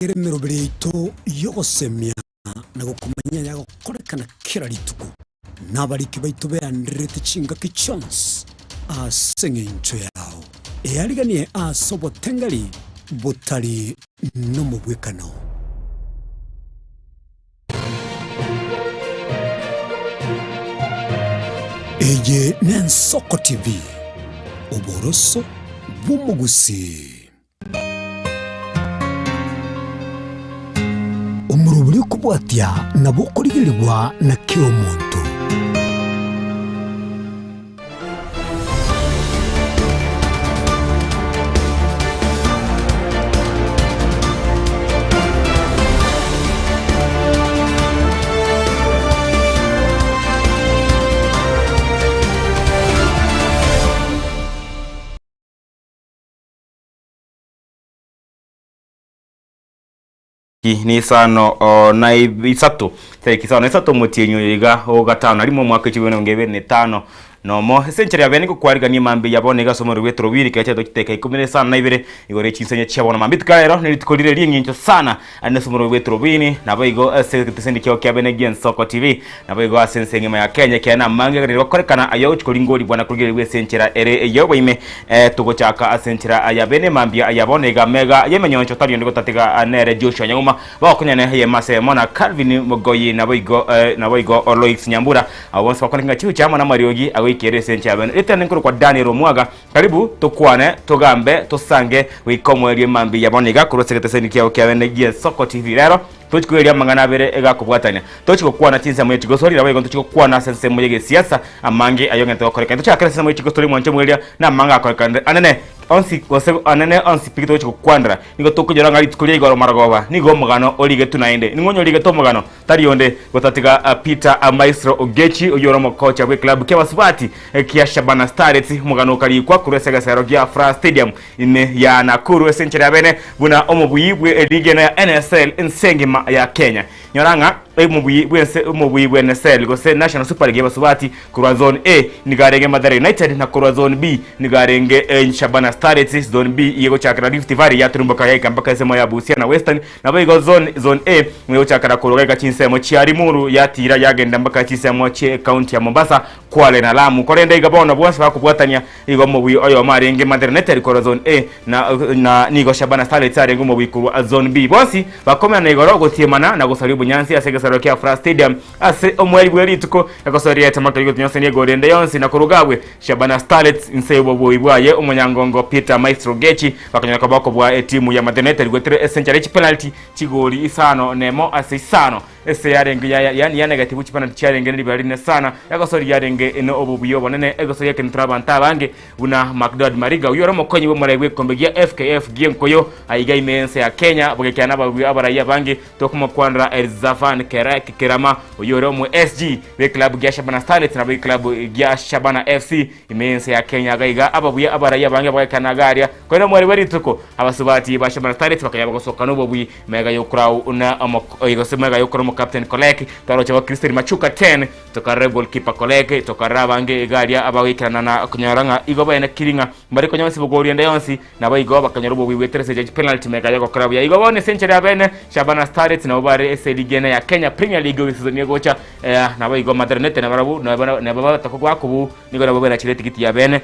Ekero emeroberi yaito y'ogosemia na gokomanyia yagokorekana kera rituko, na abariki baito beandererete chingaki chionsi ase engencho yao, eariganie ase obotengeri botari nomobwekano. Eye n'Ensoko TV, oboroso bw'omogusii. Omorobori okobwatia nabo okorigerigwa na kera omonto. Nisano na isato, tariki isano na isato omotienyi oyo iga o gatano na rimo omwaka echibwe emerongo ebere na etano nomo. Ase enchera ya bene ngokwarigania mambia ya bono iga ase omorero bw'etorobiri ekero chiaito chidakika ikomi na isano na ibere igoro ye chinsenyo chia bono mambia. Rituko rero nerituko rire ri'eng'encho sana aria ase omorero bw'etorobini naboigo ase egetesendi kiao kia bene gi'Ensoko TV naboigo ase ense engima ya Kenya ekiagera namange aganire gokorekana aye ogochia koringorigwa na korigererigwa ase enchera ere ey'oboime. Togochaka ase enchera ya bene mambia ya bono iga mega y'emenyoncho tari onde gotatiga nere Joshua Nyauma bagokonyana eyemo ase eyemo na Calvin Mogoyi naboigo naboigo Olois Nyambura. Abwo bonsi bakoneke ng'a chiucha amo namariogi agoikera ase enchera ya bene. Ritende nkorokwa Daniel Omwaga karibu tokwane togambe tosange goika omoerio mambia ya bono iga korwa ase egeteseni kiao kia bene gi'Ensoko TV rero Tochi koeria amang'ana abere egakobwatania. Tochi gokwana chinsemo ye chigosori, naboigo ntochi gokwana ase ensemo y'egesiasa amange ayio ng'ente gokorekana. Tochakere ase ensemo ye chigosori mwanche omweria na amange akorekanire anene onsi gose anene onsi pi togochi gokwanera. Nigo tokonyora ng'a rituko ria igoro marogoba nigo omogano origetwe naende. Ning'o onye origete omogano? Tari onde gotatiga Peter Maestro Ogechi oyio ore omokocha bw'eklabu ki'abasubati kia Shabana Starlets. Omogano okarikwa korwa ase egesero gia Furaha Stadium Ime ya Nakuru ase enchera ya bene buna omobui bwe eligi eno ya NSL ense engima ya Kenya. Nyora ng'a omobui bwense omobui bwe NSL gose National Super League y'abasubati korwa Zone A nigo arenge Mathare United na korwa Zone B nigo arenge eh, Shabana Starlets. Zone B iga egochakera Rift Valley yaturumboka yaika mpaka ensemo ya Busia na Western. Naboigo Zone Zone A nigo egochakera korwa gaika chinsemo chia Limuru yatira yagenda mpaka chinsemo chie county ya Mombasa, Kwale na Lamu. Korende iga bono bonsi bakobwatania Igo omobui oyomo arenge Mathare United korwa Zone A na na nigo Shabana Starlets arenge omobui korwa Zone B. Bonsi bakomerana igoro gotiemana na gosaria obonyansi ase egesarero kia Furaha Stadium ase omweri bwe rituko egosoria etama keria gotinyosania egori ende yonsi na koruga abwe Shabana Starlets inse y'obobui bwaye omonyangongo Peter Maestro Gechi bakanyora koba okobua etimu ya Mathare United goetera ase enchera ye chipenalty chigori isano nemo ase isano. Ase yarenge ya, yaani ya negativu chipenalty chiarenge ne ribera rinene sana, egosori yarenge ene obobuya obonene, egosori ekenetire abanto abange buna Macdonald Mariga, oyio ore omokonyi bw'omorai bw'egekombe gia FKF gi'enkoyo aiga ime y'ense ya Kenya, bogekia n'abarugi abarai abange, tokomokwanera Elzaphan Kera, Kerama, oyio ore omo SG bw'eklabu gia Shabana Starlets nabo eklabu gia Shabana FC ime y'ense ya Kenya iga iga ababuya abarai abange bagekana iga aria, korende omweri bwe rituko abasubati ba Shabana Starlets bakaya bagosoka n'obobui Mega y'okorau na omo- eh, gose mega y'okora omocaptain Kolek, twaroche ba Christine Machuka 10, tokarora egoalkeeper Kolek, tokarora abange iga aria abagoikerana na konyora ng'a igo baene kiri ng'a mbare konya onsi bogori ende yonsi, nabo igo bakanyora obobui goetera ase echi penalty mega y'ogokora buya. Igo bono ase enchera ya bene, Shabana Starlets nabo bare ase eligi ene ya Kenya Premier League oyo season egocha, eh, nabo igo Mathare United nabarabwo nabo nabo batakobua nigo nabo benachire etigiti ya bene.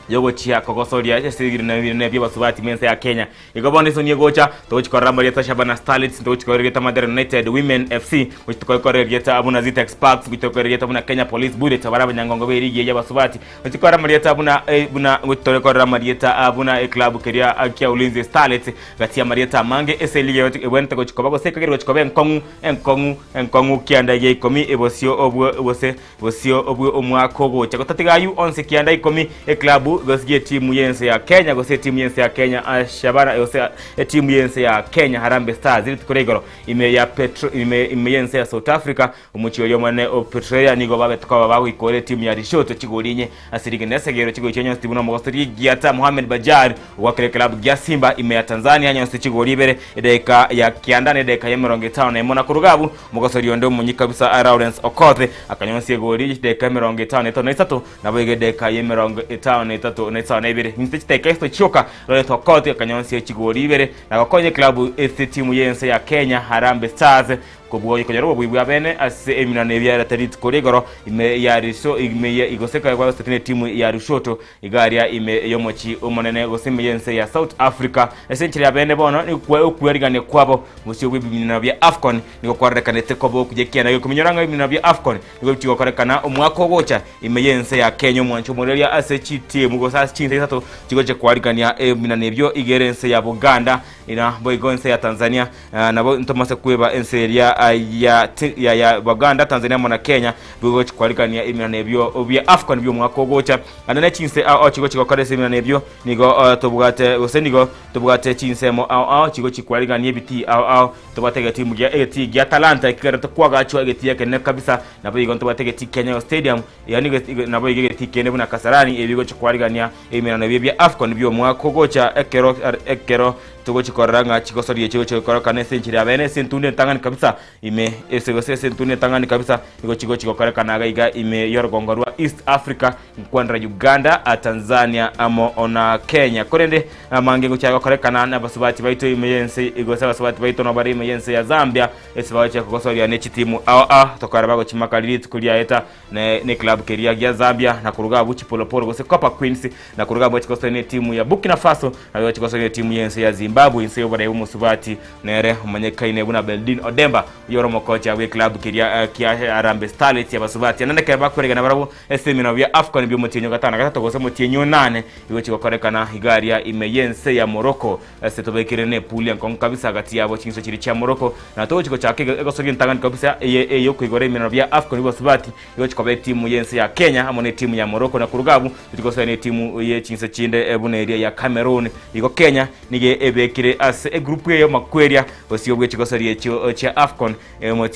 Yogochia kogosoria ase ebirina ebinene bi'abasubati b'ense ya Kenya. Igo bono esoni egocha, togochia korora amarieta Shabana Starlets, togochia korora erieta Mathare United Women FC, gochia tokorora erieta buna Zetech Sparks, gochia tokorora erieta buna Kenya Police Bullets, abare abanyangongo b'erigi eye y'abasubati, gochia korora amarieta buna eh, buna gochia tore korora amarieta buna eclub keria kia Ulinzi Starlets, gati y'amarieta amange ase eligi eye ebwenerete gochia koba gose ekagera gochia koba enkong'u enkong'u enkong'u kianda gia ikomi ebosio obwo gose Bosio obwe omwaka ogocha gotatiga ayio onsi kianda ikomi eklabu gose gi'etimu y'ense ya Kenya gose etimu y'ense ya Kenya Shabana gose etimu y'ense ya Kenya Harambee Stars rituko ria igoro ime ya Petro ime ime y'ense ya South Africa omochie oria omonene o Pretoria nigo babete koba bagoikora etimu ya Lesotho chigori inye ase rigena esegero chigori chia nyonsi buna omogoso Rigiata Mohamed Bajar ogwakera eklabu gia Simba ime ya Tanzania nyonsi chigori ibere edakika ya kianda na edakika ya emerongo etano na emo na koruga abwo Omogosori onde omonyi kabisa Lawrence Okoth akanyonsia egori ye chidakika emerongo etano na etano na isato, naboigo edakika y'emerongo etano na etano. etato na isano na ibere. Inse chidakika isato chioka, Lawrence Okoth akanyonsia chigori ibere na gokonya eklabu ase etimu y'ense ya Kenya Harambee Stars kobua konyora obobui bwa bene ase eminano ebi yareta rituko ria igoro ime ya Riso ime ya gose kwagosete netimu ya Lushoto iga aria ime y'omochie omonene gose ime y'ense ya South Africa. Ase enchera ya bene bono nigo okwerigania kwabo bosio bw'ebiminano bia Afcon nigo kwarorekanete koba okuya ekianda gekominyora ng'a ebiminano bia Afcon nigo bichigokorekana omwaka ogocha ime y'ense ya Kenya omwancho omoreria ase chitimu gose ase chinse isato chigochia kwarigania ebiminano ebio iga ere ense ya Buganda na boigo ense ya Tanzania nabo ntomase kweba ense eria ya ya ya Buganda Tanzania amo na Kenya bigochi kwarigania ebiminano ebio bia Afcon bi'omwaka ogocha. Naende ne chinse ao ao chigochi gokora ase ebiminano ebio nigo tobwate gose nigo tobwate chinsemo ao ao chigochi kwarigania ebitii ao ao. Tobwate egetimu gia egetii gia Talanta ekigerete kwagachwa egetii ekenene kabisa, naboigo ntobwate egetii kia Nyayo Stadium, yaani naboigo egetii kende buna Kasarani ebi bigochi kwarigania ebimerano ebio bia Afcon bi'omwaka ogocha ekero ekero togochi korora ng'a chigosoria echi chigochi gokorekana ase enchera ya bene ase entundu entang'ani kabisa ime ase gose ase entundu entang'ani kabisa nigo chigochi gokorekana iga iga ime y'orogongo rwa East Africa Nkwanera Uganda, Tanzania amo na Kenya. Korende amange ngochia gokorekana nabasubati baito ime y'ense gose abasubati baito nabo bare ime y'ense ya Zambia ase bagochia kogosoria ne chitimu ao ao tokara bagochimaka rituko riaeta ne ne club keria gia Zambia na koruga abwo Chipolopolo gose Copper Queens na koruga abwo bachi gosoria ne timu ya Burkina Faso na bachi gosoria ne timu y'ense ya Zimbabwe inse y'oborai bw'omosubati nere omanyekaine buna Beldine Odemba oyore omokocha bwe club keria kia Harambee Starlets y'abasubati. Naende ekero bakweregana barabwo Ase eminwa bia Afcon bi'omotienyi o gatano na gatato gose omotienyi o nane igo chigokorekana iga aria ime y'ense ya Morocco ase tobekire ne pool enkong'u kabisa gati yabo chinse chiria chia Morocco na togochi gochaka egosoria entang'ani kabisa eye eyokoigora eminwa bia Afcon bw'abasubati igochi koba etimu y'ense ya Kenya amo netimu ya Morocco na koruga abwo tochi gosoa netimu ye chinse chinde buna eria ya Cameroon. Igo Kenya nigo ebekire ase egroup eye y'omakweria bosio bwe chigosoria echio chia Afcon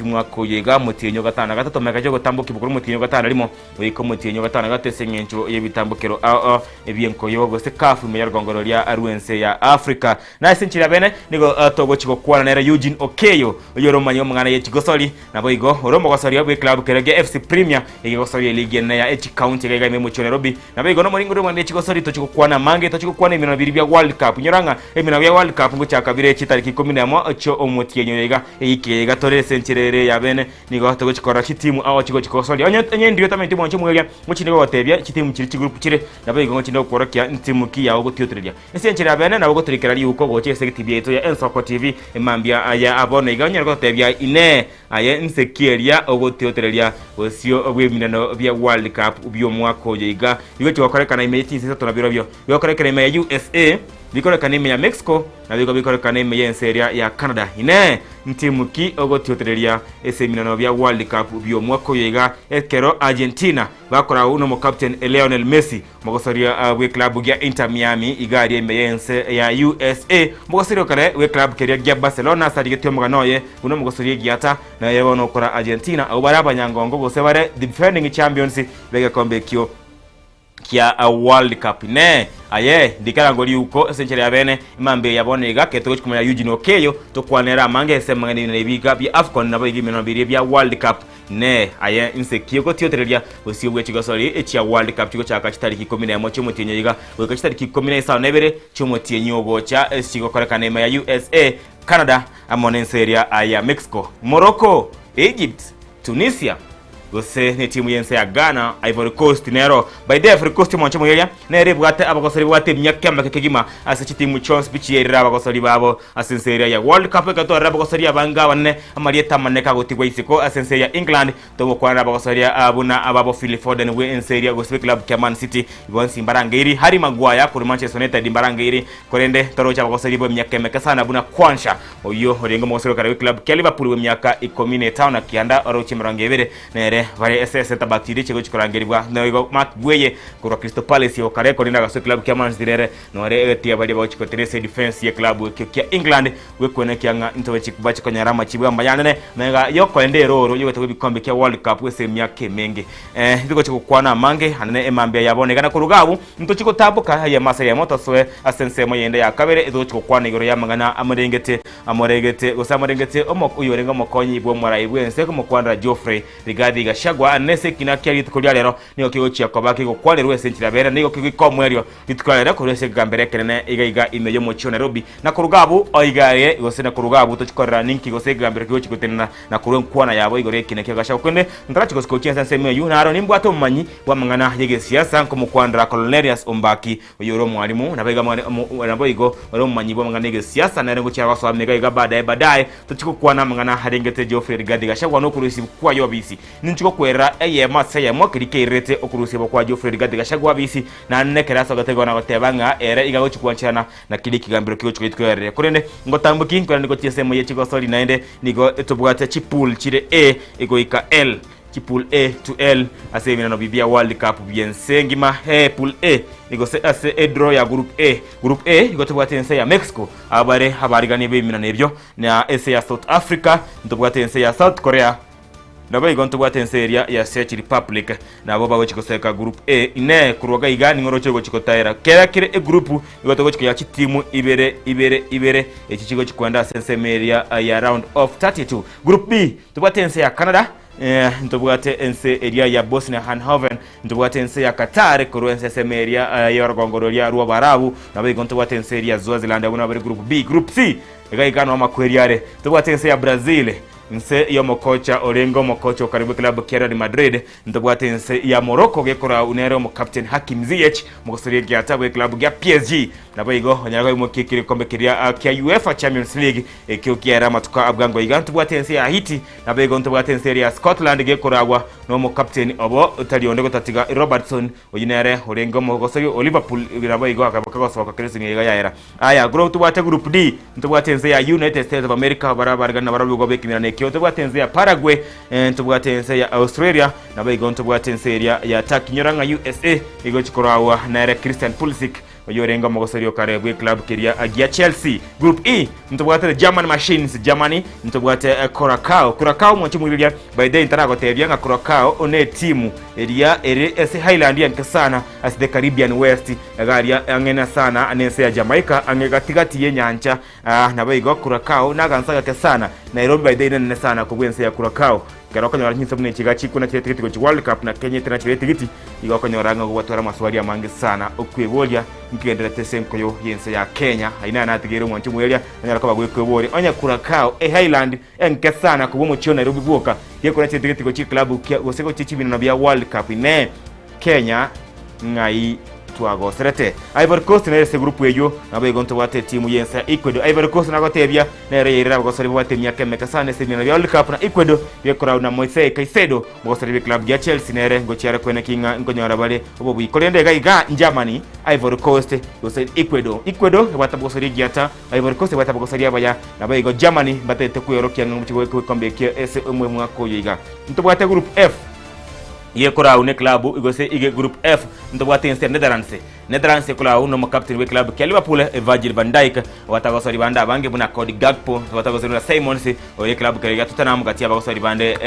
Omwaka oyo iga omotienyi o gatano na gatato omekache ogotambokia korwa omotienyi o gatano na rimo goika omotienyi o gatano na gatato ase engencho y'ebitambokero ao ebi'enkoyo gose CAF ime y'orogongo roria rw'ense ya Africa. Na ase enchera ya bene nigo togochia gokwana nere Eugene Okeyo oyore omomanyi bw'amang'ana ye chigosori naboigo ore omogosoria bw'eklabu keria gia FC Premier egegosoria eligi enene ya echicounty iga iga ime y'omochie o Nairobi. Naboigo nomoringori bw'amang'ana ye chigosori tochia gokwana amange tochia gokwana eminwa biria bia World Cup. Inyora ng'a eminwa bia World Cup ngochaka bire chitariki ikomi na emo chi'omotienyi oyo iga. Eike iga tore ase enchera ere y'abene, nigo togochia korora chitimu ao chigochia kogosoria. Onye onye ndiyo tamanyeti omwancho omweria, ngochinde gogotebia chitimu chiria chigroup chire, naboigo ngochinde gokworokia ntimu ki yao gotiotereria. Ase enchera y'abene nabo ogotorikera riuko gocha ase egetibi yaito ya Ensoko TV emambia aya abono iga onyare gototebia inee aye nse ki eria ogotiotereria bosio bw'ebiminano bia World Cup bi'omwaka oyo iga bigochia gokorekana ime ye chinse isato nabirobio bigokorekana ime ya USA, bikorekana ime ya Mexico, Naboigo bikorekana ime y'ense eria ya Canada. Inee! Ntimu ki ogotiotereria ase eminano bia World Cup bi'omwaka oyo iga ekero Argentina bakorau nomokapteni Lionel Messi, omogosoria bw'eklabu gia Inter Miami iga aria ime y'ense ya USA, omogosoria okare bw'eklabu keria gia Barcelona ase arigetie omogano oye buna omogosoria egiata naye bono okora Argentina abwo bare abanyangongo gose bare defending champions b'egekombe ekio kia World Cup. Inee! Aye, ndikarango riuko ase enchera ya bene, emambia ya bono iga kere togochia komanya Eugene Okeyo, tokwanere amange ase amang'ana ebinene ebiga bia Afcon naboigo eminwa biria bia World Cup. Inee! Aye, inse ki ogotiotereria bosio bwe chigosori chia World Cup chigochaka chitariki ikomi nemo chi'omotienyi iga goika chitariki ikomi na isano na ibere chi'omotienyi ogocha chigokorekana ime ya USA, Canada amo nense eria ya Mexico, Morocco, Egypt, Tunisia? Gose netimu y'ense ya Ghana, Ivory Coast nero. By the way, Ivory Coast omonche omoyeria nere ebwate abagosori babwate emiaka emeke kegima ase chitimu chionsi pi chierire abagosori babo ase ense eria ya World Cup ekero twarora abagosori abange abanene amarieta amanene kagotigwa isiko ase ense ya England togokwanera abagosori buna ababo Phil Foden bwe ense eria gose b'eklabu kia Man City bonsi mbarangeiri Harry Maguire korwa Manchester United mbarangeiri korende toroche abagosori b'emiaka emeke sana buna Quansah Oyio orenge omogosori o kare bw'eklabu kia Liverpool bw'emiaka ikomi na etano na kianda oroche emerongo ebere nere bare ase centre back chiria chigochi korangerigwa noigo Marc Gueye korwa Crystal Palace o kare korende agasoa eklabu kia Man City nere nore egetia baria bagochi gotera ase edefense y'eklabu ekio kia England gwekwenekia ng'a into bache konyora amachibu amaya anene magega yokoenda eroro y'ogoeta kw'ebikombe kia World Cup ase emiaka emenge. Eh, ntogochi gokwana amange anene emambia ya bono iga na koruga abwo ntochi gotamboka eyemo ase eyemo tosoe ase ensemo yende ya kabere etogochi gokwana igoro y'amang'ana amorengete amorengete gose amorengete omo oyorenge omokonyi bw'omorai bw'ense komokwanera Geoffrey Rigathi. Gachagua nese ekina kia rituko ria rero nigo kegochia koba kegokwanerwa ase enchera bere nigo kegoika omoerio rituko ria rero korwa ase ekegambero ekenene iga iga ime y'omochie o Nairobi na koruga abwo oigaye gose na koruga abwo tochikorera ninki gose ekegambero kegochia gotenena na korwa enkwana yabo igoro y'ekina kia Gachagua korende ntarachi gosika gochia ense ensemo eyio naro nimbwate omomanyi bw'amang'ana y'egesiasa nkomokwanera Cornelius Ombaki Oyio ore omwalimu, naboigo naboigo ore omomanyi bw'amang'ana y'egesiasa, nere ngochia gosoa mega iga baadaye baadaye, tochie gokwana amang'ana arengete Geoffrey Rigathi Gachagua na okorusia kwaye obisi. Ninche gokwerera eyemo ase eyemo keria keirerete okorusiwa kwa Geoffrey Rigathi Gachagua obisi, naende nekero asogete igo na goteba ng'a ere iga agochia gwancherana na keria ekegambero kegochia goitwa erere. Korende ngotamboki nkoirane gochia ensemo ye chigosori naende nigo tobwate chipool chire A goika L. Chipool A to L ase ebinano bi bia World Cup bi'ense engima. Ee, Pool A gose ase edraw ya Group A. Group A igo tobwate ense ya Mexico abare abarigani b'ebiminano ebio, na ense ya South Africa, ntobwate ense ya South Korea, naboigo ntobwate ense eria ya Czech Republic. Nabo bagochi goseka Group A. Inee, korwa gaiga ning'o oroche ogochi gotaera? Kera kere egroup igo togochi koyia chitimu ibere ibere ibere echi chigochi kwenda ase ensemo eria ya round of 32. Group B tobwate ense ya Canada, Ntobwate ense eria ya Bosnia Herzegovina, ntobwate ense ya Qatar korwa ense ensemo eria y'orogongo roria rw'Abaarabu, naboigo ntobwate ense eria ya Swaziland, abwo nabare Group B. Group C, iga iga noo amakweri are. Ntobwate ense ya Brazil, inse y'omokocha orenge omokocha o kare bw'eklabu kia Real Madrid, ntobwate ense ya Morocco gekorau nere omokaptain Hakim Ziyech, omogosoria egiata bw'eklabu gia PSG, naboigo onyare koimokia ekerekombe keria kia UEFA Champions League ekio kiaera amatuko a bwango iga. Ntobwate ense ya Haiti, Naboigo ntobwate ense eria ya Scotland gekoragwa nomokapteni obo otari onde gotatiga Robertson, oyio nere orenge omogosori o Liverpool naboigo akaboka gosoka kera esegi iga yaera. Aya group tobwate group D, ntobwate ense ya United States of America bara barigani nabarabwo igo bekimirano ekio, ntobwate ense ya Paraguay, ntobwate ense ya Australia, naboigo ntobwate ense eria ya Turkey. Nyora ng'a USA egochi koragwa nere Christian Pulisic Oyio orenge omogosori o kare bw'eclub keria gia Chelsea. Group E, ntobwate the German Machines, Germany, ntobwate Curacao. Curacao mwanche moiroria, by the way ntaragotebia ng'a Curacao ne etimu eria ere ase Highland enke sana ase the Caribbean West, iga aria ang'e sana nense ya Jamaica ang'e gatigati y'enyancha. Naboigo Curacao nagansa gake sana. Nairobi by the way nenene sana kobua ense ya Curacao. Ekero okonyora chinsa buna echi iga chikuna chire tigiti gochia World Cup na Kenya etari nachire tigiti, igo okonyora ng'a ogotwara amaswali amange sana okweboria nkegendererete ase enkoyo y'ense ya Kenya. Ayio naye natigeire omwancho omoeria onyare koba gwekweboria onye Curacao e Highland enke sana kobua omochie o Nairobi bwoka gekuna chire tigiti gochia eklabu kia gose gochia chibinano bia World Cup. Inee! Kenya ng'ai twagoserete? Ivory Coast nere ase egroup eyio, naboigo ntobwate etimu y'ense ya Ecuador. Ivory Coast nagotebia nere yairire abagosori babwate emiaka emeke sana ase ebinyoro bia World Cup na Ecuador gekorau na Moisés Caicedo, omogosori bw'eclub gia Chelsea nere ngochia are koeneki ng'a nkonyora bare obobui. Korende iga iga Germany, Ivory Coast gose Ecuador. Ecuador ebwate abagosori egiata, Ivory Coast ebwate abagosori abaya, naboigo Germany mbatagete kweorokia ng'a ngochia goika egekombe ekio ase omwaka oyo iga. Ntobwate group F. Gekorau ne club gose ige group F ntobwate ense ya Netherlands. Netherlands ekorau nomokapteni bwe club kia Liverpool Virgil van Dijk obwate abagosori bande abange buna Cody Gakpo obwate abagosori buna Simons oyo club keria gia Tottenham gati abagosori bande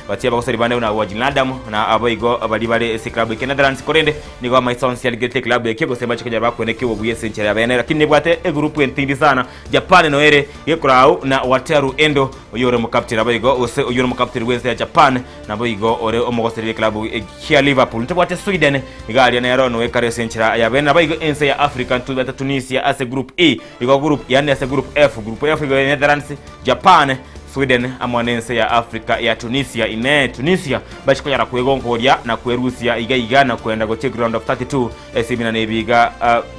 gati abagosori bande buna Wijnaldum na aboigo baria bare ase club ekia Netherlands korende nigo amaiso onsi arigerete club ekio gose mbache konyora bakwene obuya ase enchera ya bene lakini nebwate egroup entindi sana Japan noere gekorau na Wataru Endo oyore omokapteni naboigo gose oyore omokapteni bwense ya Japan Naboigo ore omogoseri bw'eklabu kia Liverpool. Ntobwate Sweden iga aria nero noekare ase enchera ya bene. Naboigo ense ya Africa ntobwate Tunisia ase group E igo group yaani ase group F. Group F igo Netherlands, Japan, Sweden amo nense ya Africa ya Tunisia. Inee Tunisia mbachi konyara kwegonkoria na kwerusia iga iga na kwenda gochia round of 32 ase ebinano ebi iga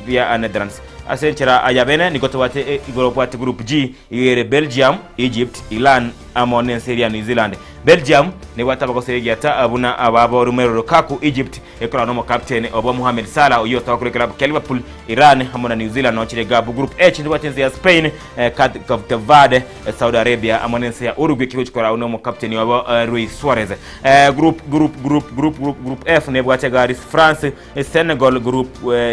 bia Netherlands. Ase enchera ya bene nigo tobwate igoro obwate group G iga ere Belgium, Egypt, Iran amo nense eria New Zealand. Belgium nebwate abagoseri egiata buna ababo Romelu Lukaku, Egypt ekorana nomokapteni obo Mohamed Salah oyio otoka korwa eklabu kia Liverpool, Iran amo na New Zealand nochire igabu. Group H nebwate ense ya Spain, Cape Verde, Saudi Arabia amo nense ya Uruguay kegochi korau nomokapteni obo Luis Suarez. Group group group group group group F nebwate Garis, France, Senegal group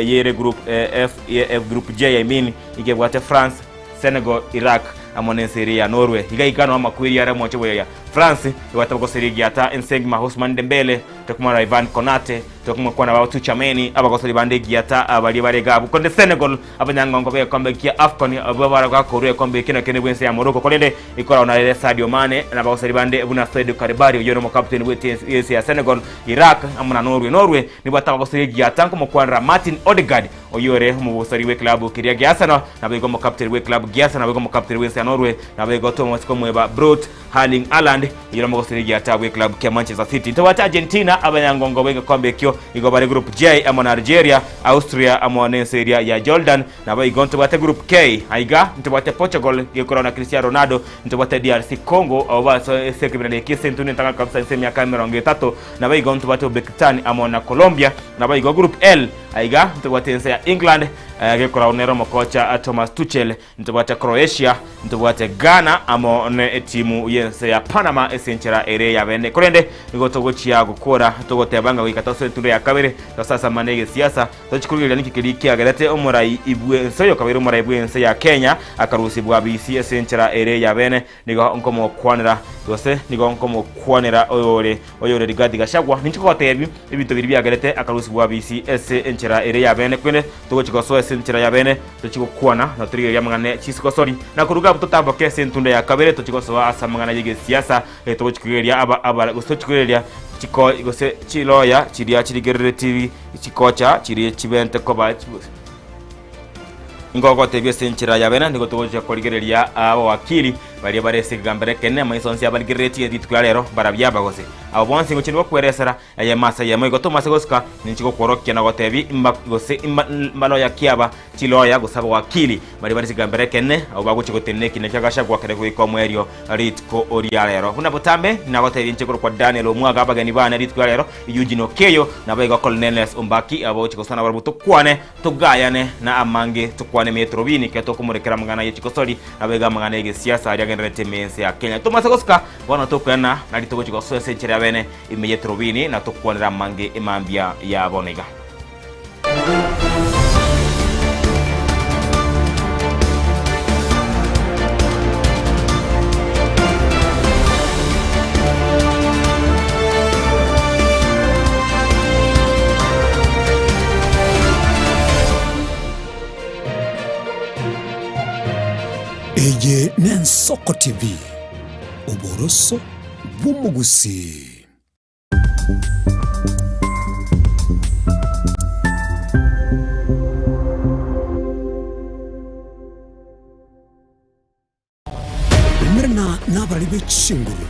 yere group F, F group J I mean igebwate France, Senegal, Iraq. amo nense eria ya Norway. Iga iga noo amakweri are moche bweya. France ebwate abagosori egiata ense engima Ousmane Dembele, tokomorora Ivan Konate, tokomokwana ba Tchouameni, abagosori bande egiata baria bare iga abwo. Korende Senegal abanyangongo b'egekombe kia Afcon abwo bagakorwa egekombe ekio nakio nebw'ense ya Morocco korende ikorao narere Sadio Mane na abagosori bande buna Seydou Koulibaly oyio nomokapteni bw'ense ya Senegal, Iraq amo na Norway. Norway nebwate abagosori egiata nkomokwanera Martin Odegaard Oyio ore omobosori bw'eklabu keria gi'Arsenal, naboigo omokapteni bw'eklabu gi'Arsenal, naboigo omokapteni bw'ense ya Norway, naboigo Thomas Komweba Braut Erling Haaland, oyio ore omogosori egiata bw'eklabu kia Manchester City. Ntobwate Argentina, abanyangongo b'egekombe ekio igo bare Group J amo na Algeria, Austria amo n'ense eria ya Jordan. Naboigo ntobwate Group K, aiga ntobwate Portugal gekorwa na Cristiano Ronaldo, ntobwate DRC Congo abwo basoe ase ekebirero eki ase entunda entang'ani kabisa ase emiaka 30, naboigo ntobwate Uzbekistan amo na Colombia, naboigo Group L Aiga ntobwate ense ya England gekorau nere omokocha Thomas Tuchel, ntobwate Croatia, ntobwate Ghana amo ne etimu y'ense ya Panama ase enchera ere ya bene. Korende nigo togochia gokora togoteba ng'a goika tosoe entundo ya kabere tosasamane egesiasa tochie korigereria ninki keria kiagerete omorai bw'ense oyo okabeire omorai bw'ense ya Kenya akarusibwa bisi ase enchera ere ya bene. Nigo nkomokwanera, gose nigo nkomokwanera oyore oyore Rigathi Gachagua, ninche kogotebi ebinto biria biagerete akarusigwa bisi ase enchera ere y'abene, korende togochi gosoa ase enchera y'abene, tochi gokwana na torigereria amang'ana e chisigosori, na koruga abwo totamboke ase entunda ya kabere, tochi gosoa ase amang'ana y'egesiasa, togochi korigereria aba aba gose tochi korigereria chiko gose chiloya chiria chirigerereti chikocha chiria chibente koba Ngogotebia ase enchera ya bene, nigo togochia korigereria abawakili baria bare ase ekegambero ekenene, amaiso onsi abarigereretie rituko ria rero mbarabwo aba gose abo bonsi ngochia nibakweresera eyemo ase eyemo. Igo tomase gosuka, ninche gokworokia na gotebia imba gose imba mbaloya ki aba chiloya gose abawakili baria bare ase ekegambero ekenene, abwo bagochia gotenena ekina kia Gachagua kere goika omoerio rituko ria rero. Buna botambe nagotebia inche korokwa Daniel Omwaga abageni bane rituko ria rero, Eugene Okeyo, naboigo Cornelius Ombaki, abo bagochia gosana barabwo tokwane. Togayane na amange, tokwane emetorobini, ekero tokomorekera amang'ana ye chigosori, naboigo amang'ana y'egesiasa aria agendererete ime y'ense ya Kenya. Tomase gosuka, bono tokoyana, nari togochia gosoa ase enchera ya bene ime y'etorobini, na tokwanere amange emambia ya bono iga. Eye n'Ensoko TV, oboroso bw'omogusii. Umerana nabarari be chinguru,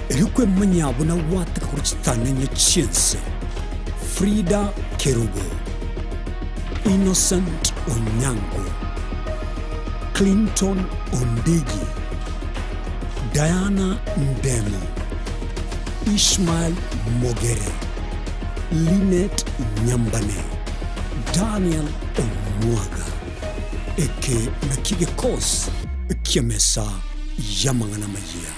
erio kwemanyia buna gwateka korwa chitang'ani chi'ense. Frida Kerubo, Innocent Onyango, Clinton Ondigi, Diana Ndemo, Ishmael Mogere, Linet Nyambane, Daniel Omwaga. Eke nakio gekosi ki'emesa y'amang'ana amayia.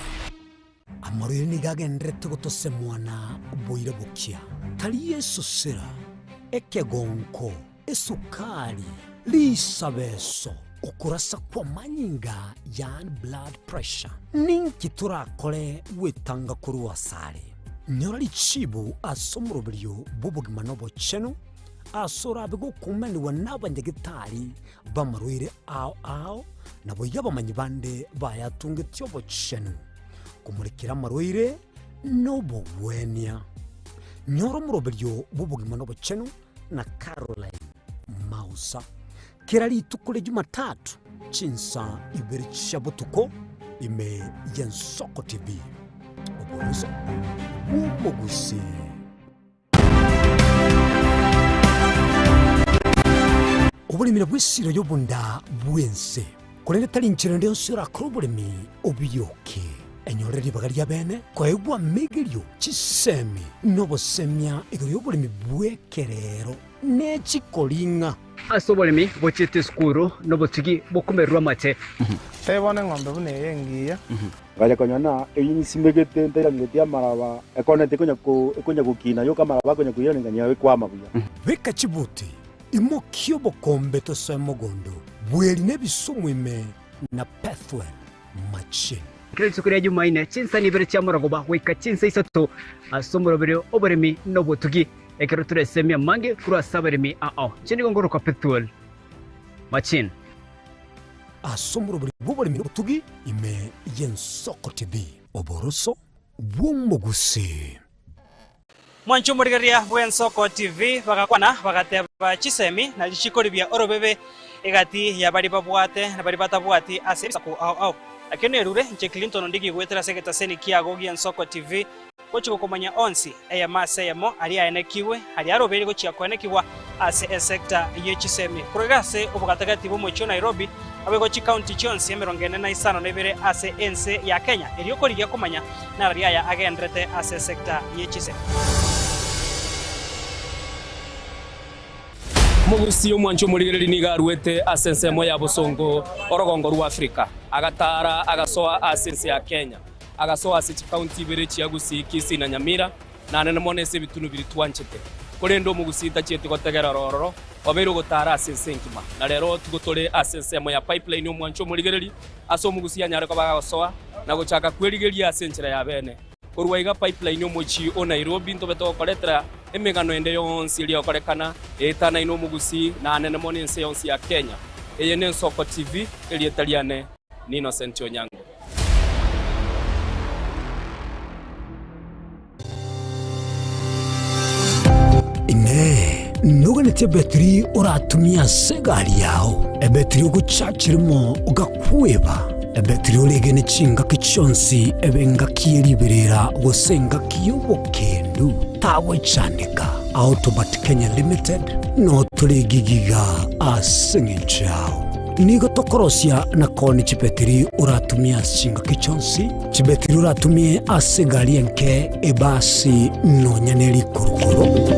Amarwaire nigo agendererete gotosemwa na boira bokia, tari esosera, ekegonko, esukari, risabeso, okorasa kw'amanyinga yaani blood pressure. Ninki torakore gwetanga korwa asare? Nyora richibu ase omoroberio bw'obogima na obochenu. Ase orabe gokumanigwa nabanyagetari b'amarwaire ao ao, naboigo abamanyi bande bayatungetie obochenu, komorekera amarwaire nobogwenia. Nyora omoroberio bw'obogima na obochenu na Caroline Mausa kera rituko ria Jumatatu chinsa ibere chia botuko ime y'Ensoko TV. Oboroso bw'omogusii. Oboremi nabwo esiro y'obonda bw'ense, korende tari nchera ende yonsi orakore oboremi obiyoke. Enyore ribaga ri'abeene koegwa amegerio, chisemi, na obosemia igoro y'oboremi bw'ekerero ne chikoring'a. Ase oboremi bochiete esukuru nobotugi bokomererwa amache. Tebia bono eng'ombe buna eye engiya. Ngacha konyora ng'a eyio nsimegete ntairangeretie amaraba, ekoneti ekonya ko ekonya gokina yoka amaraba akonya koirana ng'a ekwama buya. Beka chibuti, imokia obokombe tosoe mogondo, bweri na ebisumu ime na Pethuel. Machin. Kera rituko ria Jumaine, chinsa ibere chi'amorogoba goika chinsa isato ase omoroberio oboremi na obotugi, ekero toresemie amange korwa ase abaremi ao. Inche nigo nkorokwa Pethuel Machin. Ase omoroberio bw'oboremi na obotugi ime y'Ensoko TV, oboroso bw'omogusii. Mwanche omorigereria bw'Ensoko TV bagakwana bagateba chisemi na chikori bia orobebe egati ya baria babwate na baria batabwati ase ebisaku ao ao. Nakio nerure inche Clinton Ondigi goetera ase egetaseni kiago gi'Ensoko TV gochia gokomanya onsi eyemo ase eyemo aria aenekigwe aria arobeire gochia koenekigwa ase esecta ye chisemi korwa iga ase obogatagati bw'omochie o Nairobi naboigo chikaunti chionsi 45 ase ense ya Kenya erio korigia komanya Nararia aya agenderete ase sector ye chisemi. Omogusii omwanchi omorigereria nigo aruete ase ensemo ya bosongo orogongo rwa Afrika, agataara agasoa ase ense ya Kenya, agasoa ase chikaunti ibere chia Gusii, Kisii na Nyamira, na nene mono ase ebitunu biria twanchete. Korende omogusii tachieti gotegerera ororo, obeire ogotaara ase ense engima. Na rero tigo tore ase ensemo ya Pipeline omwanchi omorigereria, ase omogusii anyare koba agosoa na gochaka kwerigeria ase enchera ya bene. Korwa iga Pipeline omochie o Nairobi ntobe togokoretera emegano ende yonsi eria egokorekana eetanaine omogusii na anene mono ense yonsi ya Kenya. Eye n'Ensoko TV, erieta riane ni Innocent Onyango. Inee! Noganetie ebetiri oratumie ase egari yao, ebetiri ogochachirimo ogakweba, ebetiri oregene chingaki chionsi ebe engaki ye riberera gose engaki y'obokendu? Tagwechandeka. Autobat Kenya Limited notore gigiga ase eng'encho yao. Nigo tokorosia na koonia chibetiri oratumie ase chingaki chionsi, chibetiri oratumie ase egari enke, ebasi, nonya ne rikurukuru.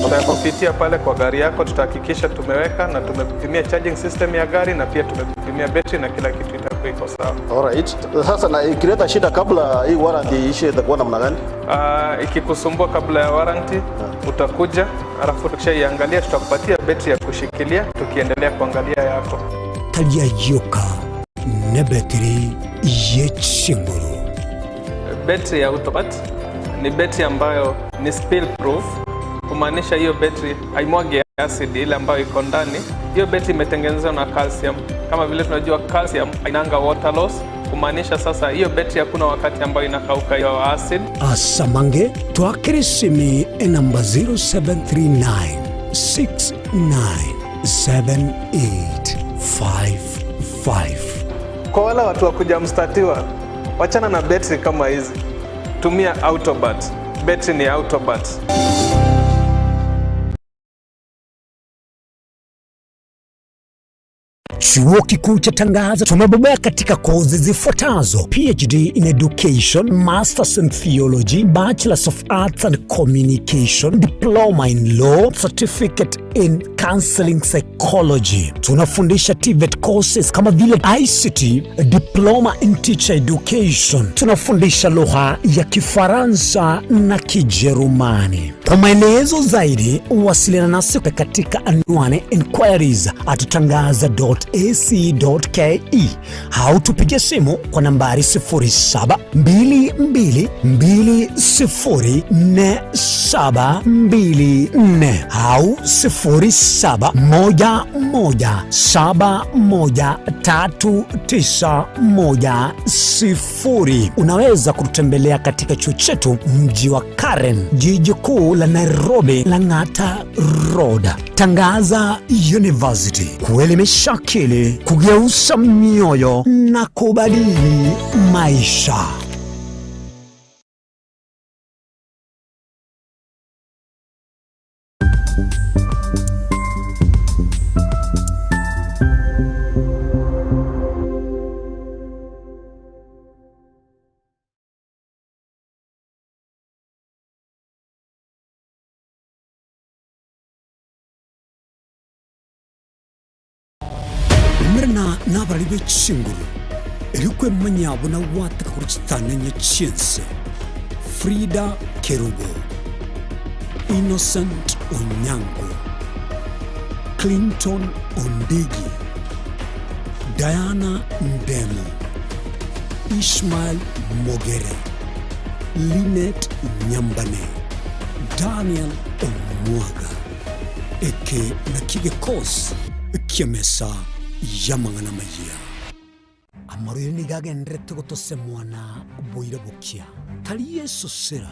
Tutakupitia pale kwa gari yako, tutahakikisha tumeweka na tumekupimia charging system ya gari na pia tumekupimia betri na kila kitu itakuwa iko sawa. Alright. Sasa na ikileta shida kabla hii warranty iishe itakuwa namna gani? Ikikusumbua kabla ya warranty utakuja, alafu tukishaiangalia tutakupatia betri ya kushikilia tukiendelea kuangalia yako. Tari ayioka nebetiri ye chinguru. Betri ya Autobat ni betri ambayo ni spill proof, kumaanisha hiyo betri haimwagi acid ile ambayo iko ndani. Hiyo betri imetengenezwa na calcium. Kama vile tunajua calcium hainanga water loss, kumaanisha sasa hiyo betri hakuna wakati ambayo inakauka hiyo acid. Asamange twakere esimi enamba 0739 697855. Kwa wale watu wa kuja mstatiwa, wachana na betri kama hizi, tumia Autobat. Betri ni Autobat. Chuo Kikuu cha Tangaza tumebobea katika kozi zifuatazo: PhD in Education, Masters in Theology, Bachelors of Arts and Communication, Diploma in Law, Certificate in Counseling Psychology. Tunafundisha TVET courses kama vile ICT, Diploma in Teacher Education. Tunafundisha lugha ya Kifaransa na Kijerumani. Kwa maelezo zaidi wasiliana nasi katika anwani inquiries at tangaza.ac.ke au tupige simu kwa nambari 0722204724 au 0711713910. Unaweza kututembelea katika chuo chetu mji wa Karen, jiji kuu la Nairobi, Lang'ata Road. Tangaza University, kuelimisha akili, kugeuza mioyo na kubadili maisha. Umerana nabarari be chinguru, erio kwemanya buna gwateka korwa chitanenye chi'ense. Frida Kerubo, Innocent Onyango, Clinton Ondigi, Diana Ndemo. Ishmael Mogere, Linet Nyambane, Daniel Omwaga. Eke nakio egekosi ki'emesa y'amang'ana amayia. Amarwaire nigo agendererete gotosemwa na boira bokia, tari esosera,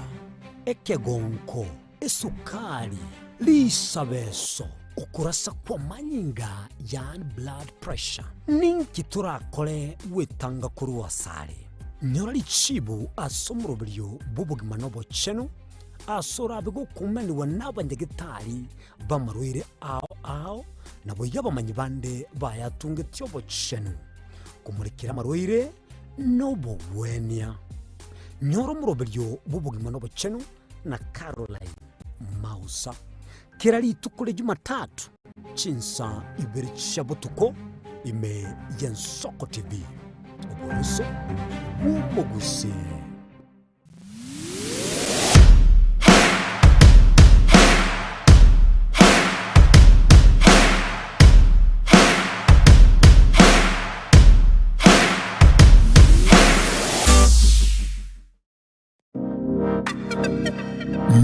ekegonko, esukari, risabeso, okorasa kw'amanyinga yaani blood pressure. Ninki torakore gwetanga korwa asare? Nyora richibu ase omoroberio bw'obogima na obochenu, ase orabe gokumanigwa n'abanyagetari b'amarwaire ao ao, naboigo abamanyi bande bayatungetie obochenu, komorekera amarwaire nobogwenia. Nyora omoroberio bw'obogima nobochenu na Caroline Mausa kera rituko ria Jumatatu chinsa ibere chia botuko ime y'Ensoko TV, oboroso bw'omogusii.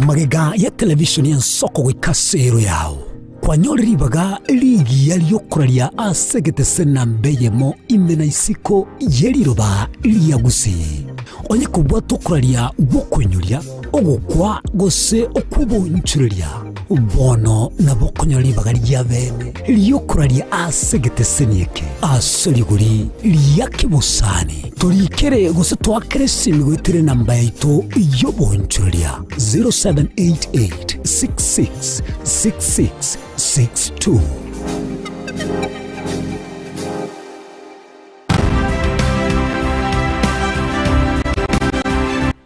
Magega ya televisheni y'ensoko goika ase ero yao, kwanyore ribaga rigiya ri'okoraria ase egetese namba eyemo ime na isiko ye riroba ria Gusii. Onye kobwate okoraria gw'okoinyoria, ogokwa, gose okw'obonchoreria, bono nabo okonyora ribaga ria bene ri'okoraria ase egeteseni eke ase rigori ria kebosani. Torikere gose toakere esimi goetera enamba yaito y'obonchoreria 0788 66 66 62.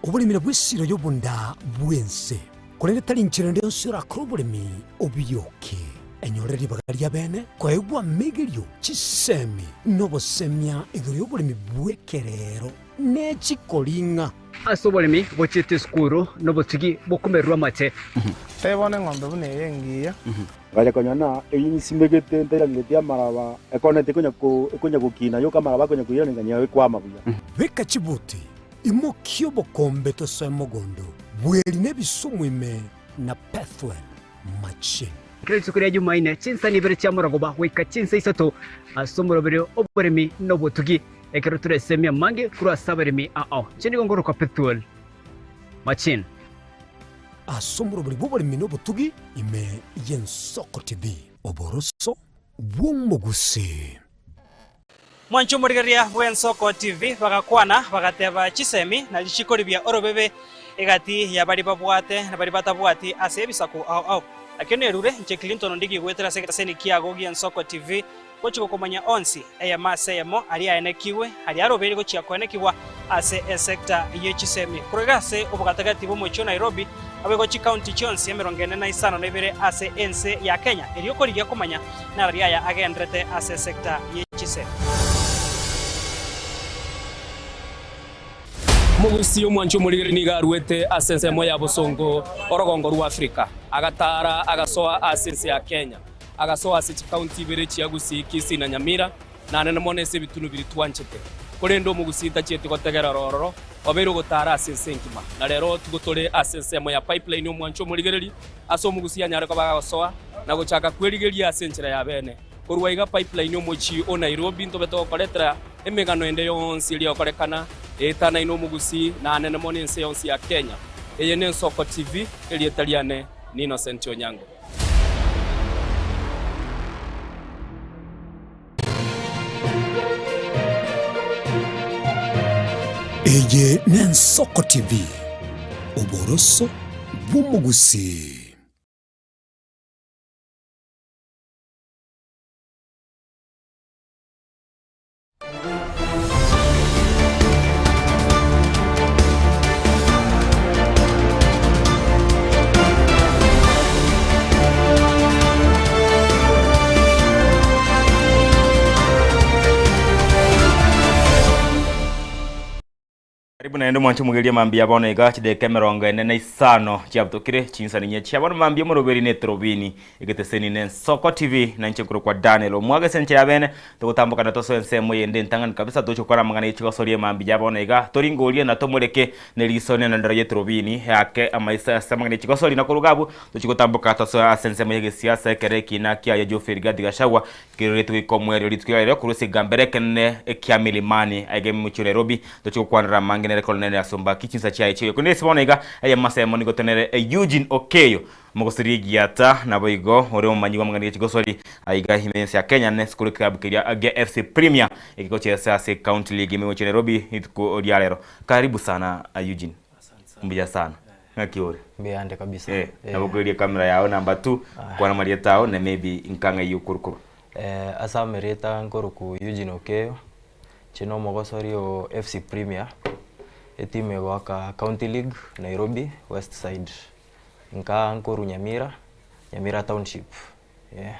Oboremi nabwo esiro y'obonda bw'ense, korende tari nchera ende yonsi orakore oboremi obiyoke. Enyorere ribaga ria bene koegwa amegerio, chisemi, na obosemia igoro y'oboremi bw'ekerero ne chikoring'a. Ase oboremi bochiete esukuru nobotugi bokomererwa amate. Tebia bono eng'ombe buna eye engiya. Ngacha konyora ng'a eyio nsimegete ntairangeretie amaraba, ekoneti ekonya ko ekonya gokina yoka amaraba akonya koiraneria ng'a ekwama buya. Beka chibuti, imokia obokombe tosoe mogondo, bweri na ebisumu ime na Pethuel machine. Kera rituko ria Jumaine, chinsani ibere chia morogoba goika chinsa isato ase omoroberio oboremi na obotugi, ekero toresemie amange korwa ase abaremi ao. Inche nigo ngorokwa Pethuel Machine. Ase omorobori bw'oboremi na obotugi ime y'Ensoko TV, oboroso bw'omogusii. Mwanche omorigereria bw'Ensoko TV bagakwana, bagateba chisemi na richiko ribia orobebe egati ya baria babwate na baria batabwati ase ebisaku ao ao. Nakio nerure inche Clinton Ondigi goetera ase egetaseni kiago gi'Ensoko TV gochia gokomanya onsi, eyemo ase eyemo, aria aenekigwe, aria arobeire gochia koenekigwa ase esecta ye chisemi. Korwa iga ase obogatagati bw'omochie o Nairobi, naboigo chikaunti chionsi emerongo ene na isano na ibere ase ense ya Kenya, erio korigia komanya narari aya agenderete ase esecta ye chisemi. Omogusii omwanchi omorigeri nigo aruete ase ensemo ya bosongo orogongo rwa Afrika, agataara agasoa ase ense ya Kenya. Agasoa ase chikaunti ibere chia Gusii, Kisii na Nyamira, na anene mono ase ebitunu biria twanchete. Korende omogusii tachieti gotegerera ororo, obeire ogotaara ase ense engima. Na rero tigo tore ase ensemo ya pipeline omwancho omorigereri, ase omogusii anyare koba agosoa na gochaka kwerigeria ase enchera ya bene. Korwa iga pipeline omochie o Nairobi ntobe togokoretera emegano ende yonsi eria egokorekana eetanaine omogusii na anene mono ense yonsi ya Kenya. Eye n'Ensoko TV, erieta riane ni Innocent Onyango. Eye n'Ensoko TV, oboroso bw'omogusii. Karibu naende omwanche omogeria mambia bono iga chidakika emerongo ene na isano chiabutokire chinsani inye chia bono mambia omoroberi ne etorobini egeteseni ne Nsoko TV na inche nkorokwa Daniel Omwaga ase enchera ya bene togotamboka na tosoe ensemo eyende entang'ani kabisa toche gokora amang'ana ye chigosoria mambia bono iga toringorie na tomoreke ne riso ne endero ye etorobini eake amaiso ase amang'ana ye chigosori na koruga abwo toche gotamboka tosoe ase ensemo ye gesiasa ekero ekina kiaye Geoffrey Rigathi Gachagua Keroretwe goika omoerio rituko riaye korwa ase ekegambero ekenene ekia Milimani, aiga emochie o Nairobi, tochie gokwanera amange nere Colonel Asumbaki chinsa chiaye chiaye. Korende ase bono iga eyemo ase eyemo nigo tonere Eugene Okeyo, omogosori egiata, naboigo ore omomanyi bw'amang'ana ye chigosori aiga ime y'ense ya Kenya nesukuru ekilabu keria gia FC Premier ekegochesa ase County League ime emochie o Nairobi rituko ria rero. Karibu sana Eugene. Mbuya sana. Ng'aki ore? Mbuyande kabisa. Eh, nabo okoiria ecamera yao number two, kwana amarieta ao na maybe nkang'ai okorwa korwa. Eh, ase amarieta nkorokwa Eugene Okeyo, inche na omogosori o FC Premier, etimu egoaka County League Nairobi West Side. Nka nkorwa Nyamira, Nyamira Township, yeah.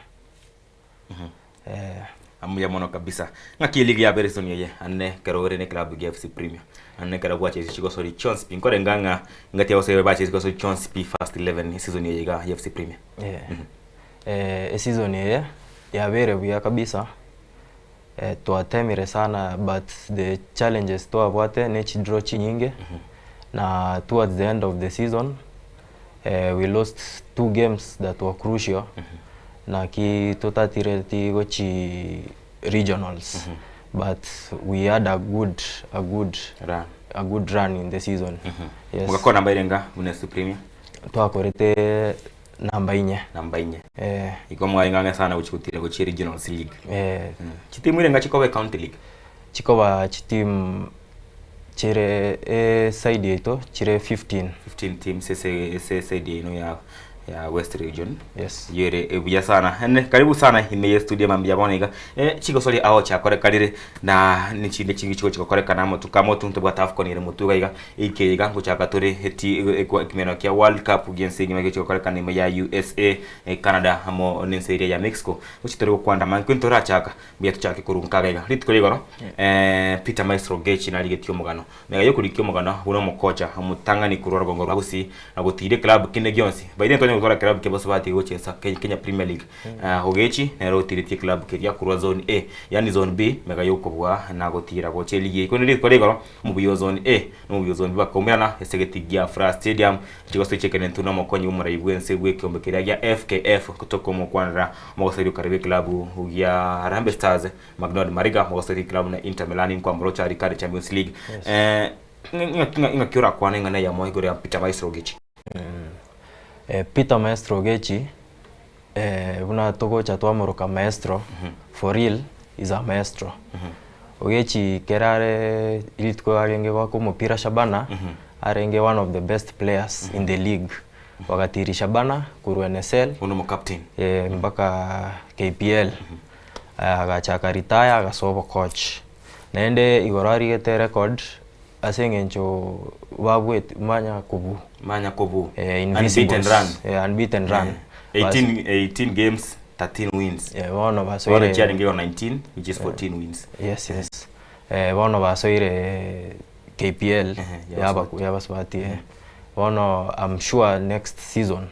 Eh. Mbuya mono kabisa. Ng'aki eligi ya Berison eye ane kero ore ne club gia FC Premier. Ane kero gwachesi chigosori chionsi pi nkorenga ng'a ngati abasore bachesi chigosori chionsi pi first 11 season eye iga ya FC Premier. Yeah. Eh, eseason eye yabeire buya kabisa eh, twatemire sana but the challenges twabwate ne chidraw chinyinge na towards the end of the season eh, we lost two games that were crucial Naki totatireti gochi regionals but we had a good a good Run. a good run in the season. Yes. Mogakora namba irenga buna ase Premier? Twakorete namba inye. Namba inye. Eh. Igo mwarenge ang'e sana gochi gotira gochia regionals league. Eh. Chitimu irenga chikoba ecounty league? Chikoba chitimu chire eside yaito chire 15. 15 teams ase ase eside yaino ya ya West Region. Yes. Eyio ere buya sana. Ene karibu sana ime ye studio mambia bono iga. Eh, chigosori ao chiakorekanire na nechinde chingi chigochi gokorekana amatuko amotu ntobwate AFCON ere motwe iga iga eke iga ngochaka tore eti ekemeno kia World Cup giense engima egechi gokorekana ime ya USA, Canada amo nense eria ya Mexico. Gochi tore gokwandama nkwe ntorachaka Mbuya tochake korwa nkaga iga. Rituko ria igoro, Peter Maestro Ogechi narigetie omogano. Mega yokorikia omogano buna omokocha omotang'ani korwa orogongo rwa Gusii na gotiira eklabu kende gionsi. By the way ntwanyare gotwara eklabu kia Bosibati gochesa Kenya Premier League. Ogechi nere otiretie eklabu keria korwa zone A yaani zone B mega yokobua na gotiira gocha eligi eye. Korende rituko ria igoro omobuya o zone A na omobuya o zone B bakaumerana ase egetii gia Furaha Stadium chigoso chi'ekerentu na omokonyi bw'omorai bw'ense bw'ekeombe keria gia FKF gotoka omokwanera Omogoseri okare bw'eklabu gia Harambee Stars, McDonald Mariga, omogoseri eklabu na Inter Milan nkwamorocha arikare Champions League. Eh, ng'aki ng'aki orakwane ing'ana eyemo igoro ya Peter Maestro Ogechi? Eh, Peter Maestro Ogechi, eh, buna togocha twamoroka Maestro, for real is a maestro. Ogechi kere are rituko arenge goaka omopira Shabana, arenge one of the best players in the league. Bagatiria Shabana korwa NSL Bono omocaptain. eh, mpaka KPL. Agacha akaretire agasoa obocoach. Naende igoro arigete record ase eng'encho babweti manya kobuu. Manya kobuu. Eh, Unbeaten Invisibles. run. Eh, unbeaten run. Eh, 18, 18 games, 13 wins. Eh, bono Bono basoire chiarenge igo 19, which is 14 wins. Yes, yes. Eh, bono basoire KPL Yabasubati. yabasubati eh. Bono I'm sure next season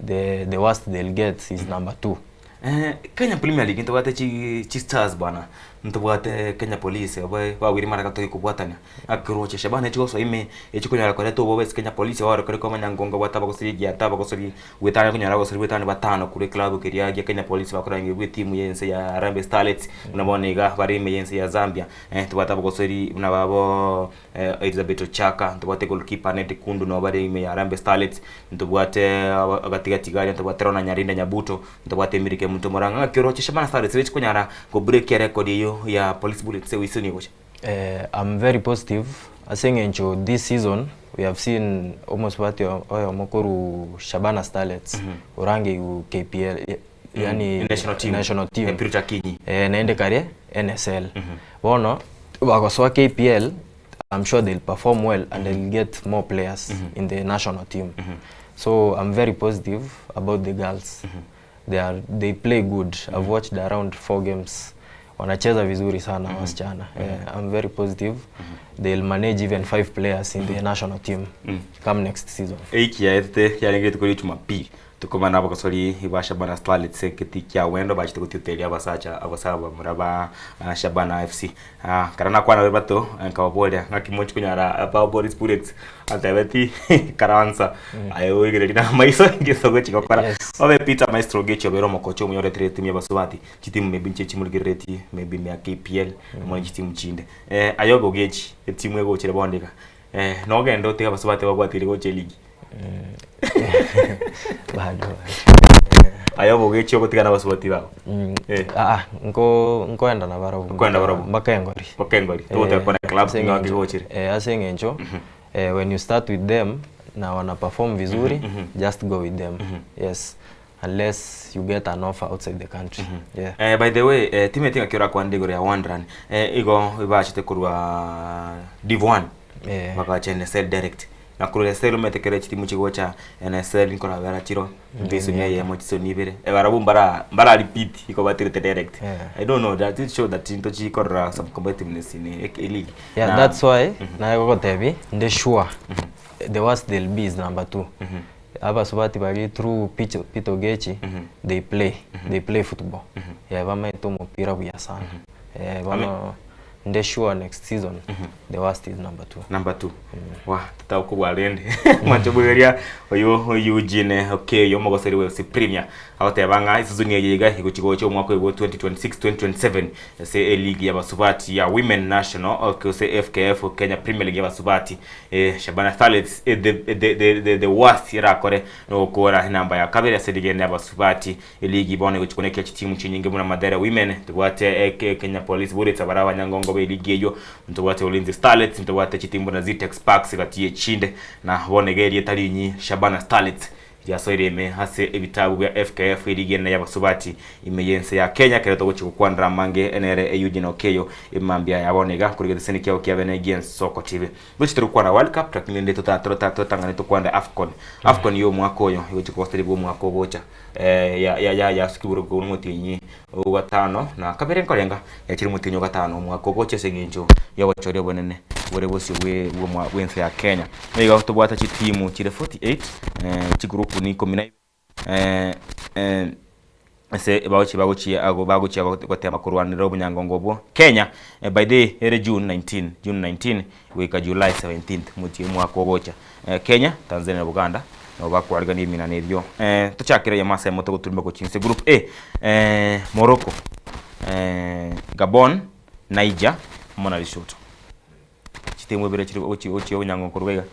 the the worst they'll get is number 2. Eh, Kenya Premier League ntobwate chi chi stars bwana ntobwate Kenya Police obae bagwire mara gatoki kobwatania akeroche Shabana echigosoa ime echikonyara koreta obobe ase Kenya Police bare kore komanya ngongo bwate abagosori egiata abagosori gwetania konyora abagosori gwetania batano korwa eclub keria gia Kenya Police bakorangerwa etimu ya ense ya Harambee Starlets buna bono iga bare ime ya ense ya Zambia eh, tobwate abagosori buna babo Elizabeth Ochaka, ntobwate goalkeeper Annette Kundu nabo bare ime ya Harambee Starlets, ntobwate agatigati garia ntobwate Ronald Nyarinda Nyabuto, ntobwate Emily Kemunto Morang'a. Ng'aki oroche Shabana Starlets eche konyara go break erecord eyio ya Police Bullets eseason egocha? I'm very positive ase eng'encho this season we have seen omosubati oyomo korwa Shabana Starlets orangeigwe KPL yani National team. national team. Purity Akinyi. Eh, naende kare NSL. Bono bagosoa KPL I'm sure they'll perform well and they'll get more players in the national team. So I'm very positive about the girls. They are they play good. I've watched around four games. Wanacheza vizuri sana wasichana. Eh, I'm very positive. They'll manage even five players in the national team come next season. Ewiki yaetete yarenge rituko ria Jumapili, tokomana abagosori ba Shabana Starlets egetii kia Wendo bachete gotioteria abasacha abasacha bamura ba Shabana FC. Ekero nakwana bare bato nkababoria ng'aki mochi konyara ba Boris Bullets antebeti ikaransa aye oigererie na amaiso gese ogochi gokora. Obe Peter Maestro Ogechi obeire omokocha omuya oretire etimu ya abasubati chitimu maybe nchiria chimorigereretie maybe ime ya KPL amo ne chitimu chinde. Aye obe Ogechi etimu egochire bono iga nogende otige abasubati babwatire gocha eligi? Bado. Aye obe Ogechi ogotigana abasubati bago? Aa nko nkoenda nabarobwo Nkoenda nabarobwo. mpaka engori. Mpaka engori. Togoteba kona club ng'aki gochire. Ase eng'encho when you start with them na wana perform vizuri just go with them yes unless you get an offer outside the country yeah. Eh, by the way eh, timeti ng'aki orakwanire igoro ya Wanderers eh, igo bachete korwa Div 1 Eh. bagacha NSL direct na korwa NSL omanyete kere chitimu chigocha NSL nkorabera chiro season eyemo chisoni ibere eh, barabwo mbara mbara repeat igo batirete direct Yeah. I don't know that it show that into chikorora some competitiveness in a league Yeah, Na- that's why naye gogotebi nde sure the worst they'll be is number two abasubati bari through Peter, Peter Ogechi they play they play football yeah bamaete omopira buya sana eh bono nde sure next season the worst is number two number 2 wa tutaukubwa rende mwachobugeria oyo Eugene okay yo mogoseri we Premier agoteba ng'a esizoni eye iga egochi gocha omwaka oyo bwa 2026 2027 ase eligi y'abasubati ya Women National okay, ase FKF Kenya Premier League y'abasubati eh, Shabana Starlets eh, the, the, the, the, the worst erakore nogokora enamba ya kabere ase eligi ene y'abasubati eligi bono egochi konekia chitimu chinyinge buna Mathare Women ntobwate eh, Ke- Kenya Police Bullets abare abanyangongo ba eligi eyio ntobwate Ulinzi Starlets ntobwate chitimu buna Zetech Sparks gati y'echinde na bono iga erieta rinyi Shabana Starlets Riasoire ime ase ebitabu bia FKF erigi enene y'abasubati ime y'ense ya Kenya ekero togochia gokwanera amange nere Eugene Okeyo emambia ya bono iga korwa egeteseni kiao kia bene gi'Ensoko TV. Gochia tore gokwana World Cup lakini rende tota tota totang'ane tokwanere Afcon. Afcon ya omwaka oyo egochia kogoserigwa omwaka ogocha eh ya ya ya yasukigwe korwa omotienyi o gatano na kabere nkorenga yachire omotienyi o gatano omwaka ogocha ase eng'encho y'obochori obonene bore bosio bwe bw'omwa bw'ense ya Kenya. Nigo tobwate chitimu chire 48 eh, chigroup ni ikomi na ibere eh, eh, ase bagochia bagochia ago bagochia gotema korwanera obonyangongo obwo Kenya eh, by the ere June 19 June 19 goika July 17th mochie omwaka ogocha eh, Kenya Tanzania na Buganda nabo bakwarigania eminana ebio eh, tochakere eyemo ase eyemo togoturuma gochia inse group A eh, Morocco eh, Gabon Niger amo na Lesotho chitimu ibere chire gochia gochia obonyangongo korwa iga.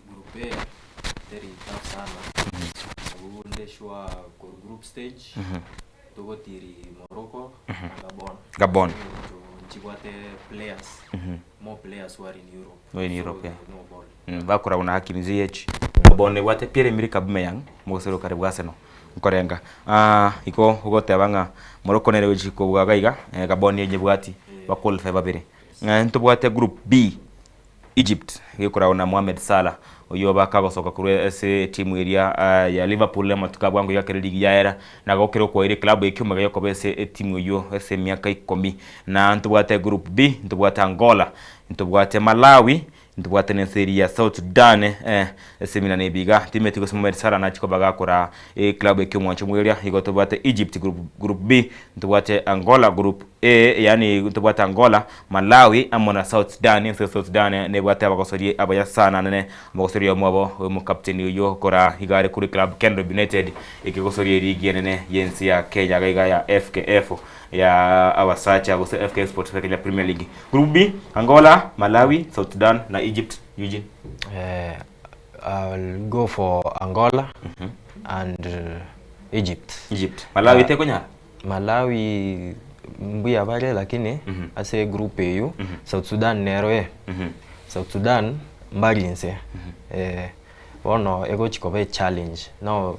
Group A teri tough sana abwo nde sure korwa group stage togotiri Morocco na Gabon. Gabon. Eng'encho nchibwate players more players who are in Europe. Who are in So Europe, yeah. they know ball. Bakoragwa na Hakim Ziyech. Gabon ebwate Pierre-Emerick Aubameyang omogosori o kare bwa Arsenal nkorenga. Ah, igo ogoteba ng'a Morocco nere gochi kobua iga iga, eh, Gabon enyebwati ba qualify babere. Eh, ntobwate group B Egypt gekoragwa na Mohamed Salah oyio bakagosoka korwa ase etimu eria ya Liverpool amatuko a bwango iga ekero eligi yaera na gokera okwaire eclub ekioma gekoba ase etimu eyio ase emiaka ikomi. Na ntobwate group B, ntobwate Angola, ntobwate Malawi, ntobwate na ense eria ya South Sudan ase eminana ebi iga timeti gose Mohamed Salah nachie koba gakora eclub ekiomwancho mweria igo tobwate Egypt group, group B, ntobwate Angola group A, yaani ntobwate Angola, Malawi amo na South Sudan. Ense ya South Sudan nebwate abagosoria abaya sana nene omogosoria oyomo obo omokapteni oyio okora iga are korwa eclub Kenrob United ekegosoria eligi enene y'ense ya Kenya iga iga ya FKF ya abasacha gose FKF Sports Kenya Premier League. Group B, Angola, Malawi, South Sudan na Egypt. Eugene. Eh, I'll go for Angola and Egypt. Egypt. Malawi tekonyara? Malawi mbuya bare lakini ase egroup eywo South Sudan nero eh. South Sudan mbari inse eh, bono egochi koba echallenge now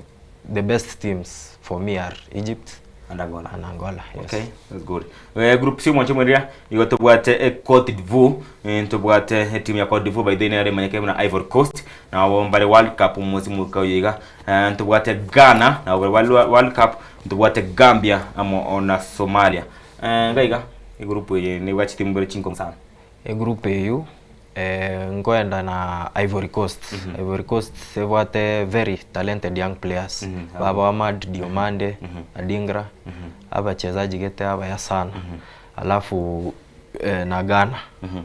the best teams for me are Egypt And Angola. and Angola yes. Okay, that's good. Eh, group C mwancho mweria igo tobwate eh, Cote d'Ivoire, eh, ntobwate eh, timu ya Cote d'Ivoire by the way nere emanyeke buna Ivory Coast nabo mbare World Cup omosi moka oyo iga. Eh, ntobwate Ghana nabo bare World, World Cup, ntobwate Gambia amo na Somalia. Eh, iga iga. Egroup eye nebwate chitimu ibere chinkong'u sana. Egroup eywo nkoenda na Ivory Coast. Ivory Coast ebwate very talented young players, baba Amad, Diomande, Adingra, abachezaji gete abaya sana. Alafu na Ghana,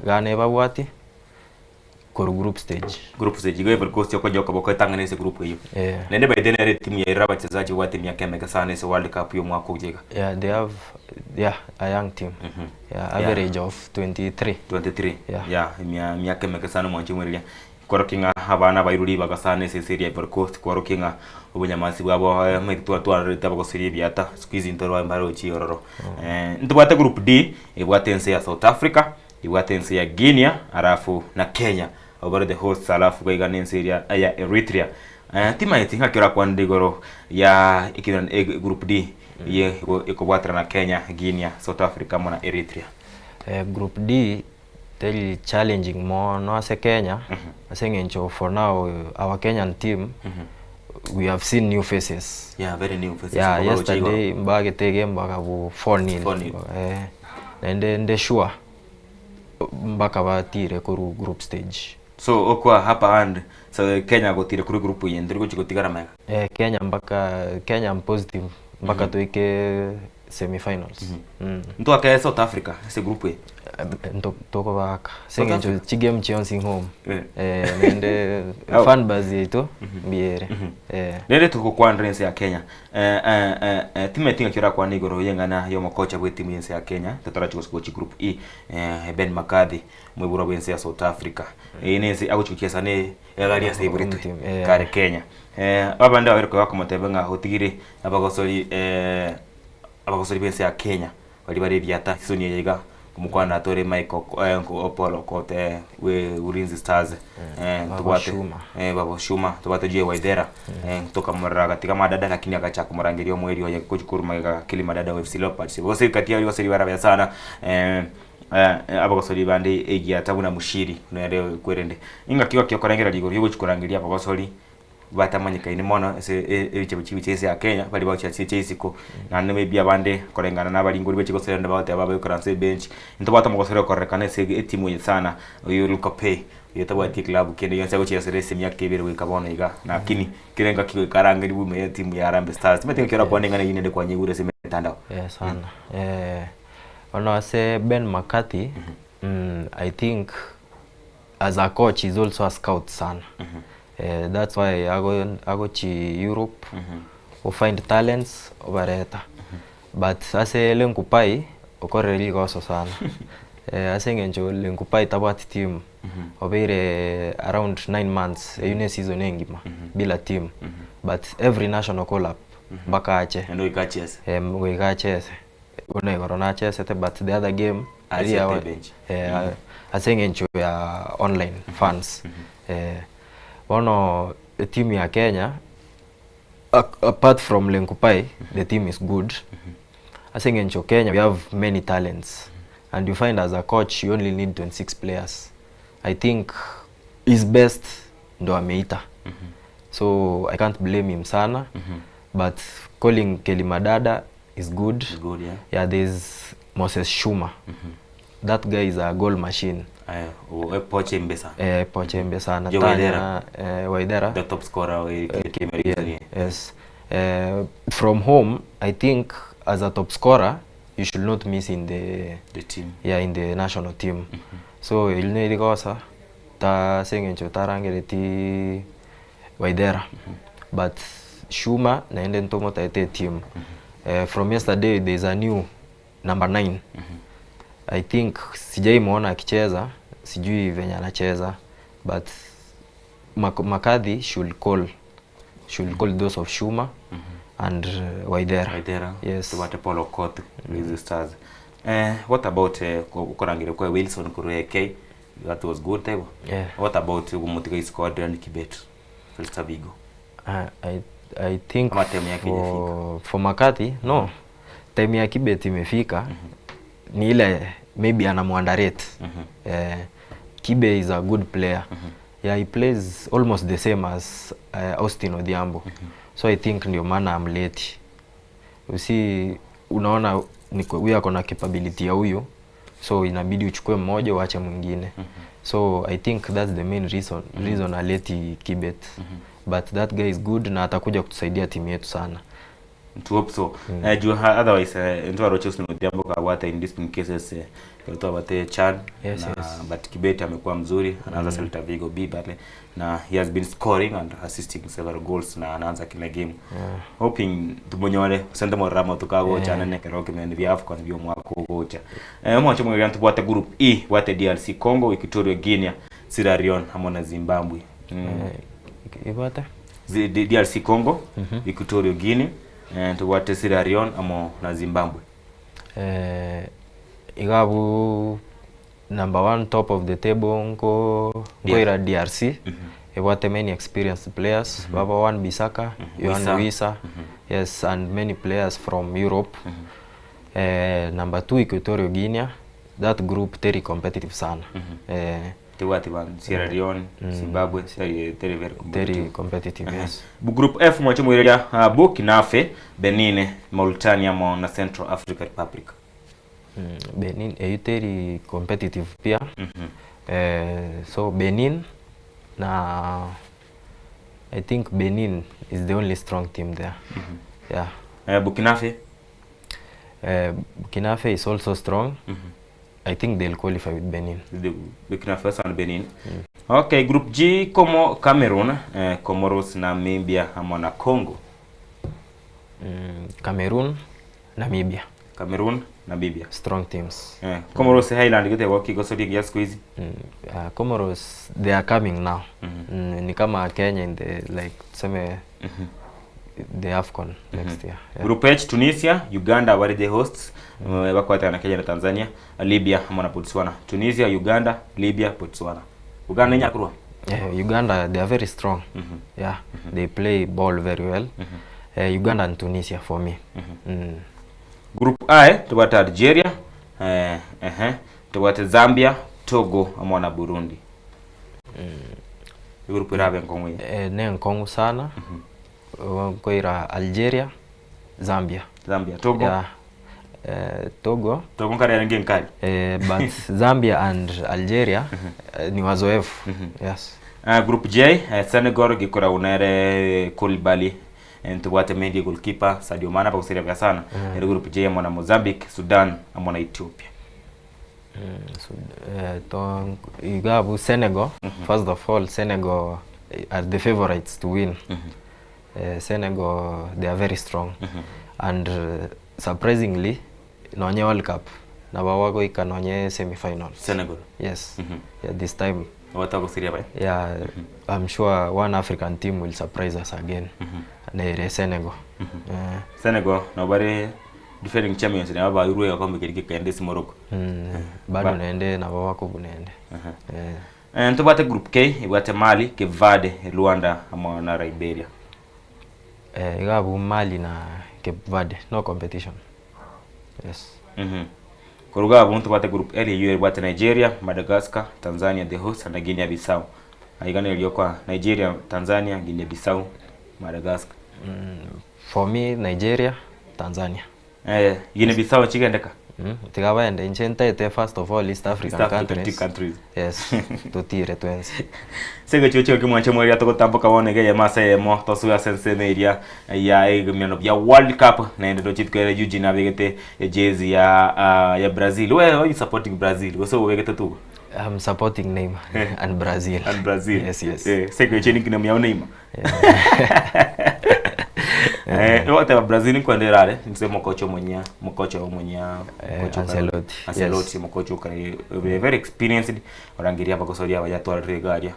Ghana ebabwati korwa group stage. Group stage igo Ivory Coast okonya okoboko etang'ani ase group eyio. Eh. Naende by then ere etimu yairire abachezaji babwate emiaka emeke sana ase World Cup ya omwaka ogocha iga. Yeah, they have yeah, a young team. Yeah, average of 23. 23. Yeah. Yeah, emia emiaka emeke sana omwanchi omwereria. Kworokia ng'a abana bairwe ribaga sana ase ase eria Ivory Coast, kworokia ng'a obonyamasi bwabo omanyete twa twarorete abagoseria ebiata, siku hizi ntorwa mbarochi ororo. Ntobwate group D, ebwate ense ya South Africa, Ebwate ense ya Guinea alafu na Kenya abwo bare the hosts alafu gaiga na ense eria ya Eritrea. Eh, timaeti ng'aki orakwanere igoro ya ekina e group D eye ekobwatera na Kenya, Guinea, South Africa amo na Eritrea. Eh, group D teri challenging mono ase Kenya ase eng'encho for now our Kenyan team we have seen new faces. Yeah, very new faces. Yeah, Obaroche igoro. yesterday mbagete egame bakabua 4-0. 4-0. Eh, naende nde sure mpaka batire korwa group stage. So okwa hapa hand so Kenya gotire korwa group eye ntori gochi gotigara magega. Eh, Kenya mpaka Kenya I'm positive mpaka toike semi-finals. Mm. Ntwake South Africa ase group eye. Tokobaka ase South eng'encho Africa? chigame chionsi home. Eh. Eh, naende Au. fan base yaito mbiere. Eh. Rende togokwanera ense ya Kenya eh, eh, eh, eh, timanyeti ng'aki orakwane igoro y'eng'ana y'omokocha bw'etimu y'ense ya Kenya totarachia gose gochia group E eh, Ben McCarthy moiborwa bw'ense ya South Africa. Eye nense agochia gochiesa ne egari ase aiboretwe Team, eh. kare Kenya. Eh, abande babere koba bakomotebia ng'a otigire abagosori eh, abagosori b'ense ya Kenya baria bare ebiata season eye iga omokwana atore Michael Opolo Okoth bwe Ulinzi Stars Baba tobwate Shuma. Baba Shuma tobwate Joy Waithera tokamorora agatiga amadada lakini agachaka komorangeria omoerio oye gochia korwa magega Kelly Madada wa FC Leopards. Gose kati ya abagosori bare abaya sana abagosori bande egiata buna Mushiri nere okwerende. Ingaki gaki okorengereria igoro yogochia korangeria abagosori batamanyekaine mono ase ebichabo chibicha ense ya Kenya baria bagochia ase chia isiko naende maybe abande koreng'ana na abaringori bachia gosera naende bagoteba bagoikara ase ebench. Ntobwate omogosori okorerekana ase etimu eye sana oyo Luka Pay oyo otabwati eclub kende gionsi agochiesera ase emiaka ebere goika bono iga lakini kera engaki goika arangerigwe ime ya etimu ya Harambee Stars. Timanyeti ng'aki orakwane eng'ana eywo naende kwanyigure ase emetandao. Eh sana. Bono ase Ben McCarthy, I think as a coach he's also a scout sana eh, that's why ago agochi Europe o find talents obareta but ase Lenkupai okorire rigoso sana eh, ase eng'encho Lenkupai tabwati team obeire around 9 months eywo ne season engima bila team but every national call up mpaka ache Naende goika achese. Eh, goika achese Buna igoro nachesete but the other game Achete eria wa- bench. eh, ase eng'encho ya online fans eh, bono etimu ya Kenya apart from Lenkupai the team is good ase eng'encho Kenya we have many talents and you find as a coach you only need 26 players I think his best ndo ameita so I can't blame him sana but calling Kelly Madada is good. Is good, yeah. Yeah, there's Moses Shuma. That guy is a goal machine. Eh, o- e poche embe sana. Eh, poche embe sana. Joe Tanya, Waithera. eh, Waithera. The top scorer wa Eh, KPL. Yes. Eh, from home, I think as a top scorer, you should not miss in the The team. Yeah, in the national team. So eri nerigosa ta ase eng'encho tarangereti Waithera but Shuma naende ntomotaete etimu. Eh, from yesterday there is a new number 9. I think sijaimuona akicheza, sijui venye anacheza but Makadhi should call should call those of Shuma and Waithera. Waithera. Yes. Tobwate Paul Okoth, Ulinzi Stars. Eh, what about eh, okorangeria kwa Wilson korwa AK? That was good taibo. Yeah. What about omotiga isiko Adrian Kibet? Celta Vigo. I think Ama time yake for McCarthy no time ya Kibet imefika ni ile maybe anamuunderrate. Eh, Kibe is a good player. Yeah, he plays almost the same as Austin Odhiambo. So I think ndio maana amleti. You see, unaona huyu ako na capability ya huyu. So inabidi uchukue mmoja uache mwingine. So I think that's the main reason, reason aleti Kibet. But that guy is good na atakuja kutusaidia timu yetu sana. To hope so. Eh, juu otherwise eh, ntwaroche Austin Odhiambo kabwate in discipline cases eh, twabate Chan Yes, na yes. but Kibet amekuwa mzuri anaanza Celta Vigo B pale na he has been scoring and assisting several goals na anaanza kila game Yeah. hoping tumonyore sente moramo tukagocha Yeah. nene kero kimeni bia AFCON bio mwaka ugocha eh mwacho mwega tubwate group E bwate DRC Congo Equatorial Guinea Sierra Leone hamwe na Zimbabwe Eh, ibwate? DRC Congo Equatorial Guinea eh, tubwate Sierra Leone amo na Zimbabwe Eh, igabu number one top of the table nko nkoira DRC ebwate many experienced players baba Wan Bissaka Yohan Wissa. Wissa yes and many players from Europe eh, number two Equatorial Guinea that group very competitive sana eh, tibwate ba Sierra Leone Zimbabwe teri teri very competitive very competitive yes Bu Group F mwacho mwireria uh, Burkina Faso Benin Mauritania mo na Central Africa Republic Benin eyo teri competitive pia eh, so Benin na I think Benin is the only strong team there yeah eh, Burkina Faso eh, Burkina Faso is also strong I think they'll qualify with Benin The Burkina Faso and Benin okay Group G como Cameroon eh, Comoros Namibia amo na Congo Cameroon Namibia Cameroon Namibia strong teams eh, Comoros Highland gite waki gosoria gia siku hizi Comoros they are coming now ni kama Kenya in the like tuseme the AFCON next year yeah. Group H Tunisia Uganda wari the hosts mm. bakwatana na Kenya na Tanzania Libya amo na Botswana Tunisia Uganda Libya Botswana Uganda nyakurwa Yeah, Uganda they are very strong. Yeah, they play ball very well. Uganda and Tunisia for me. Group I tubwate Algeria eh, eh, tubwate Zambia Togo amo na Burundi group irabe nkongwe Eh, ne nkongu sana. Nkoira Algeria, Zambia. Zambia Togo Yeah. Eh, Togo. Togo nkari nge nkali Eh, but Zambia and Algeria eh, ni wazoefu. Yes. Group J eh, Senegal gikora unere Koulibaly ntubwate Mendy goalkeeper Sadio Mane bagusiria bya sana mm. Group J amo na Mozambique Sudan amo na Ethiopia So, eh, to igabu Senegal. First of all, Senegal are the favorites to win. Senegal they are very strong and surprisingly nonye World Cup na bawagoika nonye semi-finals. Senegal Yes. Yeah, this time watagusiria baya yeah, I'm sure one African team will surprise us again. Nere Senegal. Yeah. Senegal no bare defending champions na baba iruwe gakombe kiri kikaende si Morocco Bado naende na bawako bunaende. Yeah. Eh, ntubwate group K ibwate Mali Cape Verde Rwanda amo na Liberia Eh, igabu Mali na Cape Verde no competition. Yes. Kuruga abu ntubwate group L iyo ibwate Nigeria Madagascar Tanzania the host na Guinea Bissau aigana iliyo kwa Nigeria Tanzania Guinea Bissau Madagascar For me Nigeria, Tanzania. eh Guinea Bissau chigendeka Tigabaende inche ntaete first of all East African East African countries. countries. Yes, tutire twensi. sege chio chio kimwanche mweria tugutambuka wone geye masa yemo tosuya senseme iria ya egimiano bya World Cup naende tochitwere Eugene abegete jezi ya ya Brazil we are you supporting Brazil so wegete tu I'm supporting Neymar and Brazil. and Brazil Yes, yes. eh sege chio nikina myao Neymar eh wote wa Brazil nkwenderare nse mokocho munya mokocho munya Eh, Ancelotti, Ancelotti yes. mokocho kare very experienced orangiria bagosoria bajatwara regaria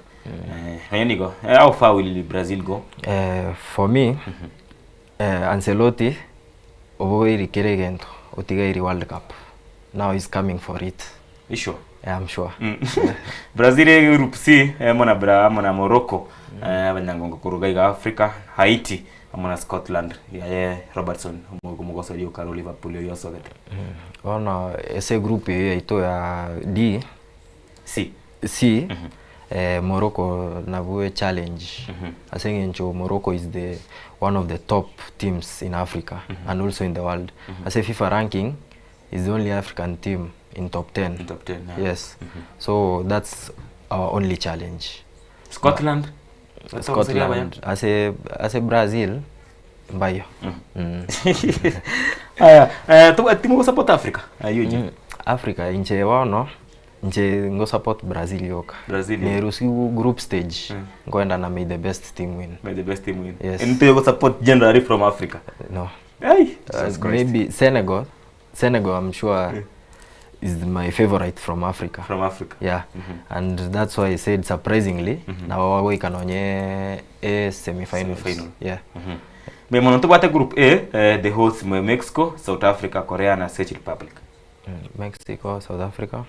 eh nigo how far will Brazil go Eh, for me, eh, Ancelotti obogoiri kere gento otigairi World Cup. Now he's coming for it. You sure? Yeah, I'm sure. Brazil group C emo na Bra amo na Morocco eh abanyangongo kuruga iga Africa Haiti amo na Scotland yaye Robertson mugosoria ukaro Liverpool yosogete Ona ese group iyo yaito ya D C C eh, Morocco nabwe challenge. Ase ng'encho Morocco is the one of the top teams in Africa and also in the world. Ase FIFA ranking is the only African team in top 10. In top 10, yeah. Yes. So that's our only challenge. Scotland? Scotland ase ase Brazil mbayo. Mm. Aya, eh, timo support Africa. Ayo mm. Africa inche bono inche ngo support Brazil yoka. Brazil. Nerusi group stage mm. ngoenda na may the best team win. May the best team win. Yes. And you support generally from Africa. No. Hey, Jesus Christ. Maybe Senegal. Senegal I'm sure Yeah. is my favorite from Africa. From Africa. Yeah. Mm -hmm. And that's why I said surprisingly mm -hmm. na wagoika nonye e semi-finals. Semi-final. Yeah. Mm -hmm. Bemono tubwate group A, eh, the hosts mwe Mexico, South Africa, Korea na Czech Republic. Mexico, South Africa.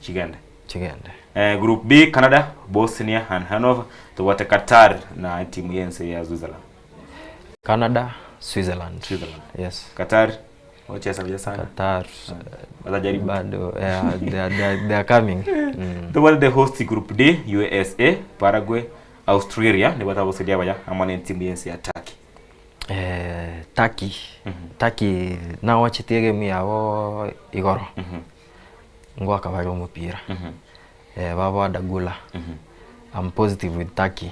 Chigende. Chigende. Eh, group B Canada, Bosnia and Hanover, tubwate Qatar na timu yense ya Switzerland. Canada, Switzerland. Switzerland. Yes. Qatar wacheza vya sana. Qatar watajaribu bado yeah, they are, they are, they are coming. Tubwate the host group D, USA, Paraguay, Australia ni bataboseria baya ama ne timu yense ya Turkey. Eh, Turkey. Turkey nawachetie game yabo igoro. Ngwaka bari omopira. Eh, babo Adagula. I'm positive with Turkey.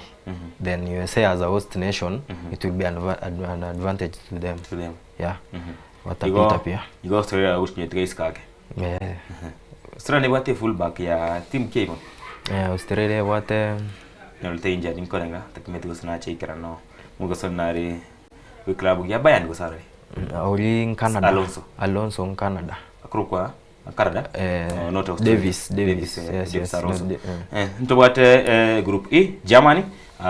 Then USA as a host nation, it will be an, an advantage to them. To them. Yeah. Watapita pia. Igo Australia ushinyetiga isikake. Yeah. Australia nibwate fullback ya team K bo. Eh, Australia bwate Nyolite injury nkorenga takimeti gosana cheikera no. Mugoso nari we club ya Bayern gosara. Ori in Canada. Alonso. Alonso in Canada. Akurukwa Canada. Eh, oh, not Australia. Davis, Davis, Davis, eh, yes, Davis yes, Alonso. no, Eh, ntobwate eh, group E Germany,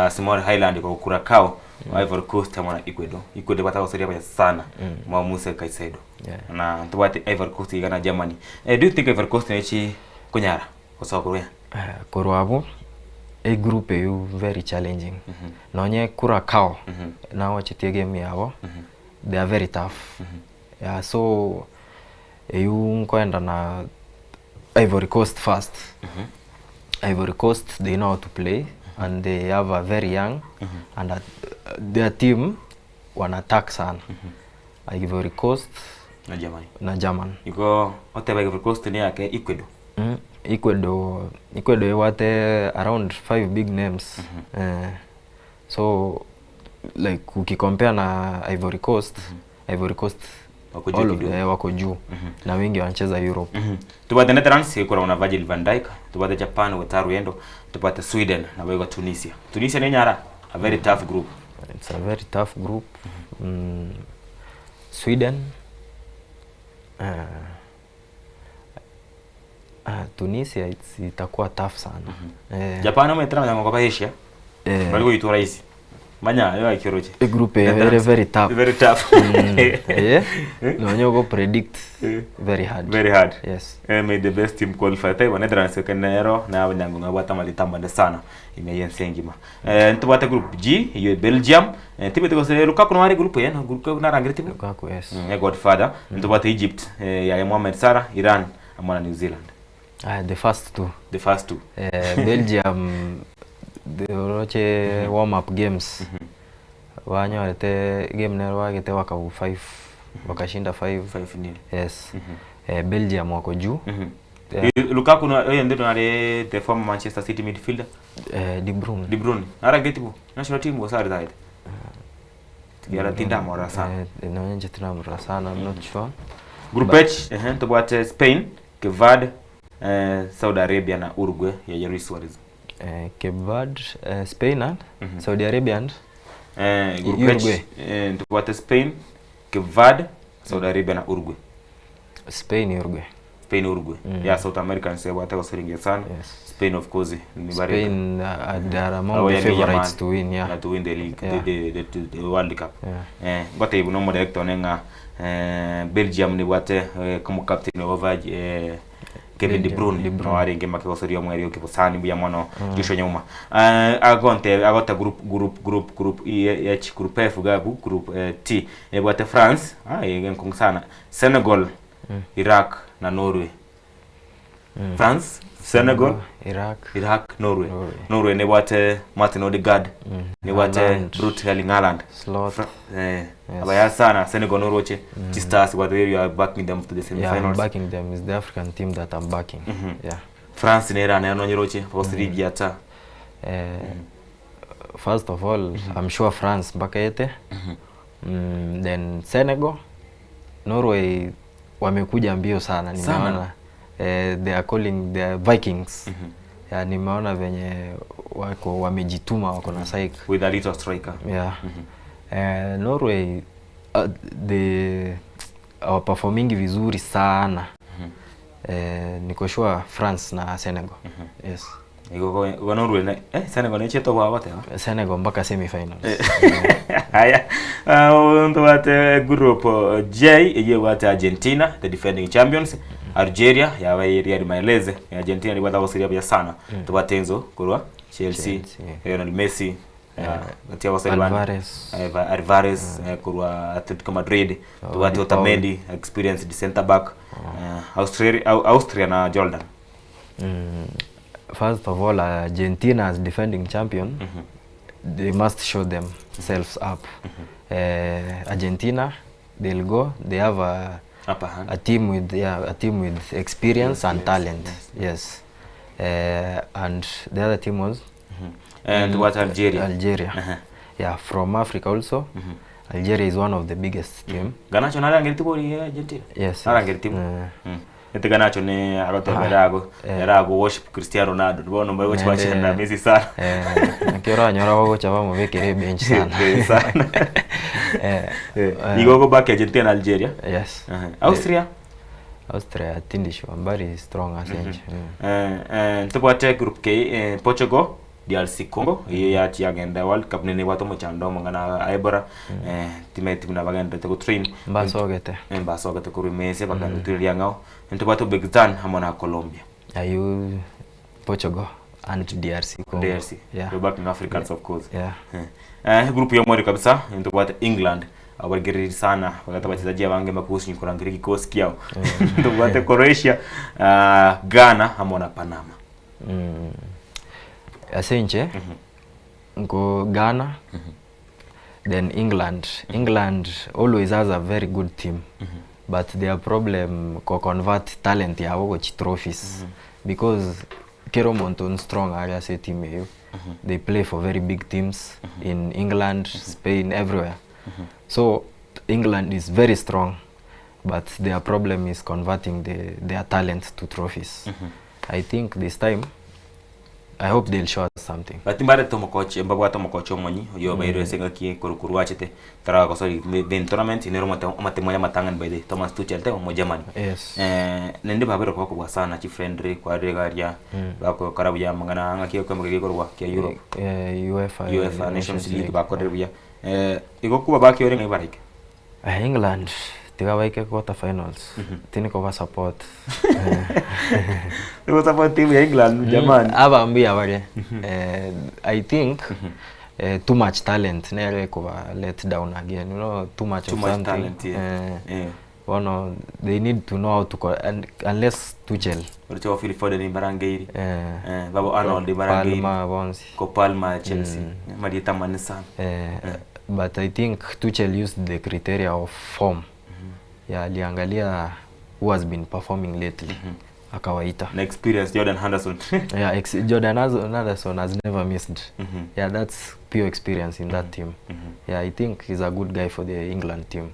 Simone Highland kwa Curacao, Ivory Coast hamwe na Ecuador. Ecuador batagoseria baya sana. Mwa Musa Caicedo. Yeah. Na ntobwate Ivory Coast igana Germany. Eh, do you think Ivory Coast nechi kunyara gosoka kuruya? Eh, korwa abwo e group eyo very challenging nonye Curacao nawachetie game yabo they are very tough yeah, so eyu nkoenda na Ivory Coast first Ivory Coast they know how to play and they have a very young and a, their team wana attack sana Ivory Coast Na Germany. na German Iko oteba Ivory Coast ni yake Ecuador. Ecuador Ecuador iwate around five big names eh, so like ukicompare na Ivory Coast Ivory Coast Wako juu all of kidogo. eh, wako juu na wengi wanacheza Europe Tubate Netherlands ikora na Virgil van Dijk, tubate Japan Wataru Endo, tubate Sweden na wego Tunisia. Tunisia ni nyara a very tough group. it's a very tough group Sweden Tunisia it's, itakuwa tough sana eh, Japan umetera manyango kwa Asia. eh, Bali goitura isi. Manya yo akiroche. e group eh, very very tough Very tough. Eh, nonye ugo predict very hard Very hard. yes Eh, may the best team qualify. Taiwa Netherlands kenero na abanyango ngabata malitamba sana ime yensengima. Eh ntubate group G iyo Belgium. Eh tibete gose Lukaku no ari group ye no group narangire timu. Lukaku yes Mm, ya Godfather. Ntubate Egypt eh, ya Mohamed Salah, Iran amana New Zealand. The first two The first two. eh, Belgium the roche warm up games wanyorete game nero wagete wakabu 5 wakashinda 5 5-0. yes eh, Belgium wako juu Yeah. Lukaku no oyo ndio nare the former Manchester City midfielder eh, De Bruyne De Bruyne. Narangire timu national team was retired. Tigera tinda mora sana. eh, naonye tinamura sana I'm not sure Group H eh tubwate Spain, Cape Verde, eh, Saudi Arabia na Uruguay ya Luis Suarez. eh, Cape Verde eh, Spain and Saudi Arabia and Eh, Group H Uruguay. eh, tubwate Spain, Cape Verde, Saudi Arabia na Uruguay. Spain Uruguay Spain Uruguay. Yeah, South Americans bwate gosoringia sana. Yes. Spain of course ni bari Spain they are among Abo the ya ni favorites Yamal, to win yeah na to win the league Yeah. the World Cup. Yeah. Eh, ngote ibu no director nenga eh, Belgium ni bwate eh, como captain over eh, Kevin De Belgium, Bruyne De Bruyne. no aringe makigosoria mweri okibosani buya mono Joshua Nyauma eh agonte agote group group group group E H group F gabu group eh, T eh, bwate France ah eh, sana Senegal Iraq na Norway France Senegal, Iraq, Iraq, Norway. Norway. Norway nebwate Martin Odegaard, nebwate Haaland. Brut Erling Haaland. Slot. Eh, Yes. abaya sana Senegal Norway Stars what you are backing them to the Yeah, I'm semi-finals. backing them. It's the African team that I'm backing. Yeah. France nera nayo nonyeroche abasiri biata. Eh, First of all, I'm sure France mpaka ete. Then Senegal, Norway wamekuja mbio sana Sana. nimeona. Eh, they are calling the Vikings. Yeah, nimeona venye wako wamejituma wako na psych. With a little striker. Yeah. Eh, Norway they hawaperformingi vizuri sana. Eh, niko sure France na Senegal. Yes. Igo go Norway ne eh Senegal ne cheto bwa bate. Senegal mpaka semi-finals. Haya. Ntwate group J eye wate Argentina the defending champions. Algeria yaba Real Mahrez. Argentina ni wata bosiria bya sana. Tubate Enzo kurwa Chelsea, Chelsea. Lionel Messi. Gatia basari bana. Alvarez. Alvarez kurwa Atletico Madrid. Tubate De Otamendi experienced center back. Austria Austria na Jordan. First of all, Argentina as defending champion, they must show themselves up. Argentina, they'll go. They have a Upper hand. a team with yeah, a team with experience and talent. Yes. And the other team was And what Algeria? Algeria. Yeah, from Africa also. Algeria is one of the biggest team. Ganacho narangeri kuri Argentina. Yes. Narangeri timu. Ete Ganacho ne agoteba erago erago worship Cristiano Ronaldo. Bono mbago chibachana na Messi sana. Eh, nakio oranyora bagocha bamubekere bench sana. Eh, sana. Eh, Eh, Igo go back Argentina na Algeria. Yes. Austria. Austria tindisho mbari strong as mm. Eh eh tubwate group K Portugal DRC Congo iyo yachi yagenda World Cup nene bwato muchando mangana aibora eh time timu na bagenda te train Mbasogete. mbasogete kuri Messi bagenda tulia ngao ntubwate Uzbekistan hamwe na Colombia. Ayu Portugal and DRC Congo. DRC. Yeah. We're backing Africans of course. Yeah. Eh, group ya mweri kabisa ntubwate England abagereri sana bagata bachezaji abange makuhusu nyikurangiri kikosi kyao ntubwate Croatia Ghana hamwe na Panama. Asenche nko Ghana then England. England always has a very good team but their problem ko convert talent yabo gochi trophies because kero monto strong ari ase team eyo they play for very big teams in England, Spain, everywhere. So England is very strong but their problem is converting their talent to trophies. I think this time I hope they'll show us something. But mbare to mokoche mbabwate omokoche omonyi oyo bairo ase ngaki korokoro wachete tara gosori the tournament inero mate amatemo ya matangani by the Thomas Tuchel te omo Germany. Yes. Eh nende babero kwa kwa sana chi friendly kwa regaria bako karabu ya mangana ngaki kwa mgege korwa kia Europe. UEFA UEFA Nations League bakorere buya. Eh igo kuba bakiore ngai barike. England tiga baike quarter finals. Tini koba support. Niko support team ya England jamani. Aba mbuya bare. I think too much talent nere kuba let down again. You know, too much Too of much something. talent, yeah. Yeah. Bono, they need to know how to and unless Tuchel. Oricho Phil Foden barangeiri. Eh. Eh babo Arnold barangeiri. Palmer bonsi. Ko Palmer Chelsea. Marieta mane sana. But I think Tuchel used the criteria of form. Yeah, aliangalia who has been performing lately. Akawaita. Na experience Jordan Henderson. Yeah, Jordan Henderson has never missed. Yeah, that's pure experience in that team. Yeah, I think he's a good guy for the England team.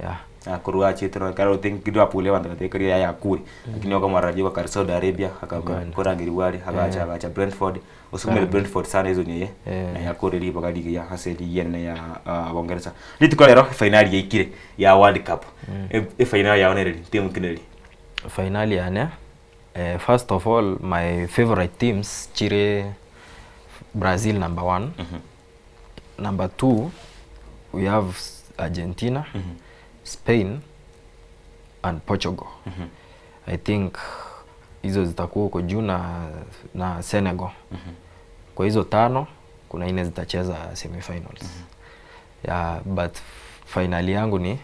Yeah. Korwa chitro karo think kidu apule bantu batekeri ya yakuri lakini wako maraji kwa kar Saudi Arabia akakorangiri wali agacha agacha Brentford usumire Brentford sana hizo nyeye na yakuri liba kaligi ya hase ligi ya ya Uingereza lituko lero finali yaikire ya World Cup e finali ya onereri timu kineri Finali yane first of all my favorite teams chire Brazil number 1. Number 2 we have Argentina, Spain and Portugal. I think hizo zitakuwa huko juu na Senegal. Kwa hizo tano kuna nne zitacheza semifinals. Yeah, but finali yangu ni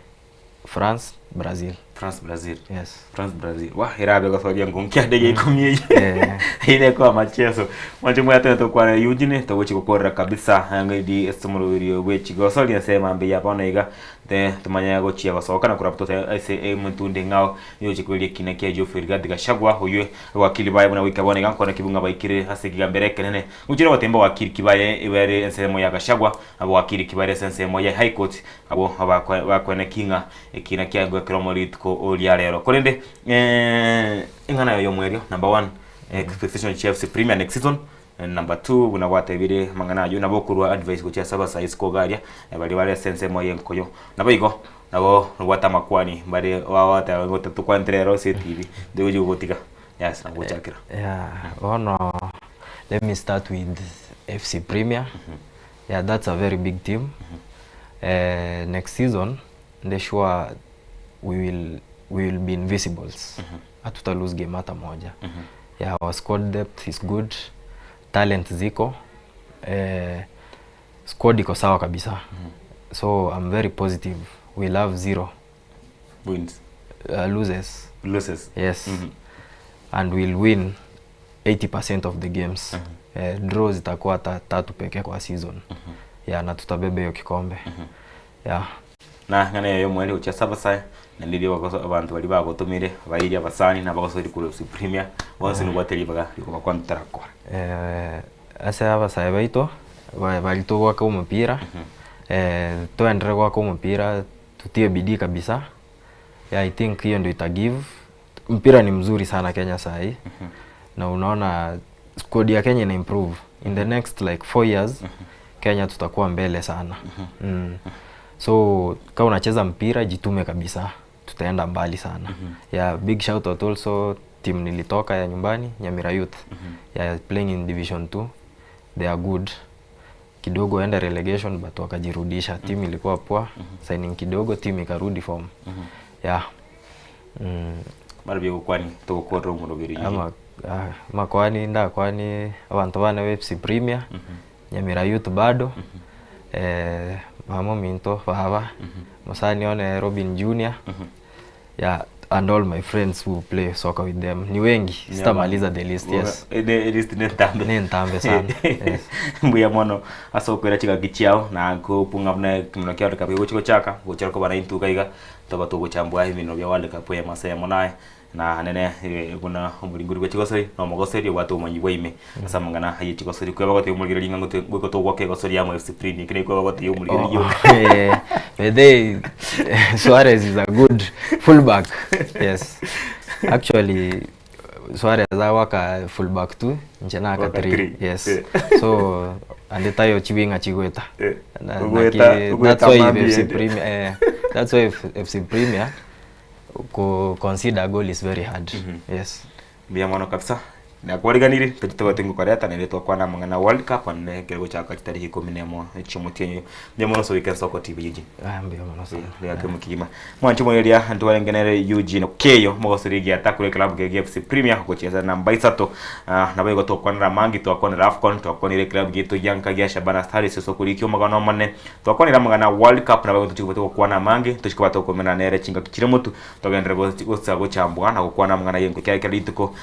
France Brazil. France Brazil. Yes. France Brazil. Wah, erabe gosoria ngonki ande ya ikomi eye. Eh. Ine kwa macheso. Mwancho mwate tokwana Eugene togochi gokorera kabisa angedi esomororio bwechi gosoria nsema mbe ya bono iga te tumanya gochia gosoka na kuraba tote ase emuntunde ng'ao yochi kweria kina kia Geoffrey Rigathi Gachagua oyo wakili baye buna goika bono iga nkona kibunga baikire ase ekigambero ekenene gochire gotemba wakili kibaye ibere ensemo ya Gachagua abo wakili kibare ase ensemo ya High Court abo bakweneki ng'a Ekina kiaye ekero omo rituko oria rero. Korende eh, eng'ana yaye y'omwerio number one expectation chia FC Premier next season number two buna gwatebire amang'ana ayio nabo okorwa advice gochia ase abasae isiko iga aria baria bare ase ensemo y'enkoyo. Nabo igo nabo nobwate amakwani mbare bagoteba ng'a tokwanete rero ase etibi ntogochi gogotiga yes nabo gochakera. Yeah, bono let me start with FC Premier. Yeah, that's a very big team. Eh, next season Nde sure we will, we will be invisibles. Hatuta lose game hata moja. Yeah, our squad depth is good. Talent ziko. Eh, squad iko sawa kabisa. So I'm very positive. We'll have zero Wins. loses. Losses. Yes. And we'll win 80% of the games. Eh, draw zitakuwa ta, tatu pekee kwa season. Yeah, na tutabeba hiyo kikombe. Yeah. Na eng'ana eye y'omweri gochia ase abasae, naende riria bagoso abanto baria bagotomire, abairi abasani na abagosori korwa FC Premier, bonsi nobwate ribaga riokobakwana totarakora. Eh, ase abasae baito, ba- baria togoaka omopira, eh, toenderere goaka omopira, tutie bidii kabisa, yeah, I think hiyo ndio ita give. Mpira ni mzuri sana Kenya saa hii na unaona squad ya Kenya ina improve in the next like 4 years Kenya tutakuwa mbele sana So kama unacheza mpira jitume kabisa, tutaenda mbali sana. Yeah, big shout out also team nilitoka ya nyumbani Nyamira Youth. Yeah, playing in division 2 they are good kidogo enda relegation but wakajirudisha. Team ilikuwa poa, signing kidogo team ikarudi form. Yeah. Mara biogokwani togokorera omoroberi oyio. Ama ah, makwani ndakwani abanto bane ba FC Premier Nyamira Youth bado eh, mama ominto baba mosani one Robin Junior yeah, and all my friends who play soccer with them ni wengi sitamaliza the list yes Ne list ne ntambe. Ne ntambe sana, yes. Mbuya mono ase okoira chigaki chiao na kopung'a buna ekemino kia World Cup egochi gochaka gochia koba na intwe iga iga toba togochambua eminwa bia World Cup eye amasemo naye na nene buna omoringori bwe chigosori na omogoseri obwate obomanyi bwa ime ase amang'ana aye chigosori kweba gotebia omorigereria ng'a ngote goika togoaka egosori amo FC Premier ekero kweba gotebia omorigereria Oh, eh, by the way, Suarez is a good fullback. Yes. Actually, Suarez agoaka fullback tu, inche naka Goaka 3. three. Yes. Eh. So, ande tayo chiwinga chigoeta. Eh, Na- ogoeta- naki- ogoeta that's why mambi FC ende. Premier, eh, that's why FC Premier ko consider goal is very hard. Yes. Mbuya mono kabisa. Nakwariganirie tochi tobwate ngokoreta naende twakwana amang'ana World Cup ande ekero gochaka chitariki ikomi na emo chi'omotienyi oyo. Mbuya mono ase goika ensoko TV Eugene. Ah, mbuya mono sana. Mbuya kemokigima. Mwanche omoeria ntwarenge nere Eugene Okeyo omogosori egiata korwa eklabu keria gia FC Premier gochiesa namba isato. Ah, nabo igo tokwanera amange twakwanera Afcon twakwanire eklabu giaito gianka gia Shabana Stars ase okorikia omogano omonene. Twakwanire amang'ana a World Cup nabo igo tochia koba togokwana amange tochia koba tokomenana nere chingaki chire motwe Togenderere gocha gochambwa na gokwana amang'ana y'enko ekiagera kera rituko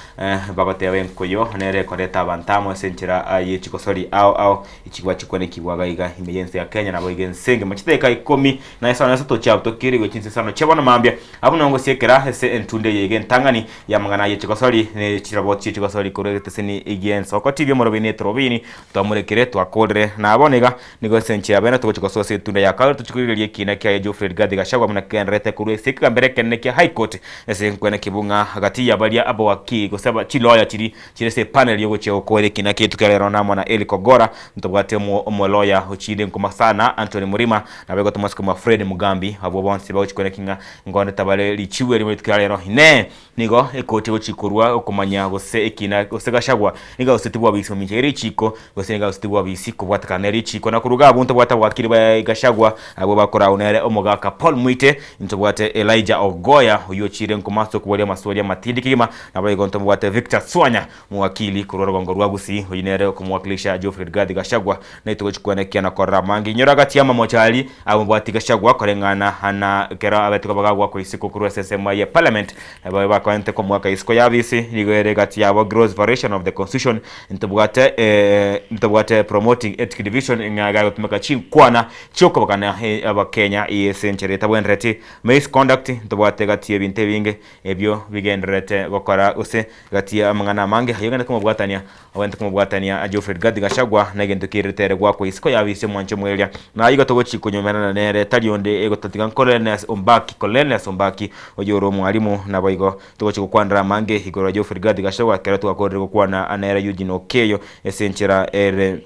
bagoteba enkoyo nere ekoreta abanto amo ase enchera ye chigosori ao ao echigwa chikwanekigwa iga iga ime y'ense ya Kenya nabo iga ense engima chidakika ikomi na isano na isato chiabutokire gochia chinsa isano chia bono mambia abwo nabo ngosiekera ase entunde eye iga entang'ani y'amang'ana ye chigosori ne chiroboti chie chigosori korwa egeteseni gi'ensoko TV omorobini etorobini twamorekire twakorire na bono iga Nigo ase enchera ya bene togochia gosoa ase etunda ya kabere tochie korigereria ekiina kiaye Geoffrey Rigathi Gachagua buna kegendererete korwa ase ekegambero ekenene kia High Court ase nkwene kebung'a gati ya baria abawakili gose aba chiloya chiri chire ase epanel yogochia gokoera ekiina kia rituko ria rero namo na Eli Kogora ntobwate omo omoloya ochiire nkoma sana Anthony Murima naboigo tomosike mwa Fred Mugambi abwo bonsi bagochia kweneki ng'a ngonete bare richibu erimo rituko ria rero Inee! Nigo ekoti egochia korwa okomanya gose ekina gose Gachagua nigo agoseti bwabisi mamincha ye richiko gose nigo agoseti bwabisi kobwatekana ne richiko na koruga abwo ntobwate abwakiri ba Gachagua abwo bakorau nere omogaka Paul Muite ntobwate Elijah Ogoya oyio ochire nkoma ase okoboria amaswali amatindi kegima naboigo ntobwate Victor Swanya. Omowakili korwa orogongo rwa Gusii, oyio nere okomowakilisha Geoffrey Rigathi Gachagua, naitwe gochia kwenekia na korora amange. Inyora gati y'amamocho aria abamobwati Gachagua koreng'ana na ekero abetwe bagagwakwa isiko korwa ase ensemo ye parliament, babe bakoente komoaka isiko y'abisi, nigo ere gati yabo gross violation of the constitution, ntobwate ntobwate promoting ethnic division ng'a iga egotumeka chinkwana chiokobagana abakenya ase enchera etabwenereti, misconduct, ntobwate gati y'ebinto ebinge ebio bigendererete gokora gose gati y'amang'ana amange ayio ogende komobwatania ogende komobwatania Geoffrey Rigathi Gachagua na egento kerete ere goakwa isiko y'abisi omwanche omweria. Na igo togochi konyomerana nere tari onde egotatiga nCornelius Ombaki Cornelius Ombaki oyio ore omwalimu naboigo togochi gokwanera amange igoro ya Geoffrey Rigathi Gachagua ekero twakorire gokwana nere Eugene Okeyo ase enchera ere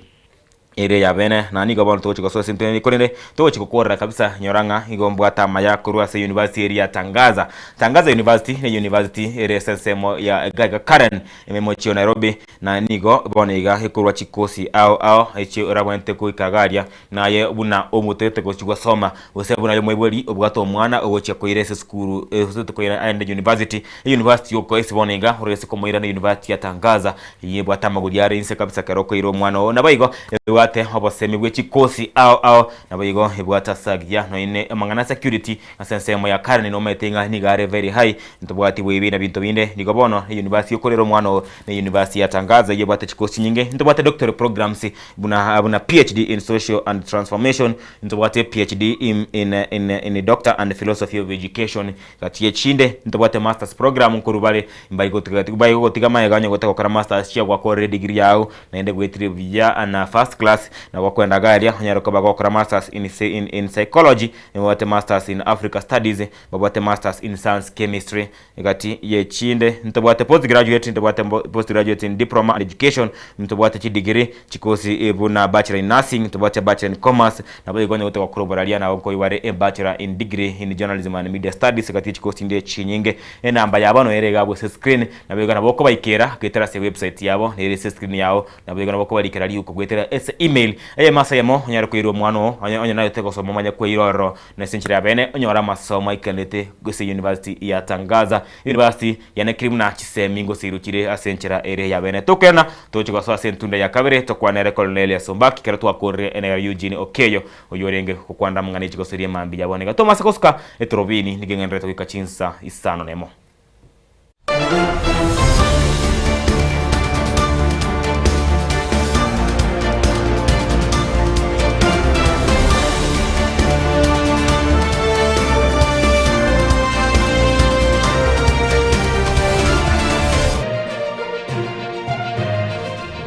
Ere y'abeene, na nigo bono togochia gosoa ase entwe korende togochia gokorera kabisa, nyora ng'a igo mbwate amaya korwa ase university eria ya Tangaza. Tangaza University ne university ere ase ensemo ya iga iga Karen, ime mochie o Nairobi, na nigo bono iga ekorwa chikosi ao ao echio orabwenerete goika iga aria, naye buna omotete gochia gosoma, gose buna aye omoibori obwate omwana ogochia koira ase esukuru gose koira aende university, University oko ase bono iga orogese komoira ne university ya Tangaza eyio ebwate amagori are inse kabisa kero okoira omwana oo naboigo ebwate obosemi bwe chikosi ao ao naboigo ebwate ase agiya nonya ne amang'ana a security ase ensemo ya Karen nomanyete ng'a nigo are very high ntobwati boibi na binto binde nigo bono university okorera omwana oo ne university ya Tangaza eyio ebwate chikosi chinyinge ntobwate doctorate programs buna buna PhD in social and transformation ntobwate PhD in in in in doctor and philosophy of education Gati y'echinde, ntobwate masters program nkorwa bare mbari gotiga magega onye gotaka gokora masters chia gwakorire edegree yao naende gwetire buya na first class nabo okoenda iga aria onyare koba gokora masters in in psychology, nobwate masters in Africa studies, babwate masters in science chemistry. Gati y'echinde ntobwate postgraduate, ntobwate postgraduate in diploma and education, ntobwate chidegree Chikosi buna Bachelor in Nursing, tobwate Bachelor in Commerce, naboigo onye gotaka gokora oboraria nabo nkoigwa are Bachelor in Degree in Journalism and Media Studies gati ye chikosi inde chinyinge. Enamba yabo noyo ere iga ase screen, naboigo nabo okobaikera goetera ase website yabo nere ase screen yao, naboigo nabo okobarikera riuko goetera ase email. Eyemo ase eyemo onyare koirwa omwana oo onye onye naye otagete gosoma omanye koira ororo na ase enchera ya bene onyore amasomo aikanete ase university ya Tangaza. University Yanekire buna chisemi ngosiirwe chire ase enchera ere y'abeene. Tokoirana, togochia gosoa ase entunda ya kabere, tokwanere Kornelius Ombaki ekero twakorire enegera Eugene Okeyo, oyio orenge gokwanera amang'ana e chigoso ria mambia ya bono iga. Tomase gosuka etorobini, nigo eng'endererete goika chinsa isano nemo.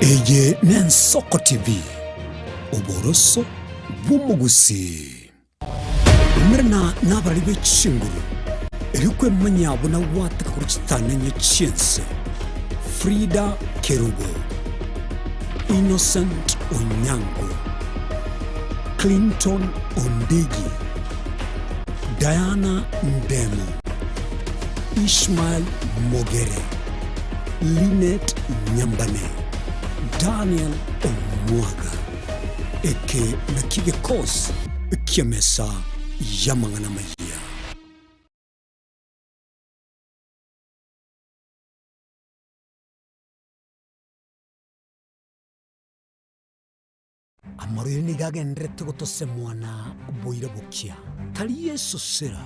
Eye n'Ensoko TV, oboroso bw'omogusii. Umerana nabarari be chinguru, erio kwemanyia buna gwateka korwa chitanenye chi'ense. Frida Kerubo, Innocent Onyango, Clinton Ondigi, Diana Ndemo, Ishmael Mogere, Linet Nyambane, Daniel Omwaga. Eke nakio gekosi ki'emesa y'amang'ana amayia. Amarwaire nigo agendererete gotosemwa na boira bokia. Tari esosera,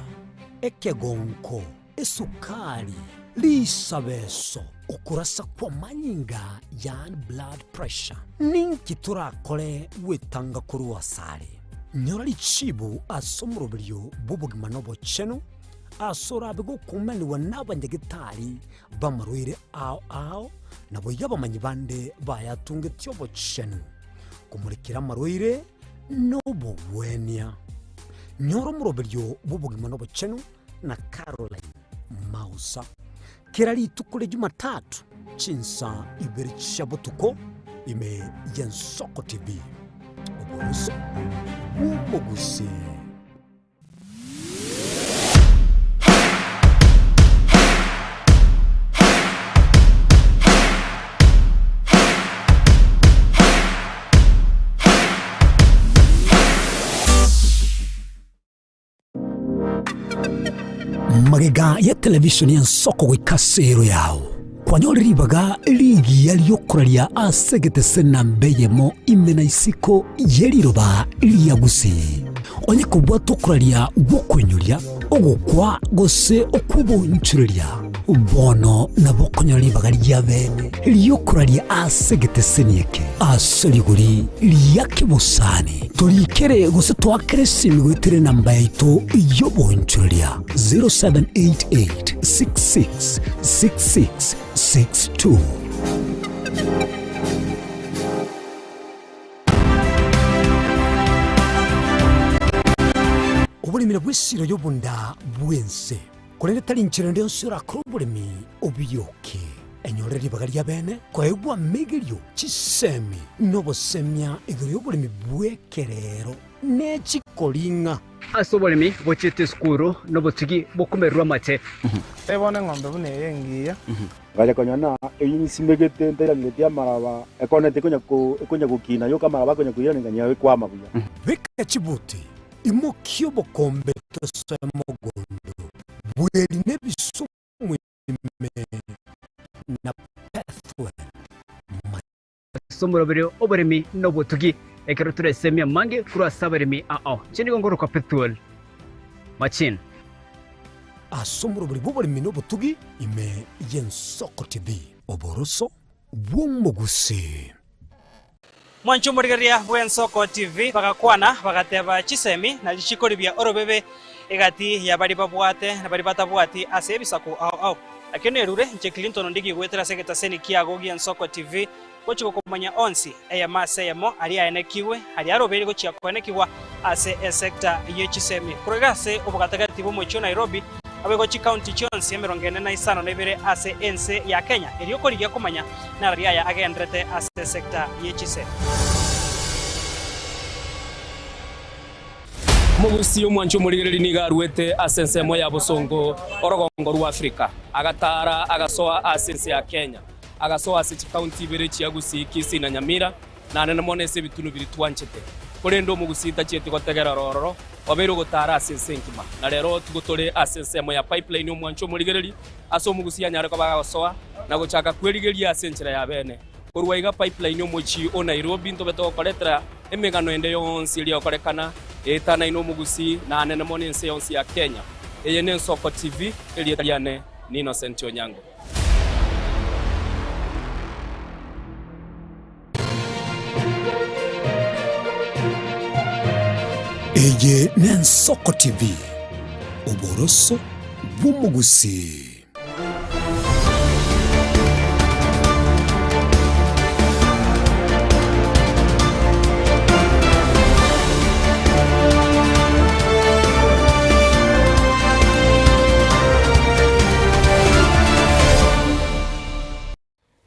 ekegonko, esukari, risabeso, okorasa kw'amanyinga yaani blood pressure. Ninki torakore gwetanga korwa asare? Nyora richibu ase omoroberio bw'obogima na obochenu, ase orabe gokumanigwa n'abanyagetari b'amarwaire ao ao, naboigo abamanyi bande bayatungetie obochenu, komorekera amarwaire nobogwenia. Nyora omoroberio bw'obogima nobochenu na Caroline Mausa. Kera rituko ria Jumatatu chinsa ibere chia botuko ime y'Ensoko TV. Oboroso bw'omogusii. Magega ya televishoni y'ensoko goika ase ero yao. Kwanyore ribaga rigiya ri'okoraria ase egetese namba eyemo ime na isiko ye riroba ria Gusii. Onye kobwata okoraria gw'okoinyoria, ogokwa gose okw'oboonchoreria, bono nabo okonyora ribaga ria bene ri'okoraria ase egeteseni eke ase rigori ria kebosani. Torikere gose toakere esimi goetera enamba yaito y'oboonchoreria 0788 66 66 62. Oboremi nabwo esiro y'obonda bw'ense, korende tari inchera ende yonsi orakore oboremi obioke. Enyore ribaga ria bene koegwa amegerio, chisemi, na obosemia igoro y'oboremi bw'ekerero ne chikoring'a. Ase oboremi bochiete esukuru nobotugi bokomererwa amate. Bono eng'ombe buna eye engiya. Ngacha konyora na eyio nsimegete ntairangeretie amaraba, ekonete ekonya ko ekonya gokina yoka amaraba akonya koirana nganyora ekwama buya. Beka chibuti, imokia obokombe tosoe mogondo, bweri nebisumu ime na Bethuel ma. Ase omoroberi oboremi na obotugi, ekero toresemie amange korwa ase abaremi ao. Inche nigo nkorokwa Pethuel Machin. Ase omoroberi bw'oboremi na obotugi ime y'Ensoko TV, oboroso bw'omogusii. Mwanche omorigereria bw'Ensoko TV bagakwana bagateba chisemi na richiko ribia orobebe egati ya baria babwate na baria batabwati ase ebisaku ao ao. Nakio nerure inche Clinton Ondigi goetera ase egetaseni kiago gi'Ensoko TV gochia gokomanya onsi eyemo ase eyemo aria aenekigwe aria arobeire gochia koenekigwa ase esecta ye chisemi korwa iga ase obogatagati bw'omochie o Nairobi naboigo chikaunti chionsi 45 ase ense ya Kenya erio korigia komanya narari aya agenderete ase esecta ye chisemi. Omogusii omwanchi omorigereria nigo aruete ase ensemo ya bosongo orogongo rwa Afrika, agataara agasoa ase ense ya Kenya, agasoa ase chikaunti ibere chia Gusii, Kisii na Nyamira, naende mono ase ebitunu biria twanchete. Korende omogusii tachieti gotegera ororo, obeire ogotaara ase ense engima. Na rero tigo tore ase ensemo ya Pipeline omwanchi omorigereria, ase omogusii anyare koba agosoa na gochaka kwerigeria ase enchera ya bene. Korwa iga Pipeline omochie o Nairobi ntobe togokoretera emegano ende yonsi eria egokorekana eetanaine omogusii na anene mono ense yonsi ya Kenya. Eye n'Ensoko TV, erieta riane ni Innocent Onyango. Eye n'Ensoko TV, oboroso bw'omogusii.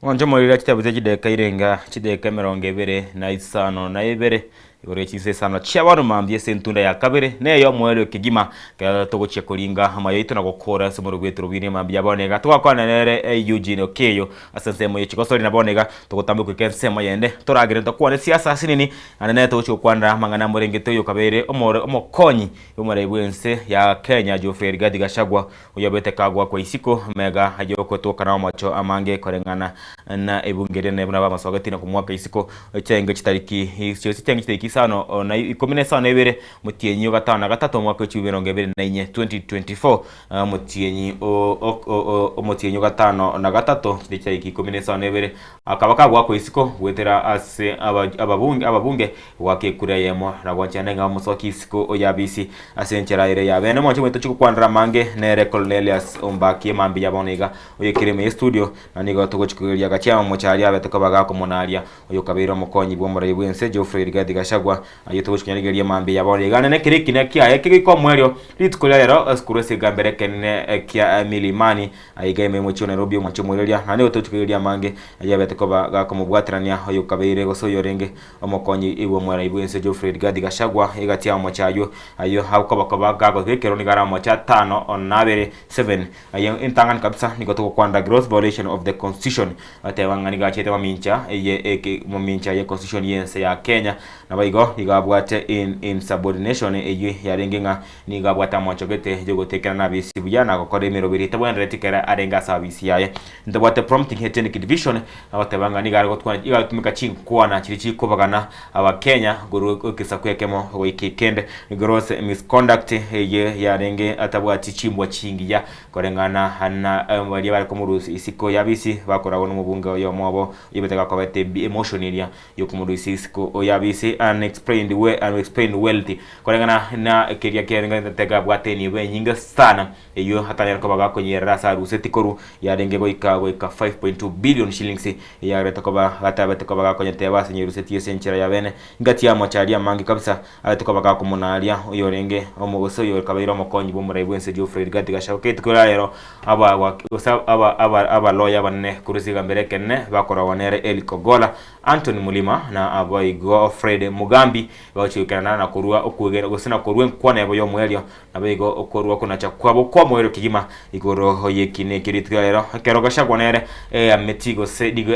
Mwanche omorero chitabu chia chidakika irenga chidakika emerongo ebere na isano na ibere igoro ye chinsa isano chia bono mambia ase entunda ya kabere na ey'omoerio kegima ekero togochia koringa amayo aito na gokora ase omorero bw'eturo bw'ine mambia bono iga togakwana nere Eugene Okeyo ase ensemo ye chigosori na bono iga togotamboka goika ensemo yende toragere tokwane siasa ase nini naende nere togochia gokwanera amang'ana amorengete oyo okabeire omore omokonyi bw'omorai bw'ense ya Kenya Geoffrey Rigathi Gachagua Oyobete kagwakwa isiko, mega ay'ogotoka namamocho amange koreng'ana na ebunge rinene buna bamosogetie na komoaka isiko chenge chitariki chenge chitariki isano na ikomi na isano na ibere motienyi o gatano na gatato omwaka w'echibumi emerongo ebere na inye, 2024, omotienyi o omotienyi o gatano na gatato chitariki ikomi na isano na ibere akaba kagwakwa isiko goetera ase ababunge ababunge Goaka ekura eyemo na gwanchana ng'a omosoki isiko oyabisi ase enchera ere ya bene. Omwanchi omonto tochia amange nere Cornelius Ombaki emambia ya bono iga oyokire ime ye studio na nigo togochia kogeria gachia omochari abete koba gakomonaria oyokabeire omokonyi bw'omorai bw'ense Geoffrey Rigathi Gachagua ayio togochia konyarigeria emambia ya bono iga nene kere ekina kiaye kegoika omoerio rituko ria rero esukuru ase egambero ekenene kia Milimani Aiga ime y'omochie o Nairobi omwanche omoiroria na nigo togochia kogeria amange ayio abete koba gakomobwaterania oyokabeire gose oyorenge Omokonyi bw'omorai bw'ense Geoffrey Rigathi Gachagua egati y'amamocho ayio ayio akobakoba gagoika ekero nigo are amamocho atano na abere, seven, ayio entang'ani kabisa nigo togokwanera gross violation of the constitution bateba ng'a nigo achete mamincha ye eke mamincha ye constitution y'ense ya Kenya naboigo. Naboigo igo abwate insubordination eyio yarenge ng'a nigo abwate amaocho gete yogotekera nabisi buya na gokora emeroberi etabwenereti ekero arenge ase abisi yaye. Ntobwate prompting ethnic division agoteba ng'a nigo are gotwana igo agotumeka chinkwana chiria chikobagana abakenya korwa egesaku ekemo goika ekende. Gross misconduct eye yarenge atabwati chimbwa chingiya koreng'ana na baria bare komorusia isiko y'abisi bakoragwa nomobunge oyomo obo oyobete gakobete emotion eria yokomorusia isiko y'abisi unexplained we unexplained wealth koreng'ana na keria kiarenge gabwate enibo enyinge sana eyio atanyare koba gakonyerera ase aruseti korwa yarenge goika goika 5.2 billion shillings eyarete koba gatabete koba gakonyeteba ase nyeruseti ase enchera ya bene ngati y'amache aria amange kabisa arete koba gakomonaria oyorenge omo gose oyokabeire omokonyi bw'omorai bw'ense Geoffrey Rigathi Gachagua rituko ria rero aba gose aba aba abaloya abanene korwa ase ekegambero ekenene bakoragwa nere Eric Ogolla, Anthony Mulima na aboigo Fred Mugambi bagochiokerana na korua okwegena gose na korua enkwana yabo y'omoerio Naboigo okorua okonacha kwabo kw'omoerio kegima igoro y'ekina ekio rituko ria rero, ekero Gachagua nere eameti gose nigo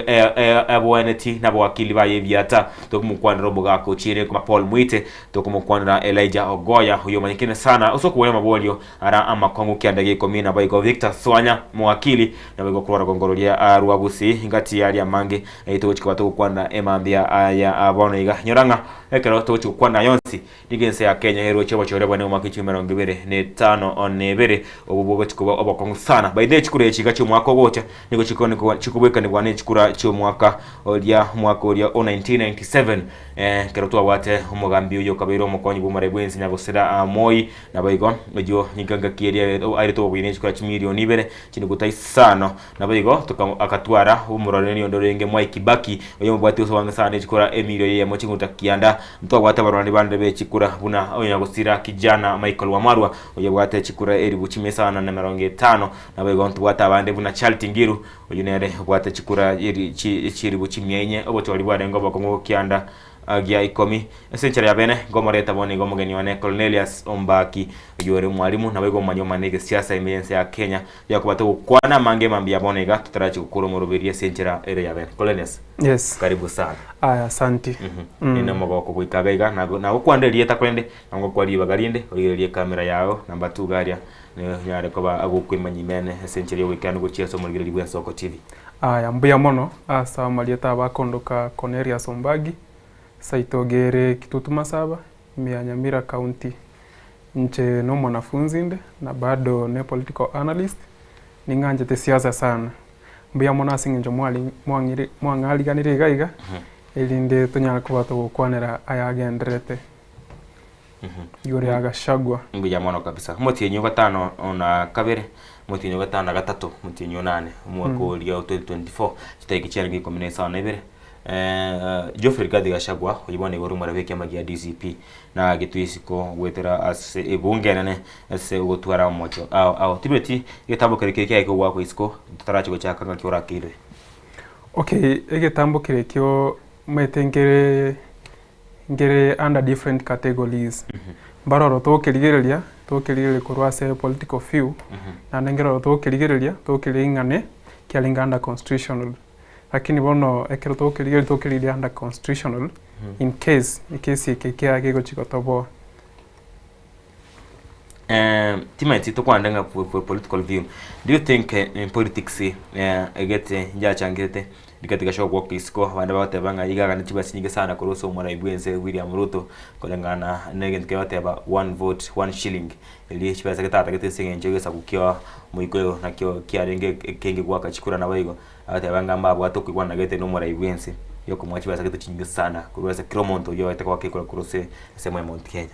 eboeneti nabowakili baye ebiata, tokomokwanera omogaka ochiire koma Paul Muite, tokomokwanera Elijah Ogoya oyio omanyekine sana ase okoboria amaborio ara amakong'u kianda gia ikomi, naboigo Victor Swanya omowakili, naboigo korwa rogongo roria rwa Gusii ngati yaria amange ayio togochia koba togokwana emambia ya bono iga. Nyora ng'a ekero togochia gokwana aya onsi Nigo ense ya Kenya eroche obochore bwane omwaka echumi emerongo ebere na etano na ebere, obwo bogochi koba obokong'u sana. By the way, chikura echi iga chi'omwaka ogocha nigo chikonikwa chikobwekanigwa ne chikura chi'omwaka oria omwaka oria o 1997 eh, ekero twabwate omogambi oyio okabeire omokonyi bw'omorai bw'ense Nyagosira Moi, naboigo oyio nigo engaki eria airete obobuya ne chikura chimilioni ibere chinuguta isano. Naboigo toka agatwara omororeri onde orenge Mwai Kibaki, oyomobwati ase obwange sana ne chikura emilioni eyemo ching'uta kianda. Ntwabwate abarwani bande be chikura buna oyonyagosira Kijana Michael Wamarwa, oyobwate chikura elibu chimia isano na emerongo etano. Naboigo ntobwate abande buna Charity Ngiru, oyio nere obwate chikura eri chi chilibu chimia inye, obochori bwarenge obokong'u kianda gia ikomi. Ase enchera ya bene, nkomoreta bono iga omogeni one Cornelius Ombaki, oyio ore omwalimu, naboigo omomanyi omane egesiasa ime y'ense ya Kenya. Yakobate gokwana amange mambia bono iga totarachi gokora omoroberio ase enchera ere ya bene. Cornelius. Yes. Karibu sana. Aya, asanti. Ninde omogoko goika iga iga nagokwanera erieta korende nagokwa ribaga rinde origererie ekamera yao number two iga aria onyare koba agokwemanyia imene ase enchera ya ogoikeranu gochia ase omorigereria bw'Ensoko TV. Aya, mbuya mono ase amarieta abakondoka Cornelius Ombagi, Saitoge ere Kitutu Masaba, ime ya Nyamira County. Inche nomwanafunzi inde na bado ne political analyst, ning'anchete siasa sana. Mbuya mono ase eng'encho mwari mwang'ire mwang'ariganire iga iga, erinde tonyare koba togokwanera ayagendererete igoro ya Gachagua. Mbuya mono kabisa. Omotienyi o gatano na kabere, omotienyi o gatano na gatato, omotienyi o nane, omwaka oria o 2024, chitariki chiarenge ikomi na isano na ibere, Geoffrey Rigathi Gachagua, oyio bono igo ore omorabia ekiama gia DCP, Nagetwe isiko goetera ase ebunge enene ase ogotwara omochie ao ao. Tibeti egetambo keria keria kiaye kogwakwa isiko totarachi gochaka ng'aki orakeirwe. Okay, egetambo keria ekio omanyete nkere nkere under different categories. Mbaroro tokerigereria, tokerigereria korwa ase political view, naende nkeroro tokerigereria, tokerigereria ng'a ne kiarenge under constitutional. Lakini bono ekero tokerigereria tokerigereria under constitutional in case ekesi eke kiaye kegochi gotoboa. Timanyeti tokwanire ng'a for for political view, do you think in politics egete njachangete rigatiga ase ogwoka isiko abande bagoteba ng'a iga agane chibesa chinyinge sana korwa ase omorai bwense William Ruto koreng'ana na egento keria bagoteba one vote one shilling. Erio chibesa getatagete ase eng'encho y'egesaku kia omoika oyo nakio kiarenge ekenge goaka chikura naboigo, agateba ng'a mbabwate okoigwana gete nomorai bw'ense yokomoa chibesa gete chinyinge sana korwa ase kera omonto oyio oete goaka ekura korwa ase ensemo ya Mount Kenya.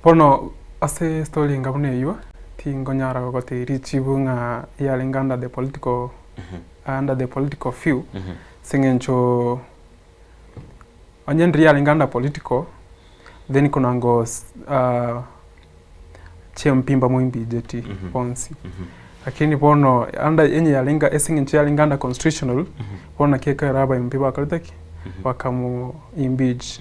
Bono ase estory enga buna eyio, tingonyara gogotebia richibu ng'a yarenge under the political under the political view, ase eng'encho onye ndiri yarenge under political, then konango chiMP mbamoimbijeti bonsi. Lakini bono under enye yarenge ase eng'encho yarenge under constitutional, bono naki ekero aba MP bakorete ki? Bakamo impeach.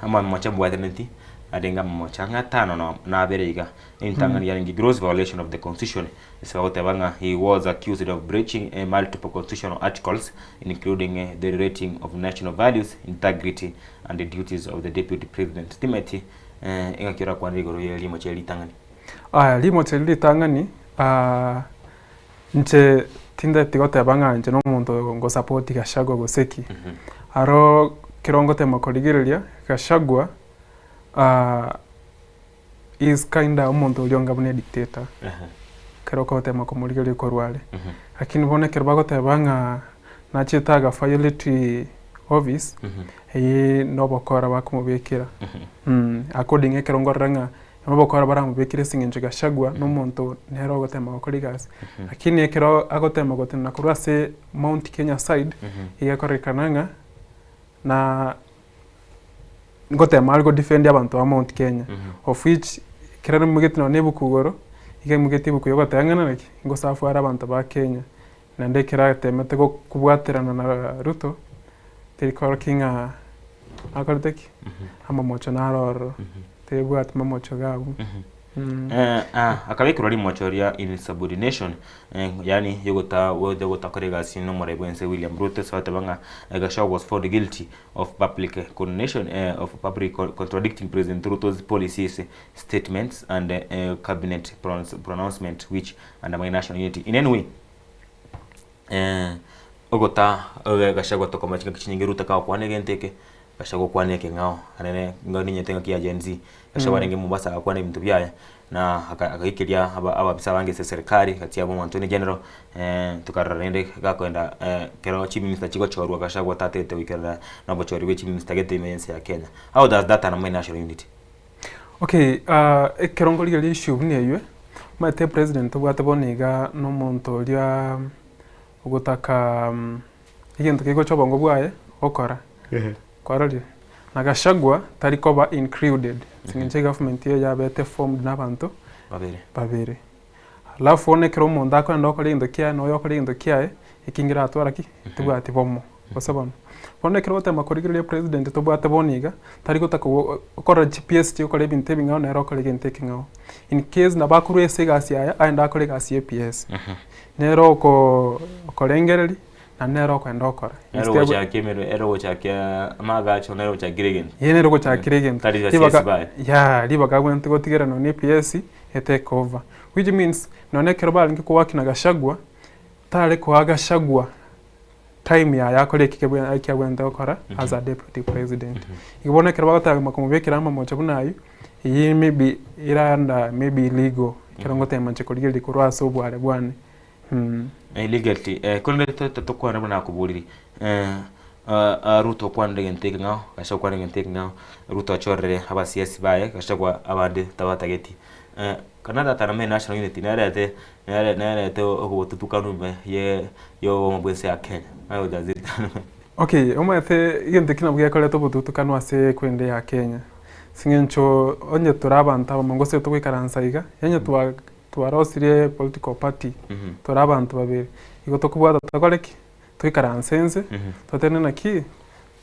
Amamocha mbwataneti. Arenge amamocho ang'e atano na na abere iga. Entang'ani yarenge gross violation of the constitution, ase bagoteba ng'a he was accused of breaching multiple constitutional articles including the relating of national values, integrity and the duties of the deputy president. Timeti engaki orakwanere igoro ye rimocho eri ritang'ani. Aya, rimocho eri ritang'ani, inche tindeti goteba ng'a inche nomonto ngosapoti Gachagua gose ki. Aro ekero ngotema korigereria, Gachagua is kinda omonto oria onga buna edictator, ekero okotema komorigereria korwa are. Lakini bono ekero bagoteba ng'a nachete aga violate office, eyio nobokora bakomobekera. According ekero nkorora ng'a nobokora baramobekere ase eng'encho Gachagua na omonto nere ogotema gokora egasi. Lakini ekero agotema gotenena korwa ase Mount Kenya side, iga ekorekana ng'a na ngotema are godefend abanto ba Mount Kenya, of which ekero naimogetie nonye na ebuku igoro, iga aimogetie ebuku ya ogoteba ng'a naki, ngosafu are abanto ba Kenya, naende ekero atemete go kobwaterana na Ruto, teri korokia ng'a akorete ki? Amamocho naro ororo, tebwati mamocho iga abwo. Akabekerwa rimocho ria insubordination, yaani yogotakora egasi nomorai bwense William Ruto ase ogoteba ng'a Gachagua was found guilty of public condemnation of public contradicting President Ruto's policies, statements and cabinet pronouncement which undermine national unity in any way. Ogota Gachagua tokomanya chingaki chinyinge Ruto akagokwana egento eke, Gachagua okwane ekeng'ao anene nigo ninyete engaki ya Gen Z, Gachagua arenge Mombasa agakwana ebinto biaye, na aka akaikeria aba ababisa abange ase eserekari gati yabo Attorney General tokarora rende gakoenda ekero chiminista chigochorwa Gachagua tatete goikerana na obochori bwe chiminista gete ime y'ense ya Kenya. How does that undermine national unity? Okay, ekero nkorigereria issue buna eywo, omanyete president tobwate bono iga na omonto oria ogotaka egento kegocha obongo bwaye gokora, kwarorire? Na Gachagua tari koba included ase eng'encho egovernment eye yabete formed na abanto Babere. babere. Alafu bono ekero omonto akoenda gokora egento kiaye na oyo okora egento kiaye, ekinge eratwara ki? Tebwati bomo, gose bono. Bono ekero ogotema korigereria president tobwate bono iga, tari gotaka go okora chips chiokora ebinto ebing'ao nere okore egento ekeng'ao. In case nabo akorwa ase egasi yaye, aende akore egasi ya eps. Nere oko okorengereria, na nere okoenda okora. Nere Instead ogochakia emero ere ogochakia amagacho nere ogochakire egento. Eye nere ogochakera egento. Tari Ribaga gasiasi baye. yeah, ribaga abwenerete gotigera nonye na eps etake over. Which means nonye ekero barenge kowork na Gachagua, tare koa Gachagua time yaye akore eki kebwe eki abwenerete gokora as a deputy president. Igo bono ekero bagotaka komobekera amamocho buna aywo, eyio maybe ere under maybe illegal, ekero ngotema inche korigereria korwa ase obware bwane. Legally, korende tokwane buna nakoborire, Ruto okwanire egento ekeng'ao, Gachagua okwanire egento ekeng'ao, Ruto achorire aba CS baye, Gachagua abande tabatageti. Kana tata name national unity nerete nere nerete obotutukanu ime ye ya obomo bwa ense ya Kenya. How does it Okay, omanyete egento ekio nabo gekoreta obotutukanu ase ekwende ya Kenya, ase eng'encho onye tore abanto abamo gose togoikaransa iga, onye twa twarosirie political party tore abanto babere, igo tokobwata tokore ki? Toikaranse inse, totebe naki,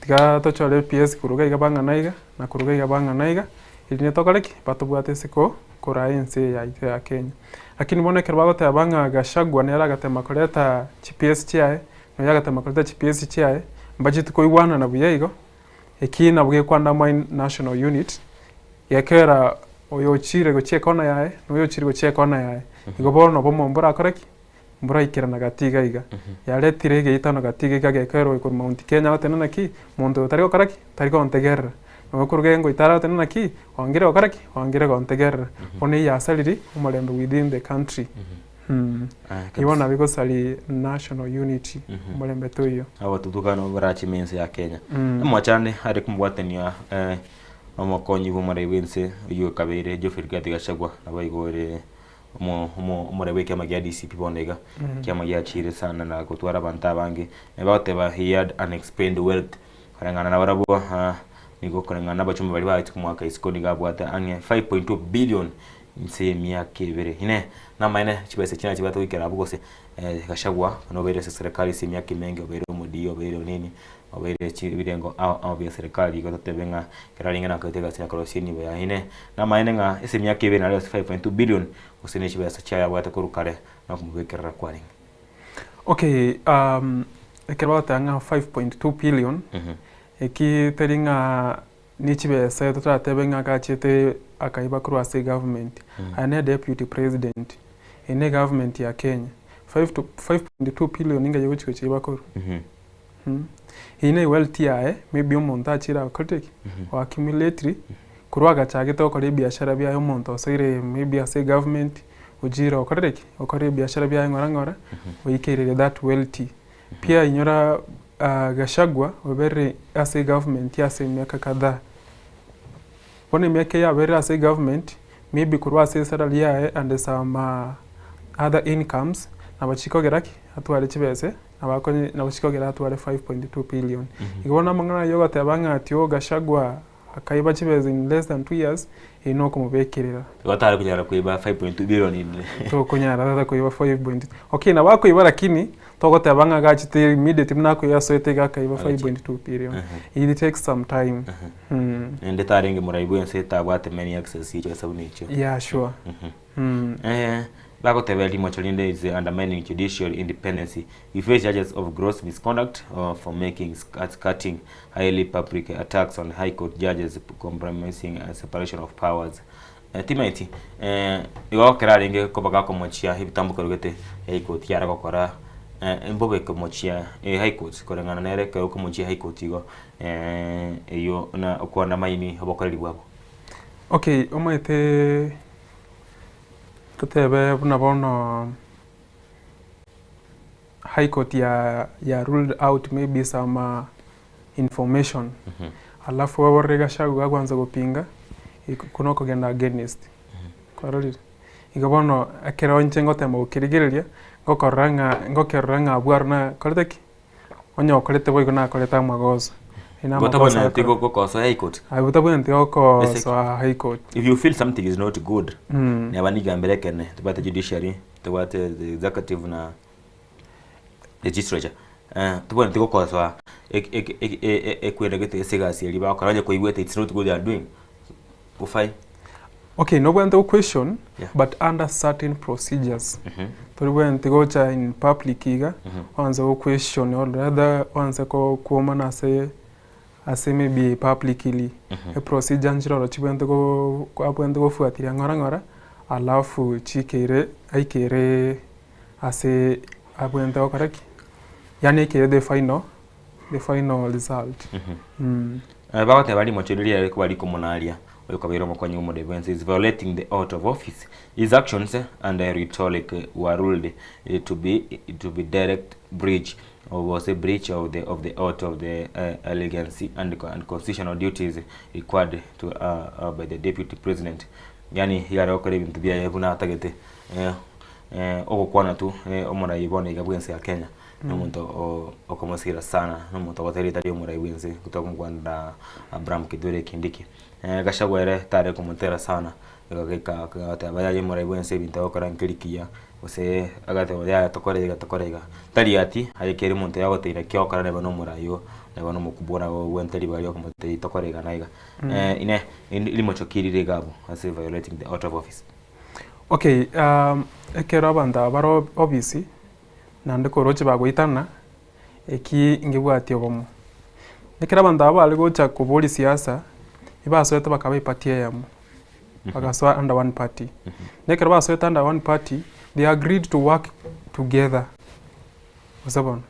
tiga tochore PS korwa iga iga bang'ana iga, na korwa iga iga bang'ana iga, erinde tokore ki? Batobwate ase ko koraa ense eye yaito ya Kenya. Lakini bono ekero bagoteba ng'a Gachagua nere agatema koreta chi PS chiaye, na oyo agatema koreta chi PS chiaye, mbacheti koigwanana buya igo, eki nabo gekwa undermine national unit, gekera oyo ochire gochia ekona yaye, na oyo ochire gochia ekona yaye. Igo bono obomo mborakore ki? Mboraikerana gati iga iga. Yaretire egeitano gati iga iga gekera oyo korwa Mount Kenya agoteba naki, monto oyo tari gokora ki? Tari gontegerera. Na oyo korwa Gengo itare agoteba naki, oangire gokora ki? Oangire gontegerera. Bono eyio yasariri omorembe within the country. Igo bono nabo egosari national unity, omorembe toiyo. Abatutukano barache ime ense ya Kenya. Omochande are komobwatania omokonyi bw'omorai bw'ense oyio okabeire Geoffrey Rigathi Gachagua naboigo ore omo omo omorai bw'ekiama gia DCP bono iga, ekiama giachire sana na gotwara abanto abange, bagoteba he had unexplained wealth koreng'ana nabarabwo nigo koreng'ana na abachumba baria bagachia komoaka isiko nigo abwate ang'e 5.2 billion. Inse y'emiaka ebere. Inee! Namaene chibesa echi nachibwate goikera abwo gose? Gachagua nobeire ase eserekari ase emiaka emenge, obeire omodii, obeire onini, obeire ebirengo ao ao bia eserekari, igo totebe ng'a ekero arenge nakorete egasi na korosia enibo yaye. Inee! Namaene ng'a ase emiaka ebere nare ase 5.2 billion gose ne chibesa chiaye abwate korwa kare nokomobekerera kwarenge? Okay, ekero bagoteba ng'a 5.2 billion, eki teri ng'a Ne chibesa toratebe ng'a agachete akaiba korwa ase egovernment, aye ne deputy president, eye ne egovernment ya Kenya, 5.2 billion ng'ai ogochi gochiiba korwa? Eyio ne wealth yaye, maybe omonto achire akorire ki? O accumulatiri, korwa agachagete gokora ebiashara biaye omonto osoire maybe ase egovernment, ochire okorire ki? Okorire ebiashara biaye ng'ora ng'ora, oikerire that wealth. Pia inyora Gachagua oberire ase egovernment ase emiaka kadhaa. Bono emiaka eye aberire ase egovernment, maybe korwa ase esalary yaye and some other incomes, nabo chikogera ki? Atware chibese, nabo akonye nabo chikogera atware 5.2 billion. Igo bono amang'ana ayio ogoteba ng'a ati oh Gachagua Akaiba chibesa in less than 2 years, eyio nokomobekerera. Igo tare konyara koiba 5.2 billion inde. Tokonyara tata koiba 5.2. Okay nabo akoiba lakini togoteba ng'a agachete immediately buna akoiba asoete iga akaiba 5.2 billion. It takes some time. Naende tarenge morai bwense tabwate many access ye chibesa buna echio. Yeah sure. Bagotebia rimocho rinde is undermining judicial independence. He face charges of gross misconduct for making scathing highly public attacks on High Court judges compromising separation of powers. Timaeti igo ekero arenge koba gakomochia ebitambo kerogete High Court yare gokora mbobe komochia High Court koreng'ana nere ekero okomochia High Court igo eyio na okoandamaini obokoreri bwabo. Okay omanyete totebe buna bono High Court ya ya ruled out maybe some information alafu baborere Gachagua gakwansa gopinga okwo nokogenda against kwarorire? Igo bono ekero inche ngotema gokerigereria ngokorora ng'a ngokerora ng'a abwo aro nakorete ki? Onye okorete boigo nakorete amagoso. Aye na amagoso Gotabwenereti akora. gokosoa High Court. Aye botabwenereti gokosoa High Court. If you feel something is not good, neba nigambere ekene, tobwate judiciary, tobwate the executive na legislature, tobwenereti gokosoa ekwenda gete ase egasi eria bagokora onye koigwete it's not good they are doing, ofai. Okay, nobwenerete go question Yeah. but under certain procedures. Toribwenereti gocha in public iga, oanse go question or rather oanse ko kuomana ase ase maybe publicly. Eprocedure nchire oro chibwenerete go abwenerete gofuatiria ng'ora ng'ora, alafu chikeire aikere ase abwenerete gokora ki? Yaani aikere the final the final result. Bagoteba rimocho riria riare koba rikomonaria oyokabeire omokonyi bw'omoremi bw'ense is violating the oath of office. His actions and rhetoric were ruled to be to be direct breach of gose breach of the of the oath of the allegiance and and constitutional duties required to by the deputy president. Yaani iga are gokora ebinto biaye buna atagete ogokwana tu omorai bono iga bw'ense ya Kenya. Nomonto okomosira sana, nomonto ogoteba ritari omorai bwense, tokomokwanera Abraham Kithure Kindiki. Gachagua ere tare komotera sana, goika agateba yaya omorai bwense ebinto agokora nkeri kiya, gose agateba yaya tokore iga tokore iga. Tari ati, aye kera omonto yagotebia naki ogokora neba nomorai oo, neba nomokubwa nabo obwenerete ribaga ria okomotebia tokore iga na iga. Inee, rimocho ki rire iga abwo ase violating the oath of office? Okay, ekero abanto aba bare obisi, naende koroche bagoitana, eki ngebwati obomo. Ekero abanto aba bare gocha koboria siasa, ebasoete bakaba eparty eyemo, bagasoa under one party. Na ekero basoete under one party, they agreed to work together, gose bono,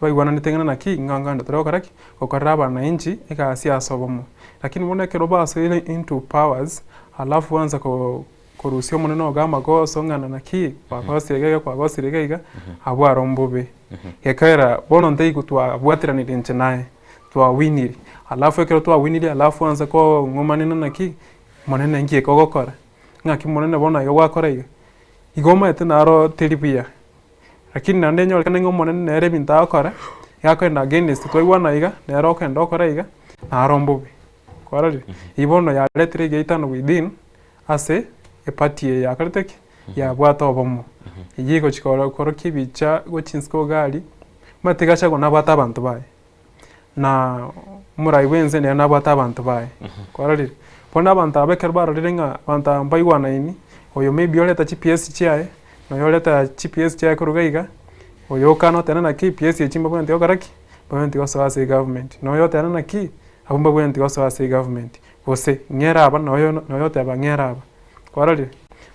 baigwananete ng'a naki, ng'a ng'ande tore gokora ki? Gokorera abananchi egasi ase obomo. Lakini bono ekero basoire into powers, alafu baansa ko. Korusia Omonene ogo amagoso ng'a naki kwagosire iga iga kwagosire iga iga, abwo aro mbobe. Gekogera bono ntaigo twabwateranire inche naye, twawinire, alafu ekero twawinire alafu oanse kong'omanena naki, Omonene nki eke ogokora? Ng'aki Omonene bono iga gwakora iga? Igo omanyete naro teri buya. Lakini naende enyorekane ng'a Omonene nere ebinto agokora, iga akoenda against twaigwana iga, nere okogenda okora iga, naro mbobe. Kwarorire? Eyio bono yaretire egeitano within. Ase Eparty eye yakorete ki? Yabwate obomo. Eyio egochi koro korokia ebicha gochia inse iga aria, omanyete Gachagua nabwate abanto baye, na omorai bwa ense nere nabwate abanto baye, kwarorire? Bono abanto aba ekero barorire ng'a abanto aba mbaigwanaini, oyo maybe oreta chips chiaye, na oyo oreta chips chiaye korwa iga iga, oyo okana oteba naki PS echi mbabwenereti gokora ki? Mbabwenereti gosoa ase egovernment, na oyo oteba naki, abwo mbabwenereti gosoa ase egovernment, gose ng'ere aba na oyo na oyo oteba ng'ere aba, kwarorire?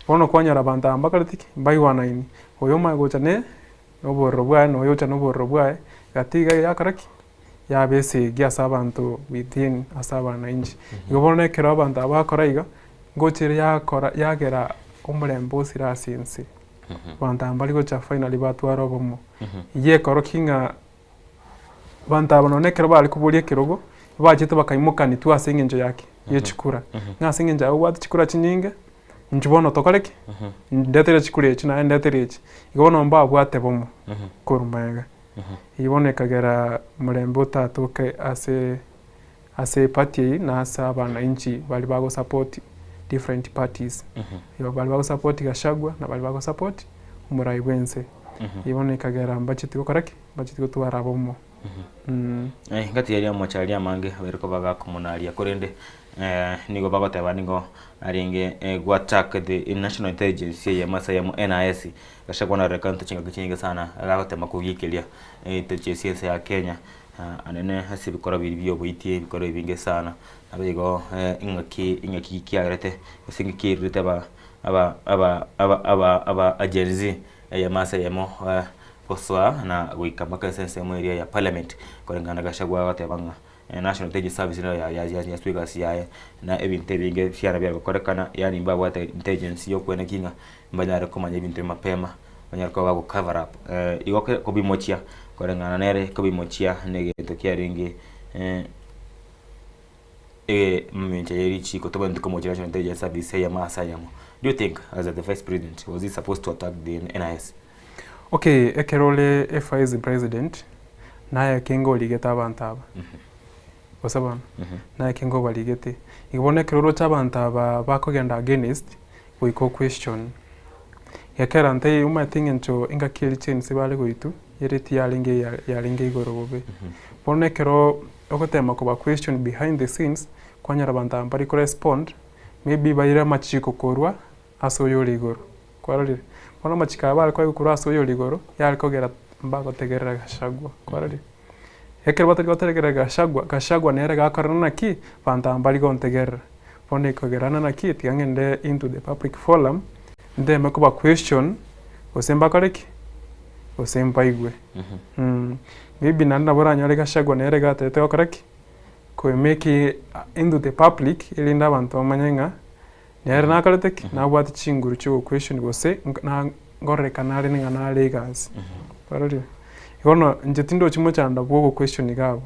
Bono kwanyora abanto aba mbakoreti ki? Mbaigwanaini, oyo omanye gocha ne na obororo bwaye na oyo ocha na obororo bwaye, gati iga yakora ki? Yaba esegi ase abanto within ase abananchi. Igo bono ekero abanto aba bakora iga, ngocha ere yakora yagera omorembe osire ase ense. Abanto aba mbari gocha finally batware obomo. Eyio ekorokia ng'a abanto aba nonye ekero bare koboria ekerogo, bachete bakaimokanitwa ase eng'encho ya ki? Ya chikura. Ng'a ase eng'encho aye obwate chikura chinyinge, inchuo bono tokore ki? Ndetere chikura echi naye ndetere echi. Igo bono mbabwate bomo korwa magega. Eyio bono ekagera omorembe otatoke ase ase eparty eyio na ase abananchi baria bagosupport different parties. Igo baria bagosupport Gachagua na baria bagosupport omorai bwa ense. Eyio bono ekagera mbacheti gokora ki? Mbacheti gotwara bomo. Engaki eria amache aria amange abaire koba gakomonaria, korende nigo bagoteba nigo arenge goattack the national intelligence eyemo ase eyemo NIS, gachia kwana rorekana chingaki chinyinge sana gagotema kogiikeria intelligence y'ense ya Kenya anene ase ebikorwa biria bia oboiti ebikorwa ebinge sana. Nabo igo engaki engaki kiarete gose engaki yairete aba aba aba aba aba aba Gen Z eyemo ase eyemo gosoa na goika mpaka ase ensemo eria ya parliament koreng'ana na Gachagua agoteba ng'a National Intelligence Service nero yaswe egasi yaye na ebinto ebinge biara biagokorekana yaani mbabwate intelligence ya okweneki ng'a mbanyare komanya ebinto ebi mapema banyare koba bago cover up. Igo kobimochia koreng'ana nere kobimochia na egento kiarenge Emencho ye richiko tobwenereti komochia National Intelligence Service eyemo ase ayamo. Do you think as the vice president was he supposed to attack the NIS? Okay, ekero ore evice president, naye kenge origete abanto aba, gose bono? Naye kenge obarigete. Igo bono ekero oroche abanto aba bakogenda against, goika o question. Gekera ntaiyo omanyete eng'encho engaki eria chense bare goitwa, ere tiyarenge yarenge igoro bobe. Bono ekero ogotema koba question behind the scenes, kwanyora abanto aba mbari korespond, maybe baire amachiko korwa ase oyore igoro, kwarorire? Bono amachiko aya bare koegwa korwa ase oyore igoro, yare kogera mbagotegerera Gachagua, kwarorire? Ekero batari gotegerera Gachagua, Gachagua nere gakorera naki? Abanto aba mbari gontegerera. Bono ekogerana naki? Tiga ng'ende into the public forum, nteme koba question, gose mbakore ki? Gose mbaigwe. Maybe naende nabo oranyore Gachagua nere gatete gokora ki? Koemake into the public erinde abanto bamanye ng'a nere nakorete ki? Nabwate chinguru chia ogoquestion gose na ngorekana are ng'a nare egasi. Kwarorire? Bono inche tindochi mochando bwa ogoquestion iga abwo.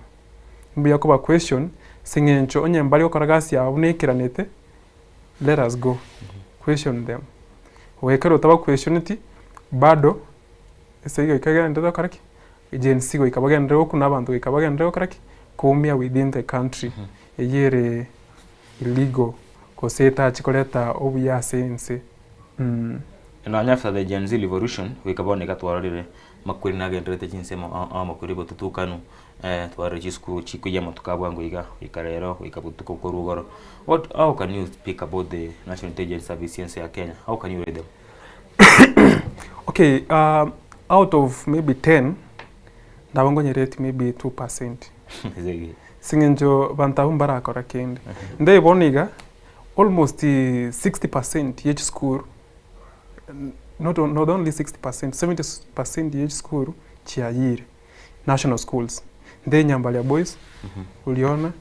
Mbuya koba question ase eng'encho onye mbari gokora gasi yabo buna ekeranete, let us go, question them. Goika otaba questioneti, bado ase igo goika egenderere gokora ki? Gen Z goika bagenderere gokuna abanto goika bagenderere gokora ki? Koumia within the country eyio ere illegal gose etachi koreta obuya ase ense. Nonya after the Gen Z revolution goika bono iga twarorire makweri nagendererete chinsemo ao ao amakweri botutukanu twarorire chisukuru chikoiyia amatuko a bwango iga goika rero goika botuko korwa igoro. What how can you speak about the National Intelligence Service ense ya Kenya how can you rate them? Okay out of maybe ten, ndaba nkonyereti maybe 2%. Ase eng'encho abanto abwo mbarakora kende. Ndebe bono iga, almost 60% ye chisukuru, not not only 60%, 70% ye chisukuru chiayire, national schools. Nde Nyambaria Boys, Uliona,